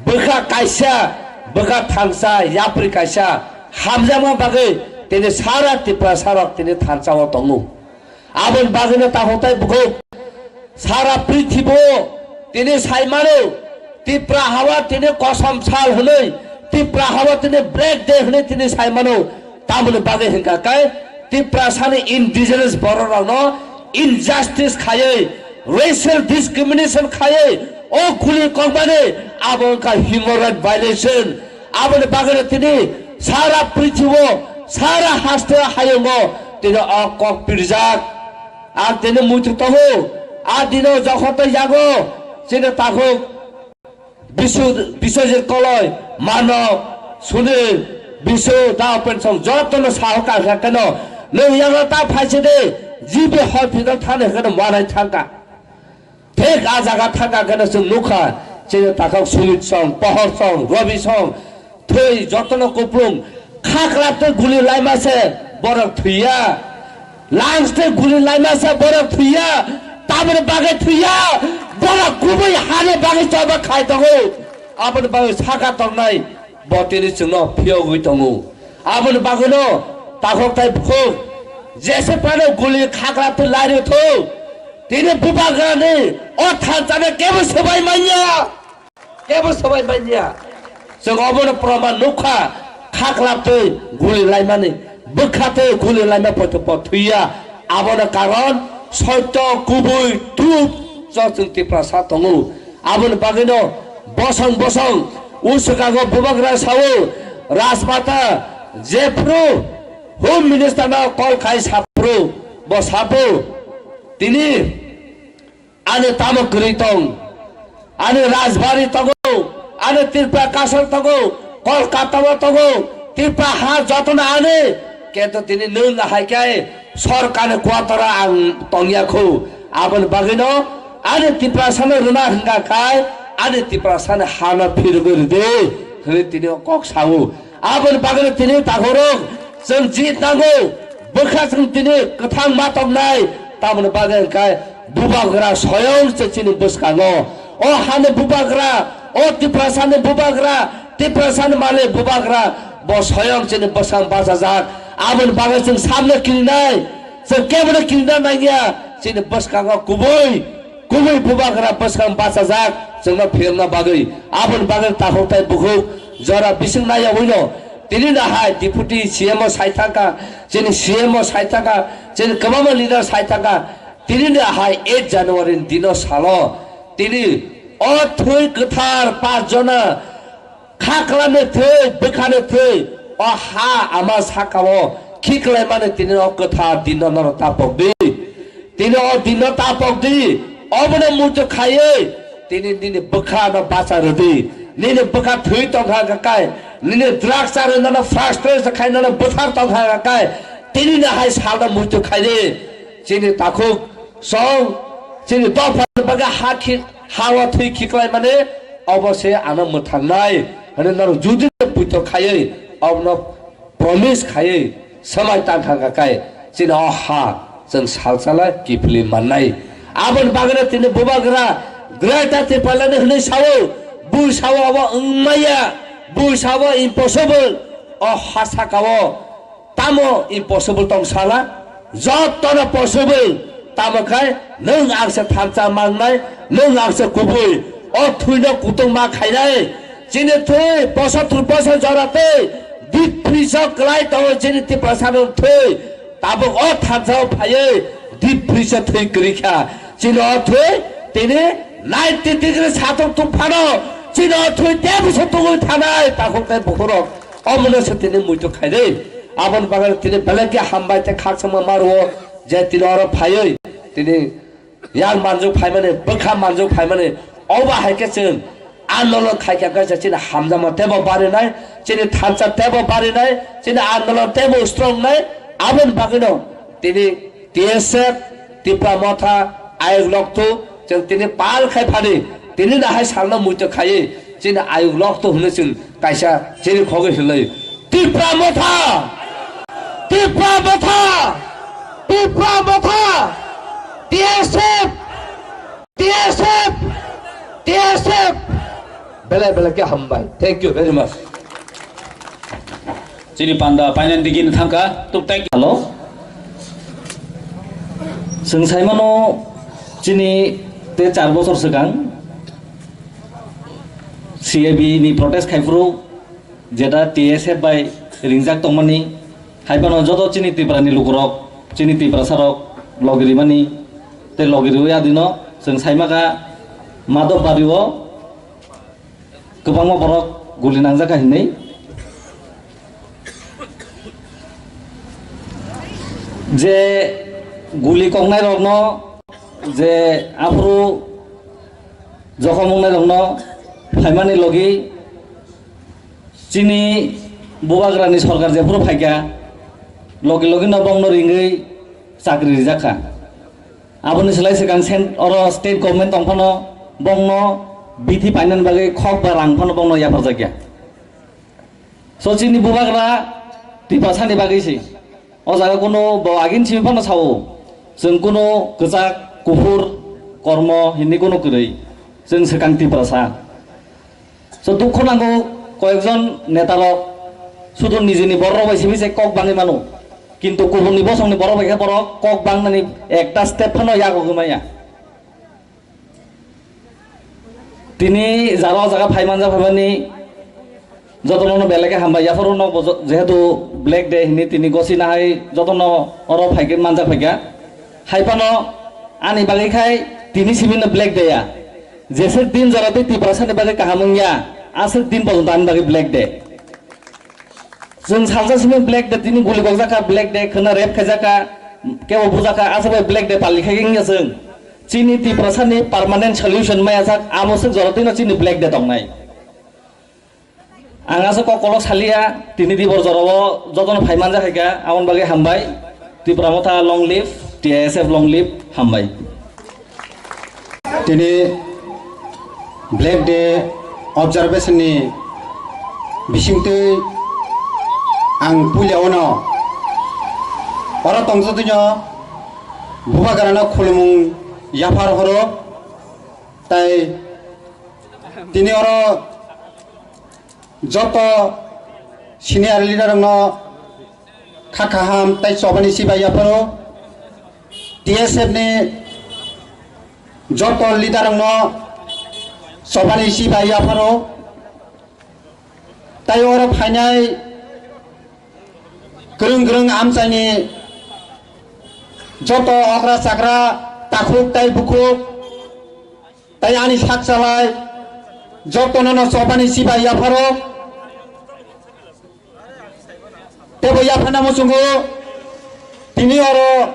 bwkha, kaisa bwkha thansa yapri kaisa hamjakma bagwi tini sara Tiprasarok tini thansa o tongo. Aboni bagwino takhuk tai bukhuk sara prithibo tini saimano Tipra hawa tini kosom sal hwnwi, Tipra hawa tini Black Day hwnwi tini saimano. Tamoni bagwi hwnkha khe Tiprasani indigenous bororokno injustice khaiwi, racial discrimination khaiwi, o guli kokmani abo wngkha human right violation. Aboni bagwino tini sara prithibo, sara haste hayungo tini o kok pirjak. Ang tini muitu tongo, a dino jokhor tei yago chini takhuk Bisu, Biswajit Koloi, Manok, Sunil, Bisu, Dao Pensong, jotono saho kangkha keno, nwng yago ta phaise de, G B hospital thani keno manai thangka. Thik a jaga thangka keno chwng nukha, chini takhuk Sumit Song, Pohor Song, Robi Song, thwi jotono kuplung, khaklap tei guli laima se borok thwiya. Lungs tei guli laima se borok thwiya, tamoni bagwi thwiya, borok kubui hani bagwi choba khai tongo, aboni bagwi saka tongnai bo tini chwngno phiyogwi tongo. Aboni bagwino takhuk tai bukhuk jese phano guli khakra twi lairwthu, tini bubagrani o thansano kebo swbai manya. Kebo swbai manya. Chwng obono proman nukha, khaklap twi guli laimani, bwkha twi guli laima poito po thwiya. Abono karon soito kubui truth chwng Tiprasa tongo. Aboni bagwino bosong bosong uswkago bubagra sao, Rajmata jephru Home Minister no call khai saphru bo saphru tini ani tamo kwrwi tong, ani rajbari tongo, ani Tripura Castle tongo, Kolkata o tongo, Tripura ha jotono ani, kintu tini nwng hai khe sorkarni quarter o ang tongya khu. Aboni bagwino ani Tiprasano rwna hwnkha khai ani Tiprasani hano phirogwi rwdi hwnwi tini o kok sao. Aboni bagwino tini takhorok chwng jit nango, bwkha chwng tini kwthang ma toknai, tamoni bagwi hwnkhe bubagra soyong se chini bwskango. O hani bubagra, o Tiprasani bubagra, Tiprasani malik bubagra, bo soyong chini bwskang bachajak. Aboni bagwi chwng samno kirinai, chwng kebono kirina nangya, chini bwskango kubui, kubui bubagra bwskang bachajak, chwngno phirokna bagwi. Aboni bagwi takhuk tai bukhuk jora bising naiya uino. Tini no hai Deputy C M o sai thangkha, chini C M o sai thangkha, chini kwbangma leader sai thangkha. Tini no hai eight January ni dino salo tini o thwi kwthar pas jona khaklani thwi, bwkhani thwi, o ha ama sakao khiklaimani tini o kwthar dino norok tapok di. Tini o dino tapok di, obono muitu khaiwi, tini nini bwkha no bacha rwdi, nini bwkha thwi tongkha hwnkha kai, nini drugs charwi nono frustration khai nono bwthar tongkha hwnkha kai, tini no hai salno muitu khaidi. Chini takhuk song, chini dopha ni bagwi ha khi-, ha o thwi khiklai mani, obo se ano mwthangnai hwnwi nono judi puito khaiwi obono promise khaiwi swmai tangkha hwnkha kai chini o ha chwng salsala kiphilwi mannai. Aboni bagwino tini bubagra Greater Tipraland hwnwi sao, bui sao abo wngmaya, bui sao impossible. O ha sakao tamo impossible tong sala, jotono possible. Tamo khai nwng ang se thansa mangnai, nwng ang se kubui. O thwino kutung ma khainai. Chini thwi bosor thwi bosor jora twi deep freeze o kwlai tongo chini Tiprasa no thwi. Tabuk o thansa o phaiwi deep freeze o thwi kwrwi kha. Chini o thwi tini ninety degree satung tungphano chini o thwi tebwse tungwi thanai takhuk tei bukhurok. Omono se tini muitu khaidi. Aboni bagwi tini belai khe hambai tei khakchangma ma rwo je tini oro phaiwi tini yang manjak phaimani, bwkha manjak phaimani, obo hai khe chwng andolon khai khe kaisa chini hamjakma teibo barinai, chini thansa teibo barinai, chini andolon teibo strong nai. Aboni bagwino tini T S F, Tipra Motha, Ayuk Loktu, chwng tini pal khai phani, tini no hai salno muitu khaiwi chini Ayuk Loktu hwnwi chwng kaisa chini khogwi hwnwi Tipra Motha! Tipra Motha! Tipra Motha! T S F! T S F! T S F! Belai belai khe hambai. Thank you very much. Chini panda painani digini thangkha, tuk thank you. Hello. Chwng saimano chini tei char bochor swkang C A B ni protest khaiphuru jeta T S F bai ringjak tongmani, hai phano joto chini Tripura ni lukurok, chini Tiprasa rok logi rimani tei logi riwi adino chwng saimaka Madhobari o kwbangma borok guli nangjakha hinwi. Je guli koknai rokno je aphuru jokhom wngnai rokno phaimani logi chini bubagrani sorkar jephuru phaikha logi logi no bongno ringwi chakri rijakha. Aboni slai swkang cent-, oro state government tongphano bongno bithi painani bagwi khok ba rang phano bongno yapharjakya. So chini bubagra Tiprasani bagwi se. O jaga kunu bo agin simi phano sao. Chwng kunu kwchak, kuphur, kormo hinwi kunu kwrwi. Chwng swkang Tiprasa. So dukho nango koyekjon netarok sudu nijini bororok bai simi se kok bangwi mano. Kintu kubunni bosongni borok bai khe borok kok bangnani ekta step phano yagogwi maya. Tini jara o jaga phai manja phaimani jotono no belai khe hambai. Yaphuru no bo jo-, jehetu Black Day hini tini gosi nahai jotono oro phaikhe manja phaikha. Hai phano ani bagwi khai tini simi no Black Day ya. Jeswk din jora tei Tiprasani bagwi kaham wngya, aswk din pojonto ani bagwi Black Day. Chwng salsa simi Black Day, tini guli gokjakha Black Day, khwna rape khaijakha, kebo bujakha, aswk bai Black Day pali khai wngya chwng. Chini Tiprasani permanent solution maya jak, amo swk jora tino chini Black Day tongnai. Ang aswk kok kolok saliya, tini dibor jorao jotono phaiman jakhaikha, aboni bagwi hambai. Tipra Motha long live, T I S F long live, hambai. Tini Black Day observation ni bisingtwi ang puila ono oro tongjaktwino Bubagrano khulumung yaphar horo, tai tini oro joto senior leader rokno kha kaham tai chobani sibai yapharo, T S F ni joto leader rokno chobani sibai yapharo, tai oro phainai kwrwng kwrwng amchaini joto okra chakra takhuk tai bukhuk tai ani sak chalai jotono no chobani sibai yapharo. Tebo yaphana muchungo tini oro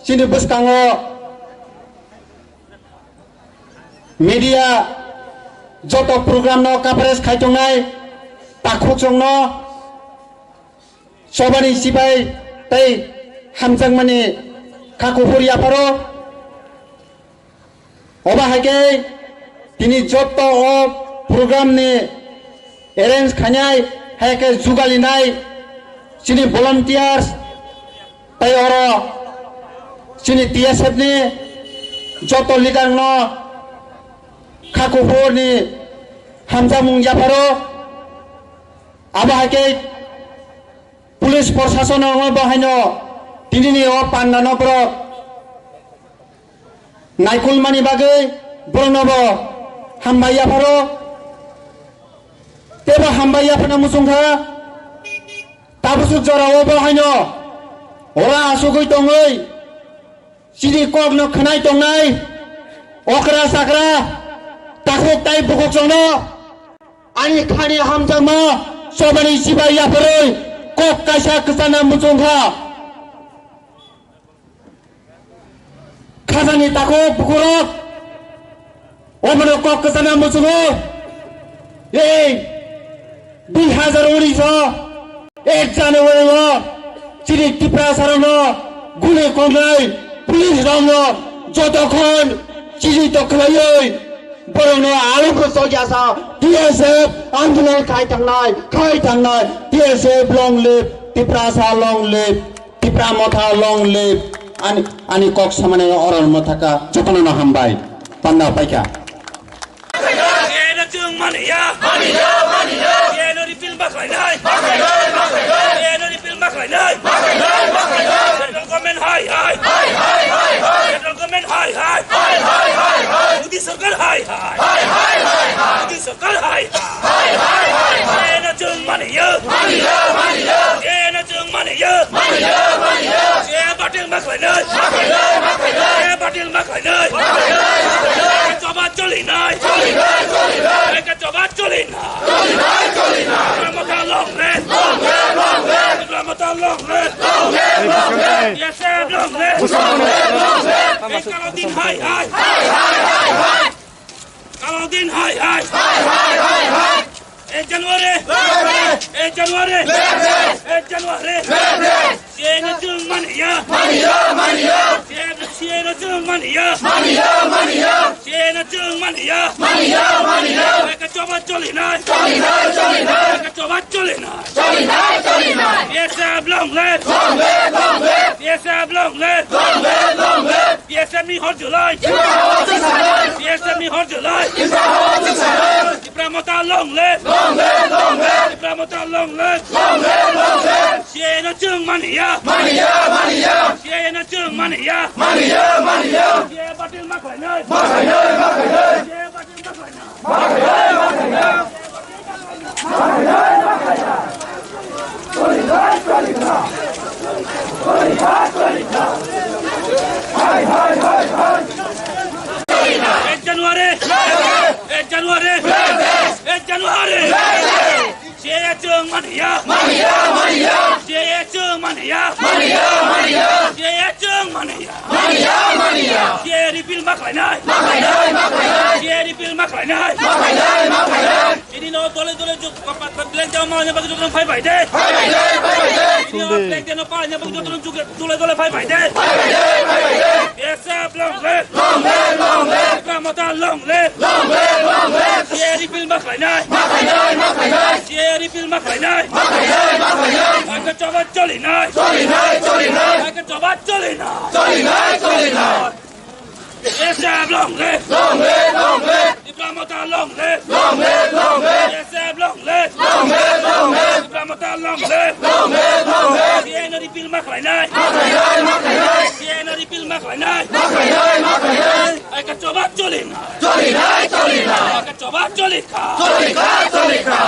chini bwskango media joto program no coverage khai tongnai takhuk chwngno chobani sibai tei hamjakmani kha kuphur yapharo. Obo hai khe tini joto o program ni arrange khainai, hai khe jugalinai chini volunteers tei oro chini T S F ni joto leader no kha kuphur ni hamjakmung yapharo. Abo hai khe police prosason no bo haino tini ni o panda no borok naikolmani bagwi borokno bo hambai yapharo. Tebo hambai yaphana muchungkha. Tabuk jora o bo haino ora asugwi tongwi chini kokno khwnai tongnai okra chakra takhuk tai bukhuk chwngno ani khani hamjakma chobani sibai yapharwi kok kaisa kwchana muchungkha. Khajani takhuk bukhurok omono kok kwchana muchungo. Ei dui hazar unis o ek January o chini Tiprasa rokno guli kongnai police rokno jotokhon chini to khlaiwi borokno alukho sokyasa T S F andolon khai thangnai, khai thangnai. T S F long live, Tiprasa long live, Tipra Motha long live. Ani, ani kok samani oron mothaka jotono no hambai. Panda paikha. Keno chwng mani ya. Mani ya, mani ya. Keno repeal ma khlainai. Ma khlainai, ma khlainai. Keno repeal ma khlainai. Ma khlainai, ma khlainai. Central government hai hai. Hai, hai, hai, hai. Central government hai hai. Hai, hai, hai, hai. Modi sarkar hai hai. Hai, hai, hai, hai. Modi sarkar hai hai. Hai, hai, hai, hai. Keno chwng mani ya. Mani ya, mani ya. Keno chwng mani ya. Mani ya, mani ya. Keno batil ma khlainai. Ma khlainai, ma khlainai. Keno batil ma khlainai. Ma khlainai, ma khlainai. Choba cholinai. Cholinai, cholinai. Keno choba cholinai. Cholinai, cholinai. Tipra Motha long live. Long live, long live. Tipra Motha long live. Long live, long live. Yes, sir, long live. Long live, long live. Ei kalo din hai hai. Hai, hai, hai, hai. Kalo din hai hai. Hai, hai, hai, hai. Ei January. Left, left. Ei January. Left, left. Ei January. Left, left. Keno chwng mani ya. Mani ya, mani ya. Keno, keno chwng mani ya. Mani ya, mani ya. Keno chwng mani ya. Mani ya, mani ya. Eka choba cholinai. Cholinai, cholinai. Eka choba cholinai. Cholinai, cholinai. Yes, sir, long live. Long live, long live. Yes, sir, long live. Long live, long live. T S F ni hor julai. Tipra hor julai. T S F ni hor julai. Tipra hor julai. Tipra Motha long live. Long live, long live. Tipra Motha long live. Long live, long live. C A A no chwng mani ya. Mani ya, mani ya. C A A no chwng mani ya. Mani ya, mani ya. C A A batil ma khlainai. Ma khlainai, ma khlainai. C A A batil ma khlainai. Ek January! Ek January! Ek January! C A A chwng mani ya! Mani ya, mani ya! C A A chwng mani ya! Mani ya, mani ya! C A A chwng mani ya! Mani ya, mani ya! C A A repeal ma khlainai! Ma khlainai, ma khlainai! C A A repeal ma khlainai! Ma khlainai, ma khlainai! Nino dole dole juk, pa, pa, pa, black down ma, nyabak juk, phai phai de. Phai phai de, phai phai de. Nino black down pa, nyabak juk, juk, dole dole phai phai de. Phai phai de, phai phai de. B S F long live. Long live, long live. Tipra Motha long live. Long live, long live. C A A repeal ma khlainai. Ma khlainai, ma khlainai. C A A repeal ma khlainai. Ma khlainai, ma khlainai. Aka choba cholinai. Cholinai, cholinai. Aka choba cholinai. Cholinai, cholinai. B S F long live! Long live, long live! Tipra Motha long live! Long live, long live! B S F long live! Long live, long live! Tipra Motha long live! Long live, long live! C A A no repeal ma khlainai! Ma khlainai, ma khlainai! C A A no repeal ma khlainai! Ma khlainai, ma khlainai! Aka choba cholinai! Cholinai, cholinai! Aka choba cholikha! Cholikha, cholikha!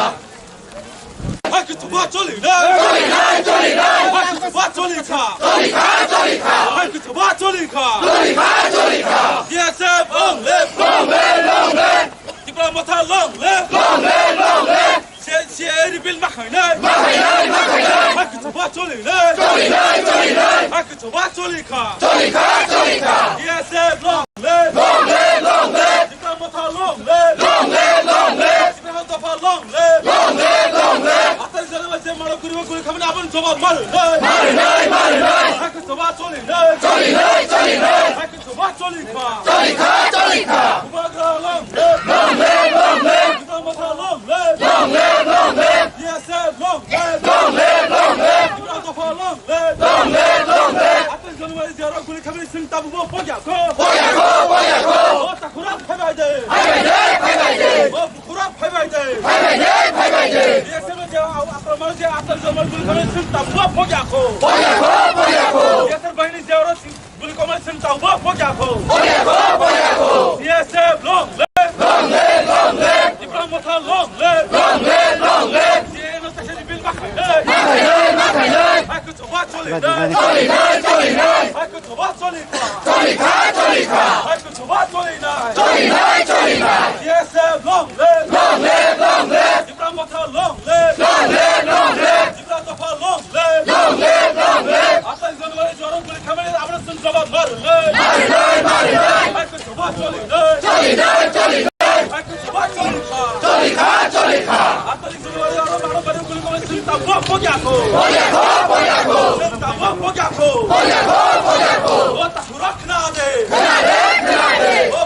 Hai khe choba cholinai. Cholinai, cholinai. Hai khe choba cholikha. Cholikha, cholikha. Hai khe choba cholikha. Cholikha, cholikha. B S F long live. Long live, long live. Tipra Motha long live. Long live, long live. C-, C A A repeal ma khlainai. Ma khlainai, ma khlainai. Hai khe choba cholinai. Cholinai, cholinai. Hai khe choba cholikha. Cholikha, cholikha. B S F long live. Long live, long live. Tipra Motha long live. Long live, long live. Tipra Motha long live. Long live, long live. Atai jana bai je maro guribo guri khamani aboni jawab maru. Maru nai, maru nai. Hai khe choba cholinai. Cholinai, cholinai. Hai khe choba cholikha. Cholikha, cholikha. Bubagra long live. Long live, long live. Tipra Motha long live. Long live, long live. B S F long live. Long live, long live. Tipra Motha long live. Long live, long live. Atai jana bai je maro guri khamani sing tabu bo pogya kho. Pogya kho, pogya kho. O takhura phai bai de. Phai bai de, phai bai de. O bukhura phai bai de. Phai bai de, phai bai de. B S F je a-, akromon je atai jana bai guri khamani sing tabu bo pogya kho. Pogya kho, pogya kho. B S F bahini je aro sing Guli khamani sing tabu bo pogya kho. Pogya kho, pogya kho. B S F long live. Long live, long live. Tipra Motha long live. Long live, long live. C A A no tase repeal ma khlainai. Ma khlainai, ma khlainai. Hai khe choba cholinai. Cholinai, cholinai. Hai khe choba cholikha. Cholikha, cholikha. Hai khe choba cholinai. Cholinai, cholinai. B S F long live. Long live, long live. Tipra Motha long live. Long live, long live. Tipra Motha long live. Long live, long live. Atai January jora guli khamani aboni sing jawab maru nai. Maru nai, maru nai. Hai khe choba cholinai. Cholinai, cholinai. Hai khe choba cholikha. Cholikha, cholikha. Atai January aro maro bari guli khamani sing tabu bo pogya kho. Pogya kho, pogya kho. Sing tabu bo pogya kho. Pogya kho, pogya kho. O takhura khna de. Khna de, khna de. O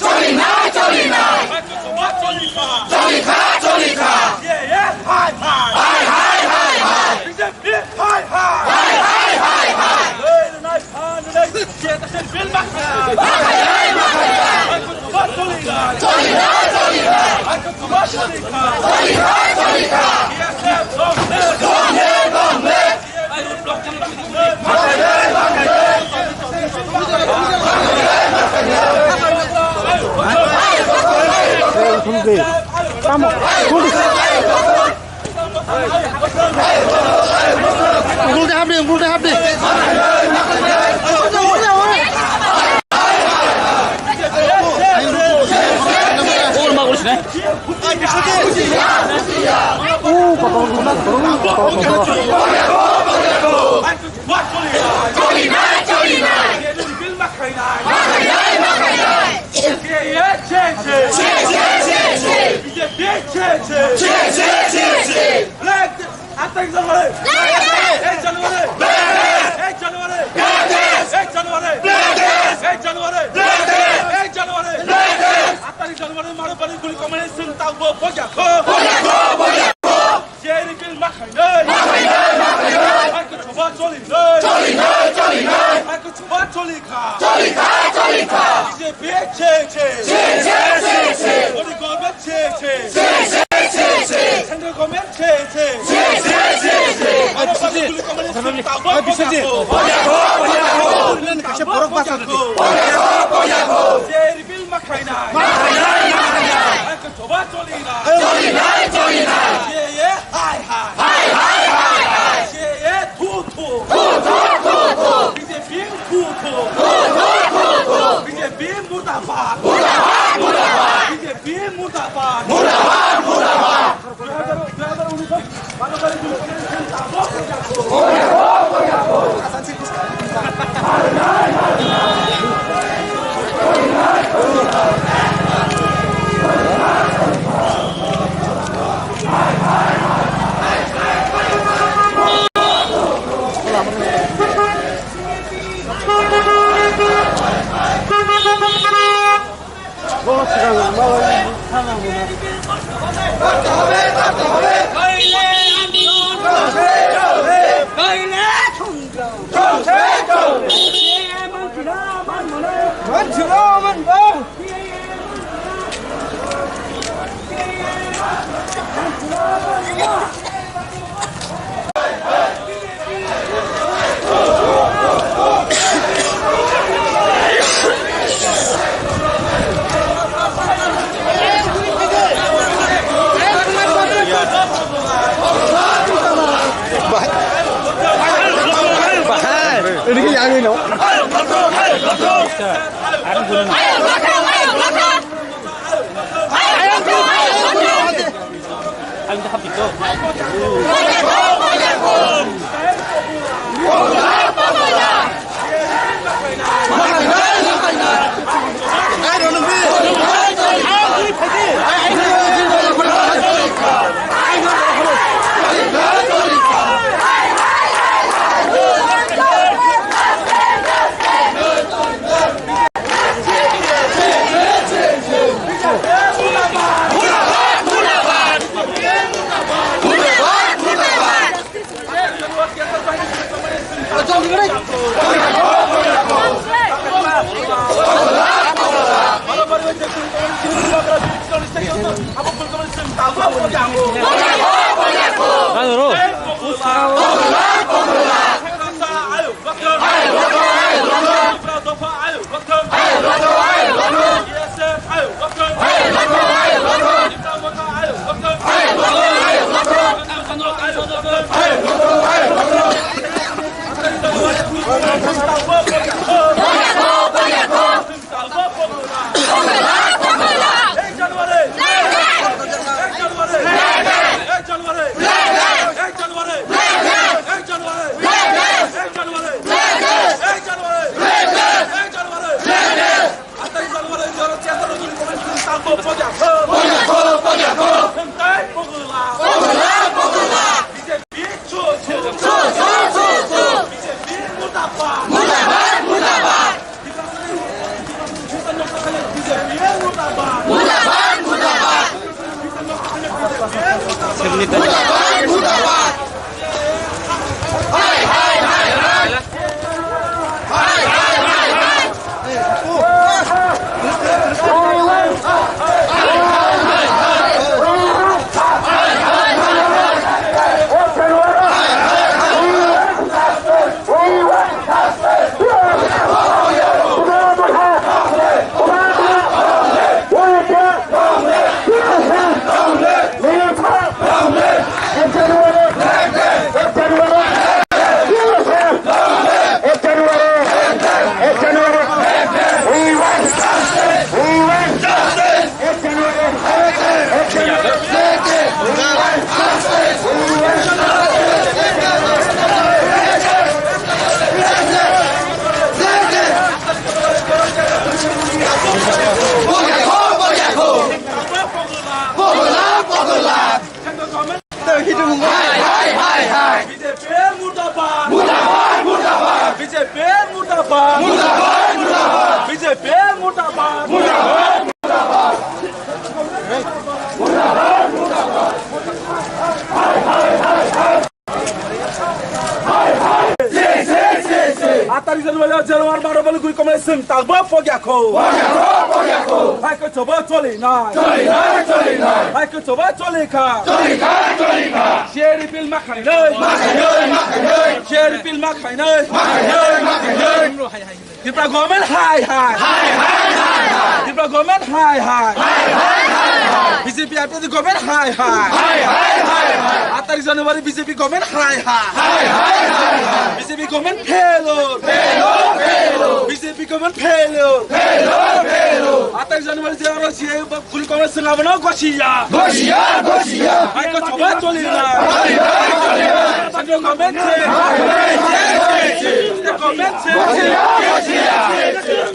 Cholinai, cholinai. Hai khe choba cholikha. Cholikha, cholikha. C A A hai hai. Hai hai, hai hai. B J P hai hai. Hai hai, hai hai. Ei, nai kha, nai. C A A ta se bill ma kha. Ma kha, ma kha. Hai khe choba cholinai. Cholinai, cholinai. Hai khe choba cholikha. Cholikha, cholikha. B S F long live. Long live, long live. Ungkul de hapdi, ungkul de hapdi. Atai January! Ei January! Ei January! Ei January! Ei January! Atai January! Maro bari guli khamani sing tabu bo pogya kho! Pogya kho, pogya kho! C A A repeal ma khainai! Ma khainai! BJP মুর্দাবাদ। মুর্দাবাদ, মুর্দাবাদ। Atari January January maro bali guri komai sing tagbo pogya kho. Hai ko choba choli nai. Hai ko choba choli kha. Share repeal ma khai nai. Share repeal ma khai nai. Tripura government hai hai. Tripura Government hai hai. Hai hai hai hai. B J P R T D government hai hai. Hai hai hai hai. Aat tarik January B J P government hai hai. Hai hai hai hai. B J P government failure. Failure, failure. B J P government failure. Failure, failure. Aat tarik January je oro je kuli government sengabo no gosiya. Gosiya, gosiya. Hai ko choba choli na. Choli na, choli na. Central government se. Hai hai hai hai. State government se. Gosiya,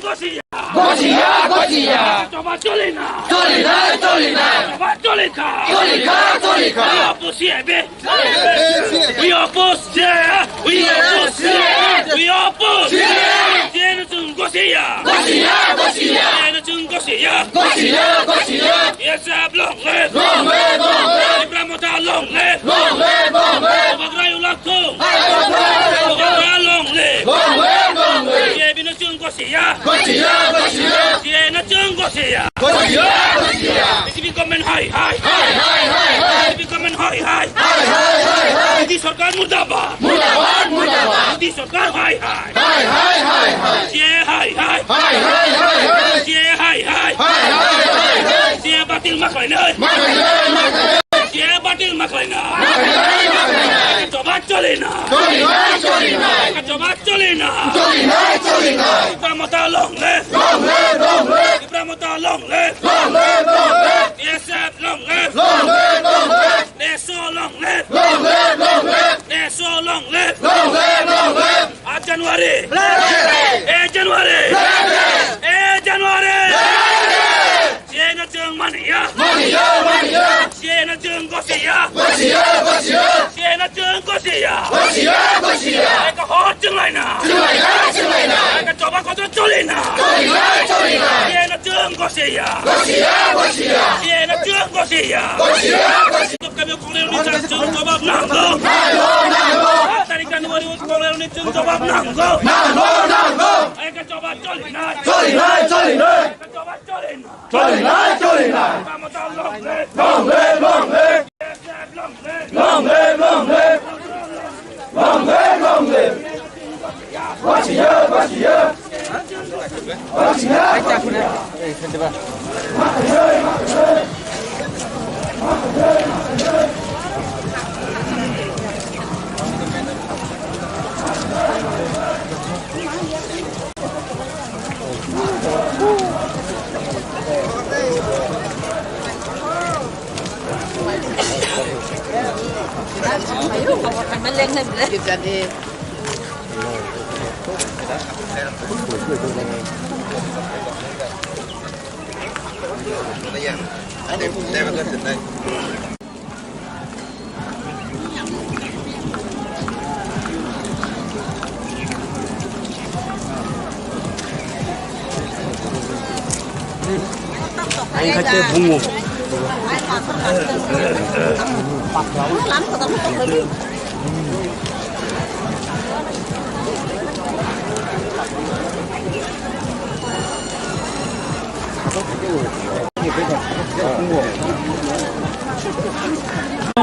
gosiya. Gosiya, gosiya. Choba choli na. Choli na, choli na. Choba choli kha. Choli kha, choli kha. Oppose C A A. We oppose C A A. We oppose C A A. We oppose C A A. C A A no chwng gosiya. Gosiya, gosiya. C A A no chwng gosiya. Gosiya, gosiya. B S F long live. Long live, long live. Tipra Motha long live. Long live, long live. Bubagra Yulakhung. Bubagra long live. Long live, long live. C A B no chwng gosiya. Gosiya, gosiya. C A A no chwng gosiya. Gosiya, gosiya. B J P government hai hai. Hai hai hai hai. B J P government hai hai. Hai hai hai hai. Modi sarkar murdabad. Murdabad, murdabad. Modi sarkar hai hai. Hai hai hai hai. C A A hai hai. Hai hai hai hai. C A A hai hai. Hai hai hai hai. C A A batil ma khlainai. Ma khlainai, ma khlainai. C A A batil ma khlaina. Ma khlainai, ma khlainai. Choba choli na. Choli nai, choli nai. Choba choli na. Choli nai, choli nai. Tipra Motha long live. Long live, long live. Tipra Motha long live. Long live, long live. B S F long live. Long live, long live. NESO long live. Long live, long live. NESO long live. Long live, long live. Aat January. Long live. Eight January. Long live. Eight January. Long live. C A A no chwng maniya. Maniya, maniya. C A A no chwng gosiya. Gosiya, gosiya. C A A no chwng gosiya. Gosiya, gosiya. Eka hor chwng laina. Chwng laina, chwng laina. Eka choba kotor choli na. Choli na, choli na. C A A no chwng gosiya. Gosiya, gosiya. C A A no chwng gosiya. Gosiya, gosiya. Kami Kongress ni chwng jawab nango. Nango, nango. Aat tarik January Kongress ni chwng jawab nango. Nango, nango. Eka choba choli na. Choli na, choli na. Eka choba choli na. Choli nai, choli nai. Tipra Motha long live. Long live, long live. B S F long live. Long live, long live. Long live, long live. Gosiya, gosiya. Gosiya, gosiya. Ang khaite bungo.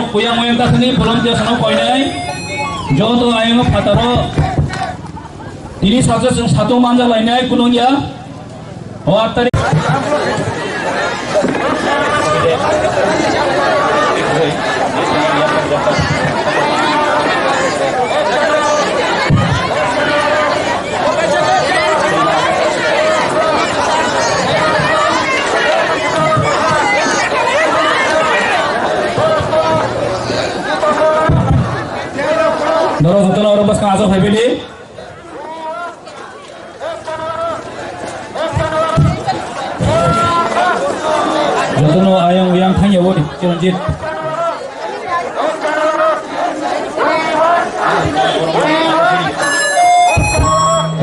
Kuyang oyang takhani volunteer sono koinai, joto ayang phataro tini sajak chwng satung manjak lainai kunung ya. O aat tarik. Norok jotono oro bwskang aswk phaibaidi. Jotono ayang uyang thangya bo Chiranjit.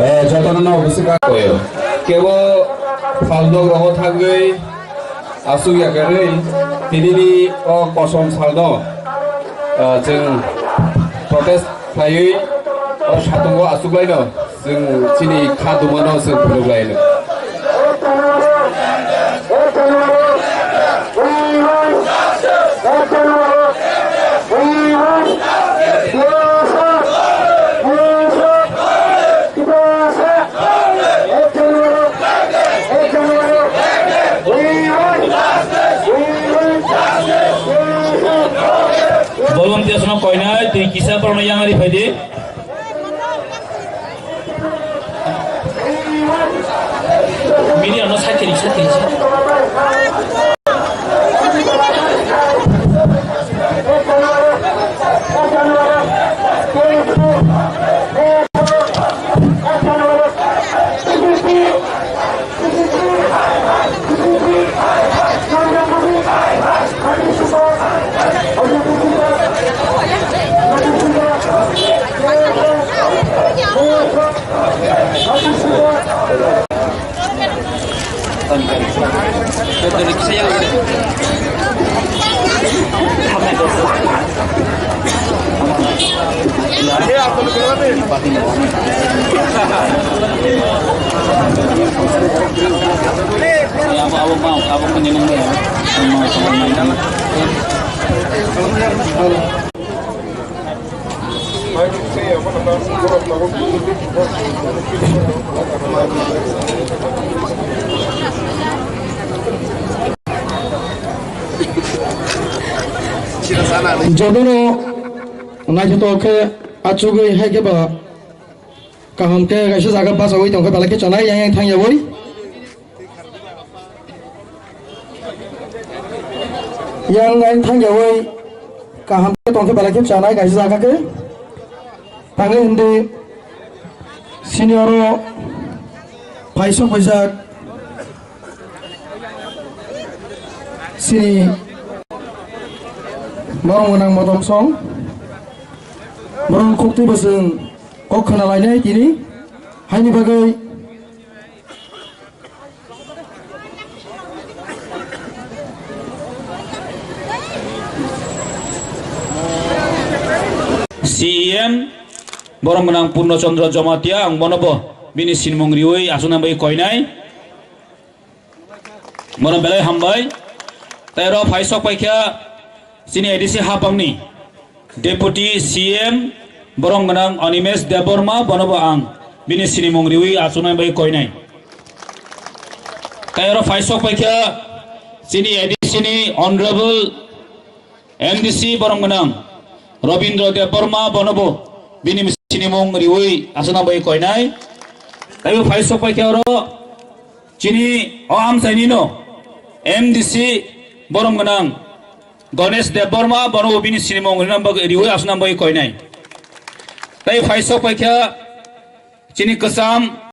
Eh, jotono no bwswk koyo. Kebo phalnok rogo thangwi aswk ya kwrwi, tinini o kosom salno, ah, chwng protest khlaiwi o satungo aswk laino chwng chini kha dumano chwng phunuk laino. Sono koinai twi kisa borokno yang ari phaidi. Media no sakiri sakiri. Jotono naithotok khe achugwi hai khe ba kaham khe kaisa jaga bachagwi tongkhe belai khe chonai yang yang thangyawi. Yang lain thangyawi kaham khe tongkhe belai khe chanai kaisa jaga khe. Thangwi hindi senior o phaisok phaijak sini borong gwnang motom song borong khukti bwswng kok khna lainai tini haini bagwi. C E M, borok gwnang Purno Chandra Jamatia, ang bono bo bini sinimung riwi aswknang bai koinai. Bono belai hambai. Tei oro phai sok paikha chini A D C hapangni Deputy C M borok gwnang Animesh Debbarma, bono bo ang bini sinimung riwi achuknai bai koinai. Tei oro phai sok paikha chini A D C ni Honorable M D C borok gwnang Robindra Debbarma, bono bo bini sinimung riwi achukna bai koinai. Tei bo phai sok paikha oro chini o amchaini no M D C borok gwnang Ganesh Debbarma, bono bo bini sinimung rina bagwi, riwi aswkna bagwi koinai. Tei phai sok paikha chini kwcham